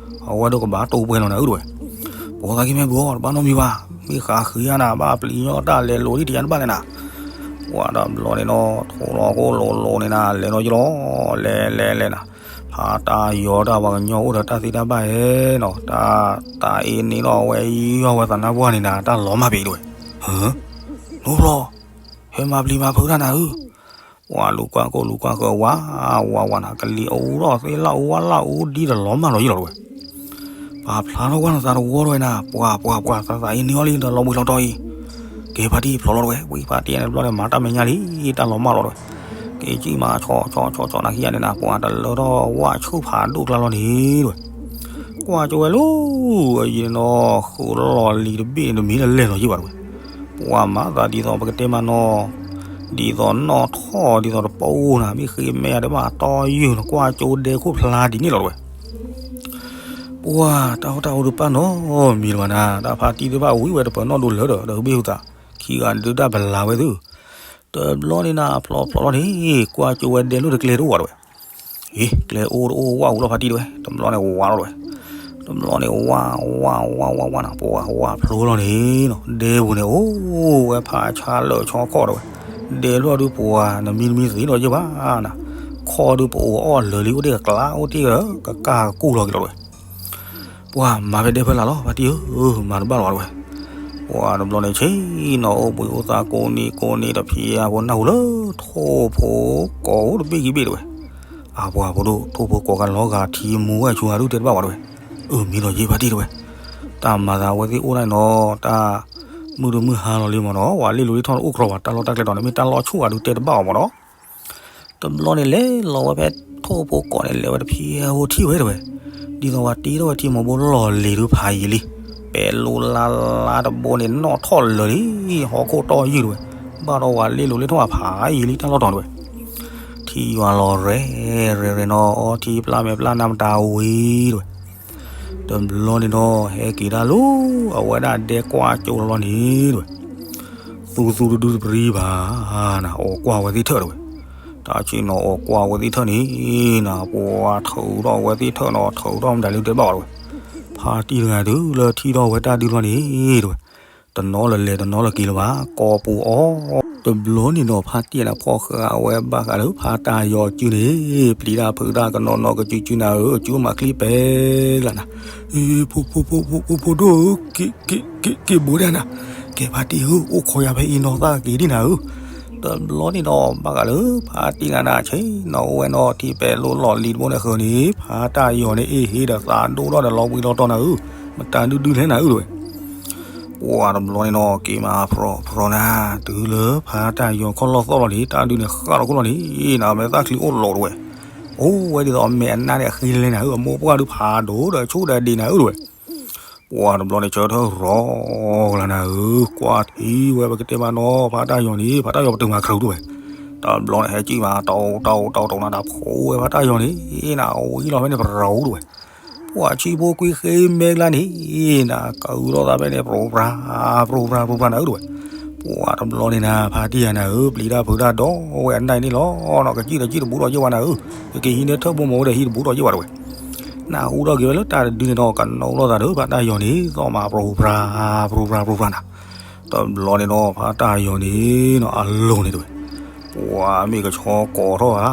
အဝဲဒိးကဘၣ်တိၢ်ပှဲၤလီၤနၤဧၢတဝဲ ပိာ်သးက့ၤမ့ၢ်ဘှီ တဘၣ်နီတမံၤဘၣ် မ့ၢ်ဃးဃံအါနၤ ဘၣ်ပျံၤညီတၢ်လဲၤလိၤဒ်တယါတဘၣ်လဲၣ်နၤ ပှၤတဘျီန့ၣ်နီၤ ထိၣ်လီၤခိၣ်လိၤလိၤန့ၣ်နၤ လဲၤနီၤယလီၤ လဲၤလဲၤလဲၤနၤ ဖါတၢ်ယီၤတၢ်ပှၤကညီအိၣ်ဒီးတၢ်သ့တၢ်ဘၣ်ဧဲနီၤ တၢ်သးအ့န့ၣ်နီၤ အဝဲယီၤဝဲသးနါပှၢ်န့ၣ်နၤ တၢ်လီၤမၢ်ပံၤတဝဲ နိဖျီ ဟဲမၤပျံၤမၤဖုးတၢ်နၤဧၢ ပှၤလူၤကွၢ်ကိၢ်လူၤကွၢ်ဃၢၤ ဝါ ဝါ ဝါနၤ ကလံၤအူထီၣ်သ့လၢအူဝါလၢအူဒံတလီၤမၢ်လီၤယလီၤတဝဲ ပာ်ဖျါထီၣ်ကွၢ်နသးတဝီတဝဲနၤ ပှၤ ပှၤ ပှၤ သးသးအ့န့ၢ်အီၤလံ ဒီးလီၤဘှံးလီၤတီၤအံၤ ကဲဖါတံၢ်ဖျိးလီၤတဝဲ ဝံဖါတံၢ်န့ၣ်တဘျီန့ၣ် မၤတၢ်မဲာ်ညါလံ တၢ်လီၤမၢ်လီၤတဝဲ က့ၤကံၣ်မၤဆီဆီဆီဆီနၤခံဂၤန့ၣ်နၤ ပှၤတလၢထီၣ်ဝၣ်ဆူၣ်ဖးဒိၣ်ကျါလီၤန့ၣ်တဝဲ ကွၢ်ကၠိဝဲလိၤ အယံၤနီၤ ဃုာ်လီၤလံၤတဘ့ၣ်န့ၣ် တမ့ၢ်လၢလဲၤလီၤယံၤဘၣ်တဝဲ ပှၤမၤသးဒ်သိးပကတဲမးနီၤ ဒ်သိးနီၣ်ထီၣ်ဒ်သိးတပအိၣ်နၤ မ့ၢ်ဃ့မဲာ်တဘၣ်တီယုၢ်နၤ ကွၢ်ကၠိဒဲခိၣ်ဖျါဒ်န့ၣ်လီၤတဝဲ. ပှၤတၢ်ဟူတၢ်ဟူတပၣ်နီတမံၤလၢၤဘၣ်နၤ တၢ်ဖါတံၢ်တဘၣ်ဝံၤဝဲတပၢၤနီၣ်ဒိလၢာ်ဒီး ဒီးဘ့ၣ်ဟူသး ခံဂၤဒုးတၢ်ပလၤဝဲသု တဘျီန့ၣ်နၤ ဖျိဖျိလီၤန့ၣ် ကွၢ်ကၠိဝဲဒဲလိၣ်တကျဲတအိၣ်ဘၣ်တဝဲ. အ့ ကျဲအိၣ်တအိၣ်ဝၣ်ဝံၤလီၤဖါတံၢ်တဝဲ တဘျီန့ၣ်ဝါလီၤတဝဲ. တဘျီန့ၣ်ဝါ ဝါ ဝါ ဝါ ဝါနၤ ပှၤဝါဖျိလီၤန့ၣ်နီၤ ဒဲပူၤန့ၣ်အိၣ်ဝဲဖးဆါလၢာ်ဆီခီၣ်တဝဲ. ဒဲလီၢ်ဒုးပှၤနမံနမံသ့ဒီးယဲၢ်ဘၣ်နၤ ခီၣ်ဒုးပအိၣ်အီၣ်လၢာ်လံ အိၣ်တ့ၢ်ကကျါ အိၣ်တ့ၢ်ကကကူၣ်လီၤက့ၤလီၤတဝဲ. ပှၤမၤဖဲဒဲဖဲလၢ်လီၤ ဖါတံၢ်ဧၢ, မၤတဘၣ်လီၤတဝဲ. ပှၤတဘျီန့ၣ်ဆ့ၣ်နီၤ အိၣ်ဘှံးအိၣ်သါကိးနံၤကိးနံၤ တဖျဲဖိနၢ်ဟူလၢ ထိၣ်ဖိကိးအိၣ်တဘ့ၣ်ခံဘ့ၣ်တဝဲ. အပှၤဖိဒိၣ် ထိၣ်ဖိကိးကလီၤဂာ်ထံမူဝဲဆူအဒုၣ်တဲတဘၣ်ဝဲတဝဲ. အၢ မ့ၢ်ဒီးယဲၢ်ဖါတံၢ်တဝဲ. တၢ်မၤသးအဝဲသ့ၣ်အိၣ်ဒၣ်နီၤ တၢ်မုၢ်တမုၢ်ဟါလီၤလံမ့ၢ်နီၤ ဝဲလ့ၣ်လိၤလ့ၣ်ထီၣ်တအိၣ်ခီဘၣ် တၢ်လီၢ်တၢ်ကျဲဒီး နမ့ၢ်တၢ်လီၢ်ဆူၣ်အဒုၣ်တဲတဘၣ်အီၤမ့ၢ်နီၤ. တဘျီန့ၣ်လဲၤလီၤဝဲဖဲထိၣ်ဖိကိးန့ၣ် လဲၤဝဲတဖျဲဖိထံၣ်ဝဲတဝဲ. ဒ်သိးဝဲတ့ထီၣ်ဝဲထံမီၤဘိလီၢ်လံၤဒုးဖးယံာ်လံ. ပဲၤလိလါလါတဘိန့ၣ် နီၣ်ထီၣ်လၢာ်လံ ဟီၣ်ခိၣ်တီယုၢ်တဝဲ. ဘၣ်ဒီးဝဲလ့ၣ်လိၤလ့ၣ်ထီၣ်ဖးယံာ်လံတၢ်လီၢ်တီၤတဝဲ. ထံယွၤလီၤရဲၣ်ရဲၣ်ရဲၣ်နီၤ အီထံပျၢ်မဲာ်ပျၢ်နါမတၤဝံၤတဝဲ. တဘျီန့ၣ်နီၤ ဟဲက့ၤဒၣ်လၢ အဝဲဒၣ်ဒဲကွၢ်ကၠိလီၤန့ၣ်တဝဲ. သူသူတဒုတပရံဘၣ် နၤ အီၣ်ကွၢ်ဝဲသ့ၣ်ထၢၣ်တဝဲ. တၢ်ဆ့ၣ်နီၤအီၣ်ကွၢ်ဝဲသ့ၣ်ထၢၣ်န့ၣ် နၤ ပှၤထုးထီၣ်ဝဲသ့ၣ်ထၢၣ်နီၤ ထုးထီၣ်မတၤလၢတဲဘၣ်အီၤတဝဲ. ဖါတံၢ်တဂၤဒုးလၢထံၣ်ထီၣ်ဝဲတၢ်ဒုးလီၤန့ၣ်တဝဲ. တနီၤလၢလဲၤတနီၤလၢက့ၤလၢၤဘၣ် ကိးပူၤအီၤ. တဘျီန့ၣ်နီၤ ဖါတံၢ်နၤဖီၣ်ဃာ်ဝဲဘၣ်ဃးလၢဖါတၢ်ယီၤစုန့ၣ် ပျံၤတၢ်ဖုးတၢ်ကနီၤနီၤကစုစုနၤဧၢ စုမၤချံပဲကျါနၤ. ဖိဒိၣ်ဧၢ က့ၤဘိဒၣ်နၤ, ကဲဖါတံၢ်ဧၢ အိၣ်ခိးယၤဖဲအံၤနီၤ သးက့ၤဒံးနၤဧၢ. တဘျီန့ၣ်ဒီး ဘၣ်ဃးလၢဖါတံၢ်နၤနၤ ဆ့ၣ်နီၤအိၣ်ဝဲနီၤ ထံပဲၤလိလီၢ်လံၤတဘိန့ၣ်ဃၢၤန့ၣ် ဖါတၢ်ယီၤန့ၣ် အ့ၣ်ဟ့ဒီးသးဒိၣ်ထီၣ်ဒီးလီၤဘှံးလီၤတီၤနၤဧၢ, မတၤဒုဒုလဲၣ်နၤဧၢတဝဲ. ပှၤတဘျီန့ၣ်နီၤ က့ၤမၤဖြီဖြီနၤ, တုၤလၢဖါတၢ်ယီၤခီၣ်လီၢ်သီၣ်လီၤန့ၣ် တၢ်ဒုးန့ၣ်ဃၣ်လီၤခိၣ်လီၤန့ၣ်, နမဲာ်သၣ်ချံအိၣ်လီၤတဝဲ, အိၣ်ဝဲဒ်သိးအမဲာ်အနါန့ၣ်အဃ့လဲၣ်နၤဧၢ, အမိၢ်ပှၢ်ဒုးဖးဒိၣ်ဒီးဆူၣ်ဒီးဒံးနၤဧၢတဝဲ. ပှၤတဘျီန့ၣ် ဆၢထၢၣ်ရီကလၤနၤဧၢ, ကွၢ်ထံဝဲပကတဲမးနီၤ ဖါတၢ်ယီၤန့ၣ် ဖါတၢ်ယီၤပတုာ်မၤခရူးတဝဲ. တဘျီန့ၣ် ဟဲကံၣ်မး တီတီတီတီနၤ ဖိဝဲဖါတၢ်ယီၤန့ၣ် နဝံၤလီၤဖဲန့ၣ်ပရူၤတဝဲ. ပှၤဆံဖိကွံာ်ဃ့မဲာ်ကျါန့ၣ် နကအုလီၤသးဖဲန့ၣ် ပြိပြါ ပြိပြါ ပြိပြါနၤဧၢတဝဲ. ပှၤတဘျီန့ၣ်နၤ ဖါတံၢ်ယၤနၤဧၢ, ပျံၤတၢ်ဖုးတၢ်ဒီးဝဲအနၢ်န့ၣ်လီၤ, နကစံၣ်ဒီးစံၣ်တဘူးဒီးယဲၢ်ဝဲနၤဧၢ, ယကဟံးန့ၢ်ထၢၣ်ဘိမီၤအိၣ်ဒီးဟံးတဘူးဒီးယဲၢ်ဝဲတဝဲ. နၢ်ဟူထီၣ်က့ၤဝဲလၢတၢ်တဒုန့ၣ်ဒီး ကနီၣ်လီၤသးဒီးဖါတၢ်ယီၤန့ၣ် သီၣ်မးပြိပြါ ပြိပြါ ပြိပြါနၤ. တဘျီန့ၣ်ဒီး ဖါတၢ်ယီၤန့ၣ်နီၤ အလိၤန့ၣ်တဝဲ. ပှၤမ့ၢ်ကဆီကိးထီၣ်ဧါ,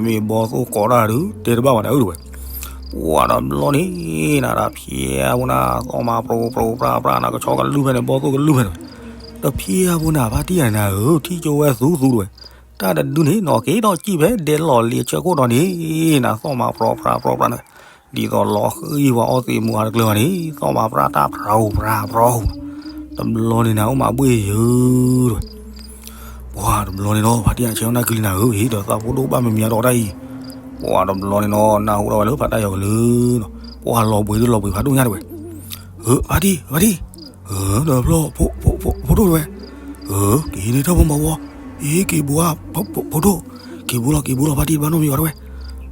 မ့ၢ်ဘီသိၣ်ကိးတၢ်ဒုး တဲတဘၣ်ဘၣ်နၤဧၢတဝဲ. ပှၤတဘျီန့ၣ်နၤ တၢ်ဖျဲဖိနၤ သီၣ်မးပြိပြါပြိပြါနၤ ကဆီကလုၢ်ဖဲန့ၣ် ဘီသိၣ်ကလုၢ်ဖဲန့ၣ်, တၢ်ဖျဲဖိနၤ ဖါတံၢ်ယၤနၤဧၢ, ထံၣ်ကၠိဝဲသူသူတဝဲ. တၢ်တဒုန့ၣ်နီၤ က့ၤဒီးစံၣ်ဖဲဒဲလီၢ်လံၤအဆၢခိၣ်ဒီးန့ၣ်နၤ သီၣ်မးပြိပြါပြိပြါန့ၣ် ဒ်သိးလီၤဃံဝဲအီသံးမူအါတကျၢၤဘၣ်န့ၣ် သီၣ်မးပြၢတၢ်ပြိပြါပြိ. တဘျီန့ၣ်နၤ အိၣ်မးဘှ့ၣ်ယၢတဝဲ. ပှၤတဘျီန့ၣ်နီၤ ဖါတံၢ်ယၤဆဲးနၢ်ကလံနၤဧၢ, ဒီးသးဖိဒိၣ်ဘၣ်မံၤမံၤအဒီးတၢ်အံၤ. ပှၤတဘျီန့ၣ်နီၤ နၢ်ဟူထီၣ်ဝဲလၢဖါတၢ်ယီၤကလုၢ်နီၤ, ပှၤလီၤဘှံးဒုးလီၤဘှံးဖးဒိၣ်ညါတဝဲ. ဧၢ, ဖါတံၢ်, ဖါတံၢ်, ဧၢ, ဒီးဖျီ ဖိဒိၣ်တဝဲ. ဧၢ, က့ၤန့ၣ်ထၢၣ်ဖိမီၤဖိ, အ့ က့ၤဘူးဧါ, ဖိဒိၣ်, က့ၤဘူးလီၤ က့ၤဘူးလီၤ ဖါတံၢ်တဘၣ်နီတမံၤဘၣ်တဝဲ.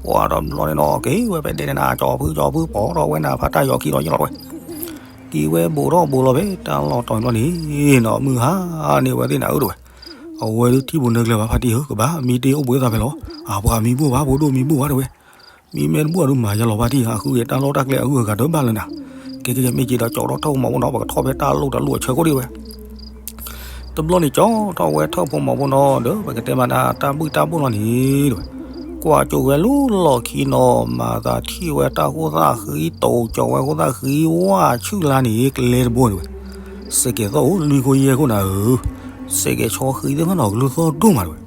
ပှၤတဘျီန့ၣ်နီၤ က့ၤဝဲဖဲဒဲန့ၣ်နၤ ကၠီၤဖုကၠီၤဖုပိာ်ထီၣ်ဝဲနၤ ဖါတၢ်ယီၤခံဒီးယဲၢ်လီၤတဝဲ. က့ၤဝဲဘူးထီၣ်ဘူးလီၤဖဲတၢ်လီၢ်တီၤန့ၣ်လီၤန့ၣ်နီၤ မုၢ်ဟါန့ၢ်ဝဲသ့ၣ်နၤဧၢတဝဲ. အဝဲဒုးထံၣ်ဘူးနၢ်ကျၢၤဘၣ်ဖါတံၢ်ဧၢ, ကဘၣ်မံတ့ၢ်အိၣ်ဘှံးသးဖဲလီၤ. အပှၤမံဘူၣ်ဘၣ် ဖိဒိၣ်မံဘူၣ်ဘၣ်တဝဲ. မံမ့ၢ်တဘူၣ်အဒုးမၤယါလီၤဖါတံၢ်, အဃုက့ၤတၢ်လီၢ်တၢ်ကျဲအဂုၤအဂၤတဘၣ်လၢနၤ. ကဲကဲကဲ မ့ၢ်က့ၤဒီး ကၠီထီၣ်ထၢၣ်ဖိမီၤဖိနီၤ ပကထီၣ်ဖဲတၢ်လိၣ်တၢ်လိၣ်အဆၢခိၣ်ဒံးဝဲ. တဘျီန့ၣ် ကၠီထီၣ်ဝဲထၢၣ်ဖိမီၤဖိနီၤ ဒီးပကတဲမးနၤ တၢ်ဘှံးတၢ်ဘှီၣ်လီၤန့ၣ်တဝဲ. ကွၢ်ကၠိဝဲလၢလီၢ်ခံနီၤ မၤသးထံၣ်ဝဲတၢ်ဃိၣ်သၣ်ဃံ တိၤကၠီၤဝဲဃိၣ်သၣ်ဃံ ဝၣ်ဆူၣ်လါန့ၣ် ကျဲတဘိန့ၣ်ဝဲ. စဲးကဲးသီၣ်အိၣ်လွံၢ်ခိၣ်ယဲၢ်ခိၣ်နၤဧၢ, စဲးကဲးဆီဃံသ့ၣ်မးနီၤ ကလုၢ်သီၣ်ဒိၣ်မးတဝဲ.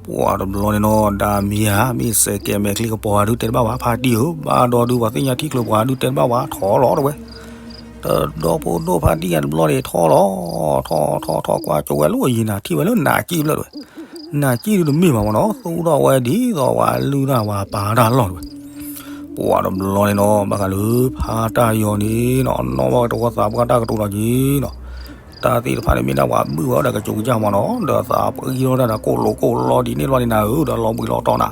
ပှၤတဘျီန့ၣ်နီၤ ဒါမံၤဧါ မ့ၢ်စဲးကဲးမဲာ်ချံကပီၤဧါဒုးတဲတဘၣ်ဝဲ ဖါတံၢ်ဧၢ, ဘၣ်ဒီးဒုးပှၤသ့ၣ်ညါထံကျိၤပှၤဒုးတဲတဘၣ်ဝဲ ထီၣ်လီၤတဝဲ. တဒီဖိဒိၣ်ဖါတံၢ်ယၤတဘျီန့ၣ် ထီၣ်လီၤ, ထီၣ်ထီၣ်ထီၣ် ကွၢ်ကၠိဝဲလၢအယံၤနၤ ထံၣ်ဝဲလၢနးကံၣ်ဖျၢၣ်တဝဲ. နးကံၣ်ဒုးတမ့ၢ်ဘၣ်မးနီၤ သူၣ်ထီၣ်ဝဲဒ်သိးပှၤလုၢ်တၢ်ပှၤပာ်တၢ်လီၢ်တဝဲ. ပှၤတဘျီန့ၣ်နီၤ ဘၣ်ဃးလၢဖါတၢ်ယီၤန့ၣ်နီၤ အနီၢ်ဘၣ်တဝီသးပှၢ်တၢ်ကတိၤလီၤက့ၤနီၤ. တၢ်သ့ၣ်တဖၣ်န့ၣ်မ့ၢ်ဒၣ်ပှၤဘုၣ်ဝဲဒီးကစူၤကစၢ်မးနီၤ, ဒီးသးပှံထီၣ်တၢ်ဒီးကိၣ်လိာ်ကိၣ်လီဒ်န့ၣ်လီၤန့ၣ်နၤဧၢ, ဒီးလီၤဘှံးလီၤတီၤနၤ,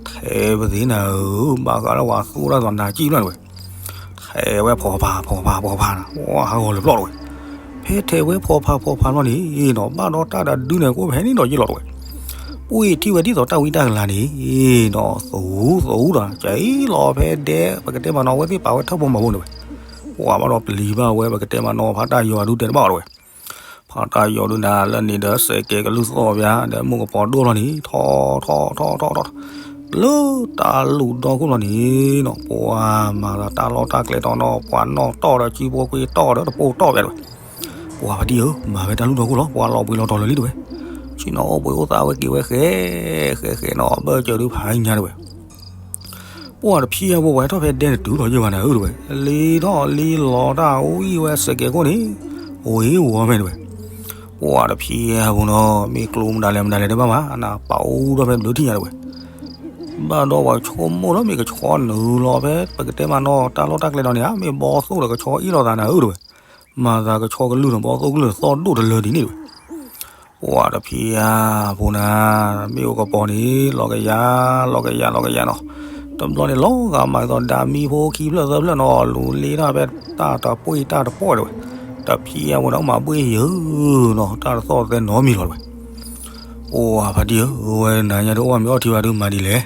ထဲပသ့နၤဧၢ, ဘၣ်ဃးလၢပှၤသူၣ်တၢ်သီနၤကံၣ်ဘျီန့ၣ်ဝဲ, ထဲဝဲဖီဖးဖီဖးဖီဖးနၤ, ဝဲဟးဂီၤလၢပျီၢ်တဝဲ, ဖဲထဲဝဲဖီဖးဖီဖးလီၤန့ၣ်နီၤ, ဘၣ်ဒီးတၢ်ဒီးဒုန့ၣ် ကိးဖဲန့ၣ်ဒီးယ့ၢ်လီၤတဝဲ, ပှ့ၢ်ထံၣ်ဝဲဒ်သိးတၢ်ဝံတၢ်ကလၤန့ၣ်နီၤ, သူသူဒီး ကလီၤဖဲဒဲ ပကတဲမးနီၤ အဝဲသ့ၣ်ပာ်ဝဲထၢၣ်ဖိမၤဖိန့ၣ်ဝဲ, ပှၤဘၣ်ဒီးပျံၤဘၣ်ဝဲ ပကတဲမးနီၤဖါတၢ်ယီၤအဒူတဲတဘၣ်အီၤတဝဲ, ဖါတၢ်ယီၤဒုနၤလၢန့ၣ်ဒီးစဲးကဲကလုၢ်သီၣ်ဘၣ် ဒီးမုၢ်ကပီၤဒိၣ်လီၤန့ၣ် ထီၣ်ထီၣ်ထီၣ်ထီၣ်ထီၣ်ထီၣ် လၢတၢ်လူၢ်ဒီခိၣ်လီၤန့ၣ်နီၤ, ပှၤမၤသးတၢ်လီၢ်တၢ်ကျဲတီၤနီၤ, ပှၤနီၣ်တီၢ်ဒီးစုဖိကွ့တီၢ်ဒီးတပိၢ်တီၢ်ဘၣ်တဝဲ, ပှၤဖါတံၢ်ဧၢ, မၤဝဲတၢ်လူၢ်ဒီခိၣ်လီၤ, ပှၤလီၤဘှံးလီၤတီၤလၢာ်လံတဝဲ, ဆ့ၣ်နီၤအိၣ်ဘှံးအိၣ်သါဝဲက့ၤဝဲဃဲ ဃဲဃဲနီၤ ဘၢၣ်စၢၤဒုဖးညါတဝဲ ပှၤတဖံးအပူၤ ပှၤဟဲထီၣ်ဖဲဒဲန့ၣ်တုၤလီၤယဲၢ်ဘၣ်နၤဧၢတဝဲ, လ့ထီၣ်လ့လီၤတၢ်ဝံၣ်ဝဲစဲးကဲခိၣ်န့ၣ်, ဝ့ၤဝီၤဖဲတဝဲ, ပှၤတဖံးအပူၤနီၤ မ့ၢ်ကျိမတၤလဲၣ်မတၤလဲၣ်တဘၣ်ဘၣ် နပာ်အူထီၣ်ဖဲဘျုးထံၣ်ညါတဝဲ, ဘၣ်ဒီးပှၤဆိကမိၣ်လၢမ့ၢ်ကဆီနုာ်လီၤဖဲ ပကတဲမးနီၤ တၢ်လီၢ်တၢ်ကျဲဒီးန့ၣ်ဧါ မ့ၢ်ဘီသိၣ်ဒီးကဆီအ့ၣ်လိာ်သးနၤဧၢတဝဲ, မၤသးကဆီကလုၢ်န့ၣ် ဘီသိၣ်ကလုၢ်သီၣ်ဒိၣ်တလၢဒ်န့ၣ်တဝဲ ပှၤတဖံးအပူၤနၤ, မ့ၣ်အူကပီၤန့ၣ် လီၤကယၤ လီၤကယၤ လီၤကယၤနီၤ, တဘျီန့ၣ်လီၤဂာ်မးသိး ဒၤမံဖိခံဖျၢၣ်သၢဖျၢၣ်နီၤ လူၤလ့ထီၣ်ဖဲတၢ်တပှ့ၢ်တၢ်တပီၢ်တဝဲ, တဖံးအပူၤန့ၣ် မၤဘှ့ၣ်ယၢၤနီၤ တၢ်တသီၣ်သဲနီတမံၤလီၤတဝဲ, ပှၤဖါတံၢ်ဧၢ, ဝဲနၤညါဒုးအိၣ်မ့ၢ်အီၣ်ထံဝဲဒုးမၤဒ်လဲၣ်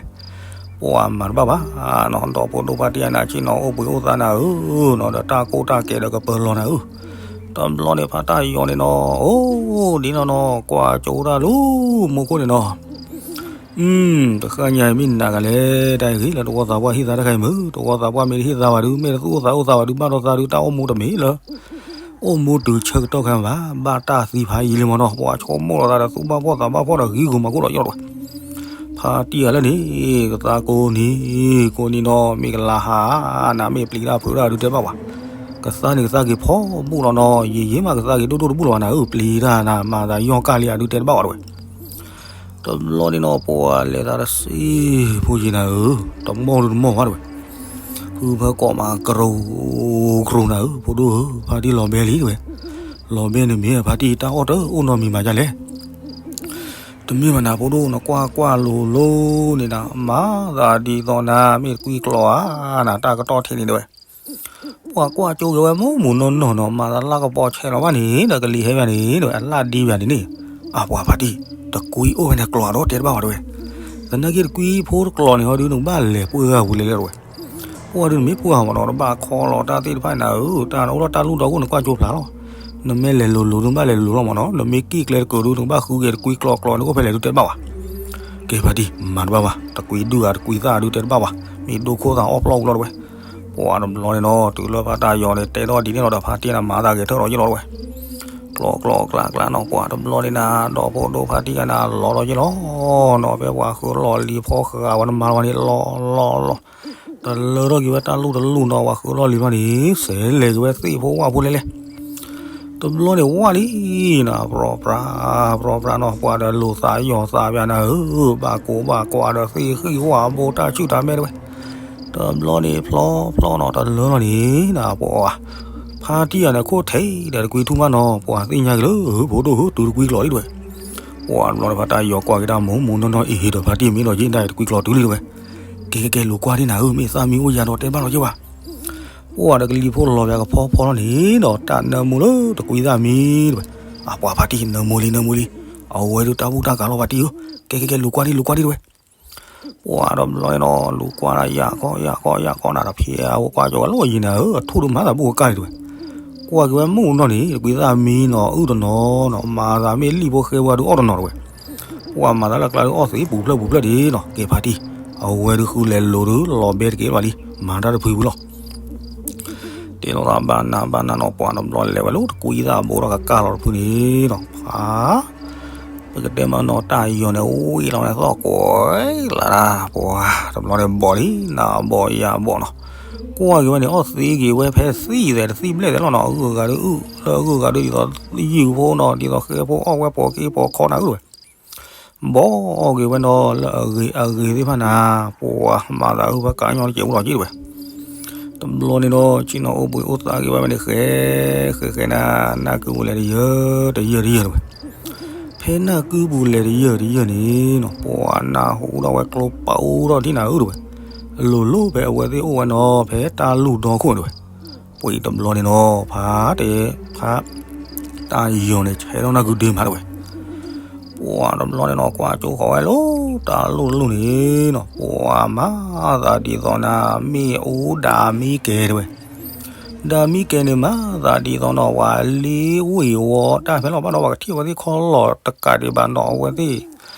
ပှၤမၤတဘၣ်ဘၣ်နီၤ, ဒီဖိဒိၣ်ဖါတံၢ်အနၤဆ့ၣ်နီၤအိၣ်ဘှံးအိၣ်သါနၤဧၢနီၤ, ဒီးတၢ်ကိၢ်တၢ်ကဲဒီးကပၢၤလီၤနၤဧၢ, တဘျီန့ၣ်ဖါတၢ်ယီၤန့ၣ်နီၤ, အိၣ်ဒ်နီၤနီၤ ကွၢ်ကၠိတၢ်လူၤမိၢ်ခိၣ်န့ၣ်နီၤ, တဃၣ်ညါမ့ၢ်နၤဂၤလဲၣ်, တၢ်အံၤဂ့ၤလၢတဝီသးပှၢ်ဟ့ၣ်သါတခါအံၤမုၢ်, တဝီသးပှၢ်မ့ၢ်တဟ့ၣ်သါဘၣ်ဒုး မ့ၢ်တသူၣ်အိၣ်သးအိၣ်သးဘၣ်ဒုး ဘၣ်ဒီးသးဒုး တၢ်အိၣ်မူတမ့ၢ်လၢ အိၣ်မူတုၤဆၢကတီၢ်ခဲဘၣ်, ဘၣ်တၢ်သံဖးယံာ်လံမးနီၤ, ပှၤဆိကမိၣ်လီၤသးဒီးသူၣ်ဘၣ်ဖှီၣ်သးဘၣ်ဖှီၣ်ဒီးဂံၤဂုာ်မၤကိၢ်ဒီးယီၢ်တဝဲ, ဖါတံၢ်အလၢန့ၣ် ကသါကိးနံၤ ကိးနံၤနီၤ မ့ၢ်ကလၤဟါ နၤမ့ၢ်ပျံၤတၢ်ဖုးတၢ်ဒုးတဲတဘၣ်ဝဲ, ကသါန့ၣ်ကသါက့ၤဖီဘူၣ်လီၤနီၤ, ယံာ်ယံာ်မးကသါက့ၤဒိၣ်ဒိၣ်တဘူၣ်လီၤဘၣ်နၤဧၢ, ပျံၤတၢ်နၤ မၤသးယီၢ်ကၢ်လံအဒုးတဲတဘၣ်ဝဲတဝဲ တဘျီန့ၣ်နီၤ ပှၤလဲၤသးတစ့ဖိယံၤနၤဧၢ, တမီၢ်ဒုတမီၢ်ဘၣ်တဝဲ, ဖုဖၢကီးမးကရူၤကရူၤနၤဧၢ, ဖိဒိၣ်ဧၢ, ဖါတံၢ်လီၤဘဲလံတဝဲ, လီၤဘဲန့ၣ်မ့ၢ်ဖါတံၢ်တၢ်အီၣ်တအိၣ်နီတမံၤမးဒ်လဲၣ် တမ့ၢ်ဘၣ်နၤ ဖိဒိၣ် နကွၢ်ကွၢ်လိၤလိၤန့ၣ်နၤ မၤသးဒ်သိးနၤ မ့ၢ်တကွံကျီၤဧါနၤ တၢ်ကတီၢ်ထံးန့ၣ်တဝဲ, ပှၤကွၢ်ကၠိက့ၤဝဲမုၢ်မုၢ်နီၢ်နီၢ်နီၤ မၤသးလၢကပီၤဆဲးလီၤဘၣ်န့ၣ် ဒီးကလံၤဟဲဘၣ်န့ၣ်တဝဲ အလၣ်ဒံဘၣ်န့ၣ်န့ၣ်, အပှၤဖါတံၢ် တကွံအိၣ်ဝဲန့ၣ်ကျီၤအဒိတဲတဘၣ်ဝဲတဝဲ, သနာ်က့တကွံဖိတကျီၤန့ၣ်ဟီဒုး နကဘၣ်လဲၤပှ့ၤဂၤပူၤလဲၣ်လဲၣ်တဝဲ ပှၤဒုးနမ့ၢ်ပှ့ၤဂၤမးနီၤ တဘၣ်ခီလီၤတၢ်သ့ၣ်တဖၣ်နၤဧၢ, တၢ်အိၣ်ဒီးတၢ်လူၢ်ဒီခိၣ်နကွၢ်ကၠိဖျါလီၤ, နမ့ၢ်လဲၤလိၤလိၤဒုး နကဘၣ်လဲၤလိၤလီၤမးနီၤ, နမ့ၢ်ကံၣ်ကျဲတကုာ်ဒုး နကဘၣ်ဃုက့ၤတကွံကျီၤကျီၤန့ၣ်အိၣ်ဖဲလဲၣ်ဒုးတဲတဘၣ်ဝဲ, ကဲဖါတံၢ် မၤတဘၣ်ဘၣ် တကွံဒုၣ်ဧါတကွံသၣ်ဒုးတဲတဘၣ်ဘၣ်, မ့ၢ်ဒိခိၣ်သးအီၣ်ပျီၢ်ဝံၤလီၤတဝဲ, ပှၤတဘျီန့ၣ်နီၤ တုၤလၢဖါတၢ်ယီၤန့ၣ် တဲထီၣ်ဒ်န့ၣ်လီၤဒီး ဖါတံၢ်နၤမၤသးဂဲၤထၢၣ်ဒီးယ့ၢ်လီၤတဝဲ, ကျီကျီကျါကျါနီၤ ပှၤတဘျီန့ၣ်နၤ ဒီဖိဒိၣ်ဖါတံၢ်နၤလီၤဒီးယ့ၢ်လီၤ, နီၤဖဲပှၤဃုလီၢ်လံၤဖီဃာ်ဝဲနမၤလီၤန့ၣ် လီၤလီၤလီၤ, တလၢထီၣ်က့ၤဝဲတၢ်လူၢ်တလူၢ်နီၤ ပှၤဃုလီၢ်လံၤဖီန့ၣ် စဲးလဲၤက့ၤဝဲသ့ၣ်ဖိဝၣ်ဖိလဲၣ်လဲၣ် တဘျီန့ၣ်ဝၣ်လံနၤ ပြီပြါ ပြီပြါနီၤ ပှၤဒီးလိာ်သးယီၤသးပၠးနၤဧၢ, ဘၣ်ကိးဘၣ်ကွၢ်ဒီးသ့ၣ်ဃံၣ်ဝၣ်ဘိတၢ်ဆူၣ်တၢ်မဲတဝဲ, တဘျီန့ၣ်ဖျီဖျီနီၤ တလၢလီၤန့ၣ်နၤ ပှၤ ဖါတံၢ်ယၤန့ၣ် ခိၣ်ထဲအံၤဒီးတကွံထူၣ်မးနီၤ ပှၤသ့ၣ်ညါက့ၤလၢ ဖိဒိၣ်ဧၢ တုၤတကွံကျီၤလံတဝဲ, ပှၤတဘျီန့ၣ်ဖါတၢ်ယီၤကွၢ်က့ၤတၢ်မူမူနီၢ်နီၢ်အံၤဟ့ၣ်ဒီးဖါတံၢ်မ့ၢ်ဒီးယ့ၣ်ဒၣ်အံၤတကွံကျီၤတုၤလံတဝဲ, ကဲကဲကဲ လိာ်ကွၢ်ဒံနၤဧၢ မ့ၢ်သၣ်မံအိၣ်ယၤဒီးတဲဘၣ်လီၤက့ၤဝဲ ပှၤဒီးကလံၤဖိလီၤပၠးကဖီဖီလီၤန့ၣ်ဒီး တၢ်နၢမူလၢတကွံသၣ်မံတဝဲ, အပှၤဖါတံၢ်နၢမူလံ နၢမူလံ, အဝဲဒုးတၢ်ဘူၣ်တၢ်ကၤလီၤဖါတံၢ်ဧၢ, ကဲကဲကဲ လိာ်ကွၢ်ဒံ လိာ်ကွၢ်ဒံတဝဲ, ပှၤတဘျီန့ၣ်နီၤ လူၤကွၢ်ဒၣ်ယၢ်ကီၢ်ယၢ်ကီၢ်ယၢ်ကီၢ်နၤဒီး ဖဲအဝဲကွၢ်ကၠီဝဲလီၤယံၤနၤဧၢ အထူၣ်ဒုးမၤသးဘူၣ်ကကၢ်လံတဝဲ, ကွၢ်က့ၤဝဲမုၢ်နီၢ်န့ၣ် တကွံသၣ်မံနီၤ အုၣ်တနီၤနီၤ မၤသးမ့ၢ်လံၣ်ဖိဃဲဝဲဒုးအီၣ်တနီၤတဝဲ, ပှၤမၤသးလၢကျါဒုးအီၣ်သ့ပူၤဖျၢၣ်ပူၤဖျၢၣ်ဒံးနီၤ ကဲဖါတံၢ်, အဝဲဒုးဃုလဲၤလိၤဒုး လီၤဘဲတက့ၢ်ဘၣ်လံ, မၤတၢ်တဖုဖုလီၤ တ့လီၤသးဘၣ်နးဘၣ်နးနီၤ ပှၤတဘျီလဲၤဝဲလၢတကွံသၣ်ဘိဒီးကကၢ်လီၤတဖုန့ၣ်နီၤ ဖါ ပကတဲမးနီၤ တၢ်ယီၤန့ၣ် ဝံၤလီၤန့ၣ် သီၣ်ကွဲးလၢ်ဒၣ် ပှၤတဘျီန့ၣ်ဘီၣ်လံ နၤဘီၣ်ယၤဘီၣ်နီၤ, ကွၢ်က့ၤဝဲန့ၣ် အီၣ်သ့က့ၤဝဲဖဲသံၣ်သဲးတသံၣ်ဘျဲၣ်သဲးလီၤနီၤ, အဂုၤအဂၤဒုးအုၣ် လၢအဂုၤအဂၤဒုး ဒ်သိးယုၢ်ဖိနီၤ ဒ်သိးဃဲဖိအီၣ်ဝဲပိာ်က့ၤပိာ်ခီနၤဧၢဝဲ ဘီၣ်က့ၤဝဲနီၤ လၢအဂ့ၤအဂ့ၤသ့ၣ်တဖၣ်နၤ ပှၤမၤသးအုၣ်ဖဲကညီတစဲးအိၣ်လီၤက့တဝဲ, တ တဘျီန့ၣ်ဒီး ဆ့ၣ်နီၤအိၣ်ဘှံးအိၣ်သါက့ၤဝဲန့ၣ် ဃဲ ဃဲဃဲနၤ နၢ်ကုပူၤလဲၤတယၢၢ်တယၢၢ်တယၢၢ်တဝဲ. ဖဲနၢ်ကုပူၤလဲၤတယၢၢ်တယၢၢ်န့ၣ်နီၤ ပှၤနၢ်ဟူထီၣ်ဝဲကျိပာ်အိၣ်ထီၣ်ထံၣ်နၤဧၢတဝဲ. အလိၤလိၤဖဲအဝဲသ့ၣ်အိၣ်ဝဲနီၤ ဖဲတၢ်လူၢ်ဒီခိၣ်တဝဲ. ပှၤတဘျီန့ၣ်နီၤ ဖါတဲ ဖါ တၢ်ယီၤန့ၣ် ဆဲးထီၣ်နၢ်ကုဒ့မးတဝဲ. ပှၤတဘျီန့ၣ်နီၤ ကွၢ်ကၠိဃီၤဝဲလၢတၢ်လူၢ်တလူၢ်န့ၣ်နီၤ ပှၤမၤသးဒ်သိးနၤ မ့ၣ်အူဒါမံကဲတဝဲ. ဒါမံကဲန့ၣ် မၤသးဒ်သိးနီၤ ပှၤလ့ဝ့ၢ်ဝီတၢ်ဖဲလီၤဘၣ်ဒီး ပှၤကထံၣ်အဝဲသ့ၣ်ခီလီၤတကးဒံးဘၣ်နီၤ အဝဲသ့ၣ်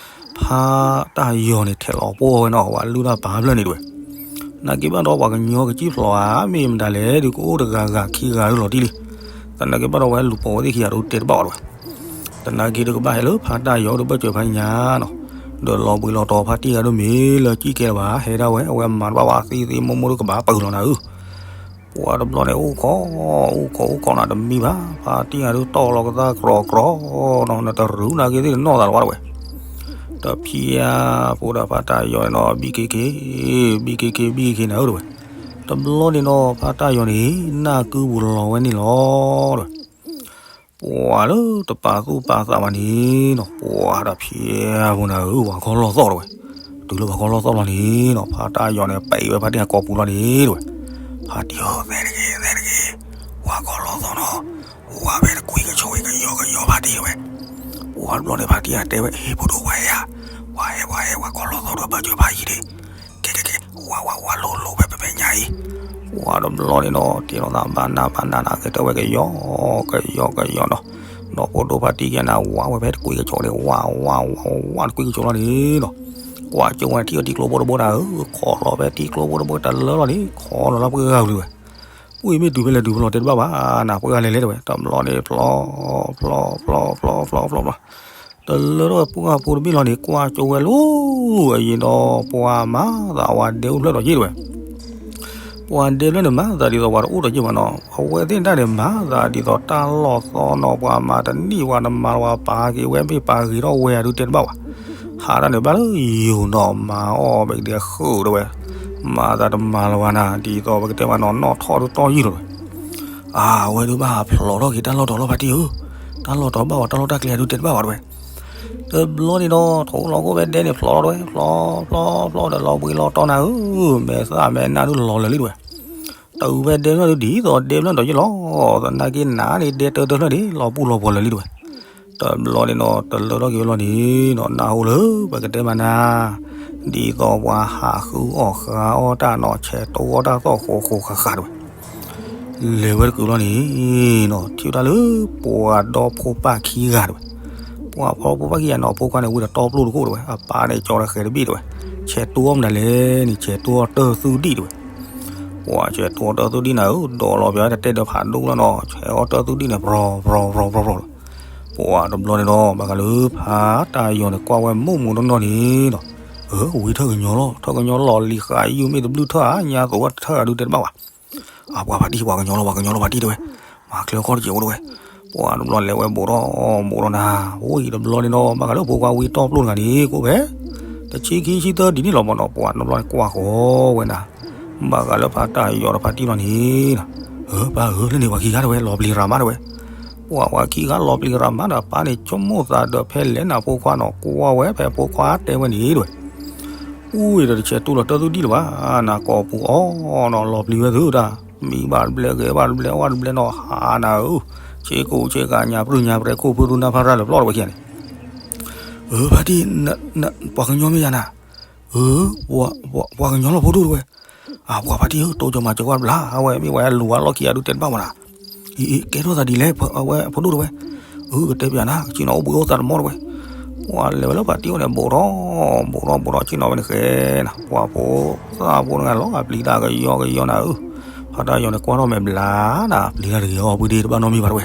ဖါတၢ်ယီၤန့ၣ် ထဲးလီၤပှီၢ်ဝဲနီၤ ပှၤလုၢ်တၢ်ပာ်ဖျၢၣ်န့ၣ်တဝဲ. သနာ်က့ဘၣ်ဒီး ပှၤကညီကစံၣ်ဖျိးဧါ မ့ၢ်မတၤလဲၣ်ဒီး ကအိၣ်တဂၤဂၤခံဂၤလီၤတံၢ်လံ. သနာ်က့ဘၣ်ဒီးဝဲလူၤပိာ်ဝဲသ့ၣ်ခံဂၤဒိတဲတဘၣ်အီၤတဝဲ. သနာ်က့ဒီးကဘၣ်ဟဲလၢဖါတၢ်ယီၤဒီးဘၢၣ်စၢၤဖါညါနီၤ, ဒီးလီၤဘှံးလီၤတီၤဖါတံၢ်ဂၤဒိၣ်မ့ၢ်လၢကံၣ်ကဲလၢၤဘၣ် ဟဲဒၣ်ဝဲ အဝဲမၤတဘၣ်ဘၣ်သ့သ့မိၢ်မိၢ်ဒီးကဘၣ်ပာ်ဂုာ်လီၤနၤဧၢ. ပှၤတဘျီန့ၣ် အိၣ်ခိး အိၣ်ခိးအိၣ်ခိးနၤတမံဘၣ်, ဖါတံၢ်ဂၤဒိၣ်တီၢ်လီၤကသၣ်ကြီကြီနီၤ, နတရူးနာ်က့သ့ၣ်တနီၣ်သးလၢၤဘၣ်တဝဲ. တဖံးအါဖိဒီးဖါတၢ်ယီၤန့ၣ်နီၤ ဘံက့ၤက့ၤ ဘံက့ၤက့ၤ ဘံက့ၤက့ၤနၤဧၢတဝဲ. တဘျီန့ၣ်နီၤ ဖါတၢ်ယီၤန့ၣ် နၢ်ကုပူၤလီၤဝဲန့ၣ်လီၤတဝဲ. ပှၤလၢတပာ်သူၣ်ပာ်သးဘၣ်န့ၣ်နီၤ ပှၤတဖံးအါဖိနၤဧၢ ပှၤခီလီၢ်သီၣ်တဝဲ. တုၤလၢပှၤခီလီၢ်သီၣ်လီၤန့ၣ်နီၤ ဖါတၢ်ယီၤန့ၣ် ပံးဝဲဖါတံၢ်အကိာ်ပူၤလီၤန့ၣ်တဝဲ. ဖါတံၢ်ဧၢ သဲတဂ့ၤ သဲတဂ့ၤ, ပှၤခီလီၢ်သီၣ်နီၤ, ဝၤဖဲတကွံကဆိးဝဲကယီကယီဖါတံၢ်တဝဲ. ပှၤတဘျီန့ၣ် ဖါတံၢ်အတဲဝဲ ဟ့ၣ်ဖိဒိၣ်ဝဲယၤ, ပှၤဟဲပှၤဟဲ ပှၤခီလီၢ်သီၣ်ဒီးဘၢၣ်စၢၤဖါယံၤဒ့, ကဲကဲကဲ ဝၤဝၤဝၤလိၤလိၤဖဲဖဲဖဲညါအံၤ. ပှၤတဘျီန့ၣ်နီၤ တ့လီၤသးဘၣ်နးဘၣ်နးနၤ ကဲတဲဝဲကယီ ကယီကယီနီၤ, နီၢ်ဖိဒိၣ်ဖါတံၢ်ကဲနၤ ဝၤဝဲဖဲတကွံကဆိးန့ၣ် ဝၤဝၤဝၤဝၤတကွံကဆိးလီၤန့ၣ်နီၤ. ကွၢ်ကၠိဝဲထံၣ်အီၤထံကျိဖိတဘိနၤဧၢ, ခိးလီၤဖဲထံကျိဖိတဘိတလၢလီၤန့ၣ် ခိးလီၤလၢပှၢ်ဂၤဝံၤတဝဲ. ပှၢ်မ့ၢ်တုၤဖဲလဲၣ်တုၤဖဲလဲၣ်တဲတဘၣ်ဘၣ်နၤ ပှၢ်ဂၤလဲၤလဲၤတဝဲ. တဘျီန့ၣ် ဖျီ ဖျီ ဖျီ ဖျီ ဖျီ ဖျီ ဖျီ တလၢထီၣ်ဝဲပှၢ်ဖိတဘ့ၣ်လီၤန့ၣ် ကွၢ်ကၠိဝဲလၢ အယံၤဒီး ပှၤမၤသးဝဲဒဲအိၣ်ဖျၢၣ်ဒီးယ့ၢ်တဝဲ. ပှၤဒဲဖျၢၣ်န့ၣ် မၤသးဒ်သိးပှၤတအိၣ်ဒီးယ့ၢ်ဘၣ်နီၤ, အဝဲသ့ၣ်တၢ်န့ၣ် မၤသးဒ်သိးတၢ်လီၢ်သီနီၤ, ပှၤမၤတနံၣ်ပှၤတမၤလၢၤ ပှၤပာ်က့ၤဝဲမ့ၢ်ပာ်ဂ့ၤထီၣ်ဝဲဒုးတဲတဘၣ်ဘၣ်. ဟးတၢ်န့ၣ်ဘၣ်လၢယိၤနီၤ မၤအီၣ်ဘၣ်ကဒဲဃုာ်တဝဲ, မၤသးတမၤလၢၤဘၣ်နၤ ဒ်သိးပကတဲမးနီၤ နီၣ်ထီၣ်ဒုးတီၢ်ယုၢ်လီၤတဝဲ. အဝဲဒုးဘၣ်ဖျိးထီၣ်က့ၤတၢ်လီၢ်တီၤလီၢ်ဖါတံၢ်ဧၢ, တၢ်လီၢ်တီၤဘၣ်ဝဲတၢ်လီၢ်တၢ်ကျဲဒုးတဲတဘၣ်ဘၣ်တဝဲ. တဘျီန့ၣ်ဒီး ထိၣ်လီၤကိၣ်ဖဲဒဲန့ၣ်ဖျိးထီၣ်တဝဲ, ဖျီ ဖျီ ဖျီဒီးလီၤဘှံးလီၤတီၤနၤဧၢ, မဲာ်သၣ်မဲာ်နါဒုးလီၤလၢာ်လံတဝဲ. တအုးဖဲဒဲဖျၢၣ်ဒုးဒ်သိးဒဲဖျၢၣ်ဒီးယ့ၢ်လီၤ, သနာ်က့နၤန့ၣ် ဒဲတၢတၢဖျၢၣ်န့ၣ် လီၤပူၤလီၤပှီၤလၢာ်လံတဝဲ. တဘျီန့ၣ်ဒီး တလၢထီၣ်က့ၤဝဲလီၤန့ၣ်နီၤ နၢ်ဟူလၢပကတဲမးနၤ ဒ်သိးပှၤဟးဃုအီၣ်ဃါအီၣ်တၢ်နီၤ ဆဲးတိအီၣ်တၢ်သီၣ်ဃိးဃိးဃာ်ဃာ်တဝဲ. လဲၤဝဲတကုာ်လီၤန့ၣ်နီၤ ထံၣ်ဝဲဒၣ်လၢပှၤဒီဖိပၢ်ခံဂၤတဝဲ. ပှၤဖိပၢ်ခံဂၤနီၤ အဖိခွါန့ၣ် ဝံၤဒီးတီပျိၢ်တခိၣ်တဝဲ, အပၢ်န့ၣ်ကၠီဒီးဃဲၤတဘ့ၣ်တဝဲ, ဆဲးတိအီၣ်မနုၤလဲၣ်န့ၣ် ဆဲးတိအီၣ်တၢၢ်သူဒံၣ်တဝဲ. ပှၤဆဲးတိအီၣ်တၢၢ်သူဒံၣ်နၤဧၢ ဒိးလီၤပျီတတဲဒီးဖးဒိၣ်လီၤနီၤ ဆဲးအီၣ်တၢၢ်သူဒံၣ်န့ၣ် ပြီၤပြီၤပြီၤပြီၤလီၤ. ပှၤတဘျီန့ၣ်ဒီး ဘၣ်ဃးလၢဖါတၢ်ယီၤန့ၣ် ကွၢ်ဝဲမိၢ်မိၢ်နီၢ်နီၢ်န့ၣ်နီၤ, အၢ ဝံထၢၣ်ကညီလီၤ ထၢၣ်ကညီလီၤလံၤဃာ်ယုၢ်မ့ၢ်တဘျုးထၢၣ်ဧါ ညါသိးဝဲတထၢၣ်ဧါဒုးတဲတဘၣ်ဘၣ်. အပှၤဖါတံၢ် ပှၤကညီလီၤ ပှၤကညီလီၤဖါတံၢ်တဲဝဲ, မၤချ့အခီၣ်တစဲးအိၣ်တဲဝဲ. ပှၤတဘျီလဲၤဝဲဘူးထီၣ်ဘူးထီၣ်နၤ, ဝံၤတဘျီန့ၣ်ဒီး ဘၣ်ဃးလၢဖိခွါဝံတီပျိၢ်တဂၤန့ၣ် ကိးဖဲ တဆံခံဆံသၢဒ်န့ၣ်လီၤမးနီၤ ပှၤတဘျီန့ၣ်ကွၢ်ဃီဝဲနၤ, ဘၣ်ဃးလၢဖါတၢ်ယီၤဒီးဖါတံၢ်လီၤန့ၣ်နီၤ, အၢ ပၢ်ဧၢ လၢန့ၣ်ပှၤခံဂၤတဲဝဲ လီၤပျံၤရၤမးတဲဝဲ. ပှၤဝဲခံဂၤလီၤပျံၤရၤမးဒီး ပၢ်န့ၣ်ဆိကမိၣ်သးဒီးဖဲလဲၣ်နၤဖိခွါနီၤ ကွၢ်ဝဲဖဲဖိခွါတဲဝဲန့ၣ်တဲဝဲ. အူဝဲဒီးတဆဲးတိၢ်လီၤတၢၢ်သူဒံၣ်လၢၤဘၣ်, နၤကိာ်ပူၤအီၤနီၤ လီၤပျံၤဝဲသုတၢ်, မံဘၣ်တဘျဲ ဂဲၤဘၣ်တဘျဲ အီၣ်ဘၣ်တဘျဲနီၤ ဟးနၤဧၢ, ဆ့ကိၣ်ဆ့ကၤညါပြူၢ်ညါပြဲခိၣ်ဖုရူနါဖါရၢ်လၢာ်ပျီၢ်တဝဲခံဂၤန့ၣ်, အၢ ဖါတံၢ် ပှၤကညီမ့ၢ်ယၤနၤ, အၢ ပှၤကညီလီၤဖိဒိၣ်တဲဝဲ, အပှၤဖါတံၢ်ဧၢ တိစၢၤမၤစၢၤဝဲတဘျီ အဝဲမ့ၢ်ဝဲလူၤဝဲလီၢ်ခံဂၤဒုးတဲတဘၣ်မးနၤ, အံၤ ကဲထီၣ်သးဒ်လဲၣ် အဝဲဖိဒိၣ်တဲဝဲ, အၢ ကတဲပျးနၤ ကဆ့ၣ်နီၤအိၣ်ဘှံးအိၣ်သါတမီၢ်တဲဝဲ, ပှၤလဲၤဝဲလၢဖါတံၢ်အိၣ်န့ၣ် ဘူးထီၣ်ဘူးထီၣ်ဘူးထီၣ်ဆ့ၣ်နီၤဝဲန့ၣ်ဃဲနၤ ပှၤဖိသၣ်ဖိတဂၤလီၤ ပျံၤတၢ်ကယီကယီနၤဧၢ, ဖါတၢ်ယီၤန့ၣ်ကွၢ်ထီၣ်မဲာ်ဘျါနၤ ပျံၤတၢ်တဂ့ၤအီၤ ပှၤဒ့တဘၣ်နီတမံၤဘၣ်တဲဝဲ,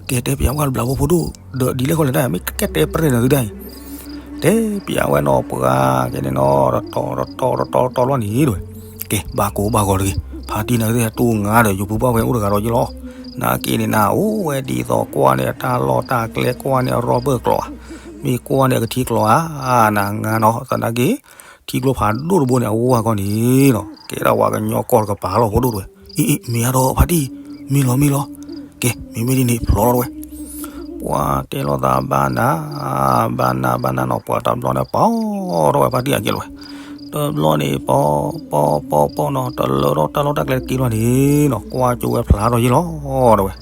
ကဲတဲပျးဝဲတဘျီဖိဒိၣ်, ဒီးဒ်လဲၣ်ဃီလဲၣ်တၢ် မ့ၢ်ကဲတဲပြဲၢ်နၤသုတၢ်အံၤ, တဲပျးဝဲနီၤပှၤကဲန့ၣ်နီၤ တတီတတီတတီတတီလီၤန့ၣ်တဲဝဲ, ကဲဘၣ်ကိးဘၣ်ဂီၤတဂ့ၤ, ဖါတံၢ်နၤသုဟဲတူၢ်ငါဒီးယိၤပူၤဘၣ်ဝဲအိၣ်တဂၤဒီးယ့ၢ်လီၤ, နာ်က့န့ၣ်နၤအိၣ်ဝဲဒ်သိးကွၢ်န့ၣ်အတၢ်လီၢ်တၢ်ကျဲကွၢ်န့ၣ်အရီဘၢၣ်ကျိၤဧါ, မ့ၢ်ကွၢ်န့ၣ်အကထံကျိၤဧါ, နၤငါနီၤသနာ်က့ ထံကျိဖးဒိၣ်တဘိန့ၣ် အဝါကီၢ်န့ၣ်နီၤ ကဲဒၣ်ဝဲကညီကီၢ်တကပၤလီၤ ဖိဒိၣ်တဝဲ, အ့ အ့ မ့ၢ်အါဒီးဖါတံၢ်, မ့ၢ်လီၤ မ့ၢ်လီၤ, ကဲ မ့မ့ၢ်ဒ်န့ၣ် ဖျိးလီၤတဝဲ. ပှၤတဲလိာ်သးဘၣ်နၤ, ဘၣ်နၤ ဘၣ်နၤနီၤ ပှၤတဘျီန့ၣ် ပိာ်ထီၣ်ဝဲဖါတံၢ်အက့ၢ်လီၤဝဲ. တဘျီန့ၣ် ပိာ် ပိာ် ပိာ် ပိာ်နီၤ တလၢထီၣ်တၢ်လီၢ်တၢ်ကျဲတက့ၢ်လီၤန့ၣ်နီၤ ကွၢ်ကၠိဝဲဖျါထီၣ်ယ့ၢ်လီၤ တဝဲ.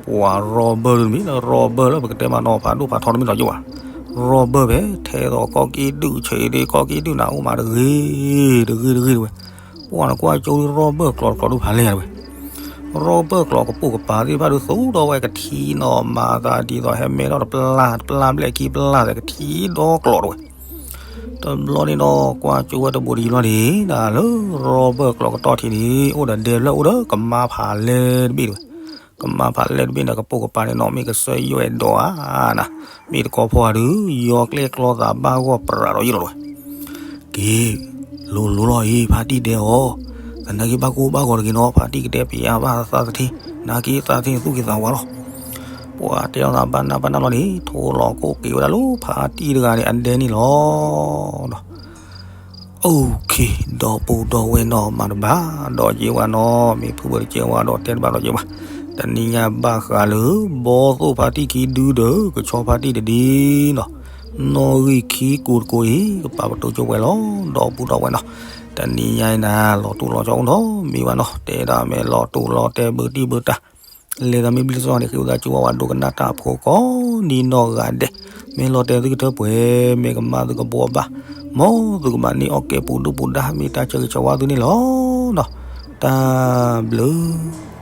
ပှၤ robber တမံၤ robber လၢပကတဲမးနီၤ ဖးဒိၣ်ဖးထီတမ့ၢ်လီၤယိၣ်ဘၣ်. robber ဖဲ ထဲသိးကီၢ်က့ဒုၣ်ဆံးဒ့ ကီၢ်က့ဒုၣ်နးအိၣ်မးတဂ့ၤ တဂ့ၤ တဂ့ၤ တဝဲ. ပှၤနကွၢ်ကၠိ robber ကျိာ်တကျိာ်ဒုးဖးလဲၢ်တဝဲ. robber ကျိာ်ကပိာ်ကပၤသ့ၣ်တဖၣ်ဒုးသူၣ်ထီၣ်ဝဲကထံနီၤ မၤသးဒ်သိးဟဲမဲထီၣ်တပျၢ် တပျၢ်ဘျဲၣ်ခံပျၢ်သဲးကထံဒီကျိာ်တဝဲ. တဘျီန့ၣ်ဒီး ကွၢ်ကၠိဝဲတဘိးတယံၤလီၤန့ၣ် ဒၣ်လၢ robber ကျိာ်ကတီၢ်ထံးန့ၣ် အိၣ်ဒီးဒဲဖျၢၣ်အိၣ်ဒီးကမါဖးလဲၢ်တဘ့ၣ်တဝဲ. ကမါဖးလဲၢ်တဘ့ၣ်န့ၣ် ကပိာ်ကပၤန့ၣ်နီၤ မ့ၢ်ကစၢၢ်ယွဲၣ်ဒိးဧါနၤ, မ့ၢ်တကီဖီဧါဒုး ယီၤကျဲကျီသးဘၣ်ဂီၢ်ပြးဒီးယ့ၢ်လီၤတဝဲ. က့ၤ လိၤလိၤလီၤအံၤ ဖါတံၢ်ဒဲအီၤ, သနာ်က့ဘၣ်ကိၢ်ဘၣ်ဂီၤတဂ့ၤနီၤ ဖါတံၢ်ကဒဲပယါဘၣ်သးသထ့, နာ်က့သးသထ့သူၣ်က့ၤသးဝါလီၤ. ပှၤတဲလိာ်သးဘၣ်နၤဘၣ်နၤလီၤန့ၣ် ထိလီၤကိးက့ၤဝဲဒၣ်လၢဖါတံၢ်တဂၤန့ၣ် အဒဲန့ၣ်လီၤ. ဒီး OK ဒီပုၢ်ဒီဝဲၢ်နီၤ မၤတဘၣ်ဒီးက့ၤဝဲနီၤ မ့ၢ်ဖုဘၣ်တကဲဝဲဒီးတဲတဘၣ်ဒီးက့ၤဘၣ်. တနံၤညါဘၣ်ဃးလၢ ဘီသိၣ်ဖါတံၢ်ခံဒုဒီး ကဆီဖါတံၢ်တဒုနီၤ, နီၣ်ဂံၢ်ခံကိးတကိးအံၤ ကပာ်ပတုာ်က့ၤဝဲလီၤ ဒီပုၢ်ဒီဝဲၢ်နီၤ. တနံၤညါအံၤနၤ လီၤတိၢ်လီၤဆီအိၣ်နီၤ မ့ၢ်ဘၣ်နီၤ တဲဒၣ်မ့ၢ်လီၤတိၢ်လီၤတဲဘုတံၢ်ဘုတၢ် လဲၤသးမ့ၢ်ဘျ့စီန့ၣ် ဃ့ဝံသးစူၤဝဲ ဒိကနၣ်တၢ်ဖိကိးနံၤနီၢ်ဂၤဒဲး, မ့ၢ်လီၤတဲာ်သုကထၢပှဲၤ, မ့ၢ်ကမၣ်သုကဘှီဘၣ်, မ်သုကဘၣ်န့ၢ်အီၣ်ကဲပူၤဒုၣ်ပူၤဒါ မ့ၢ်တၢ်ဆၢဂ့ၤဆၢဝါသုန့ၣ်လီၤ. တၢ်ဘျုး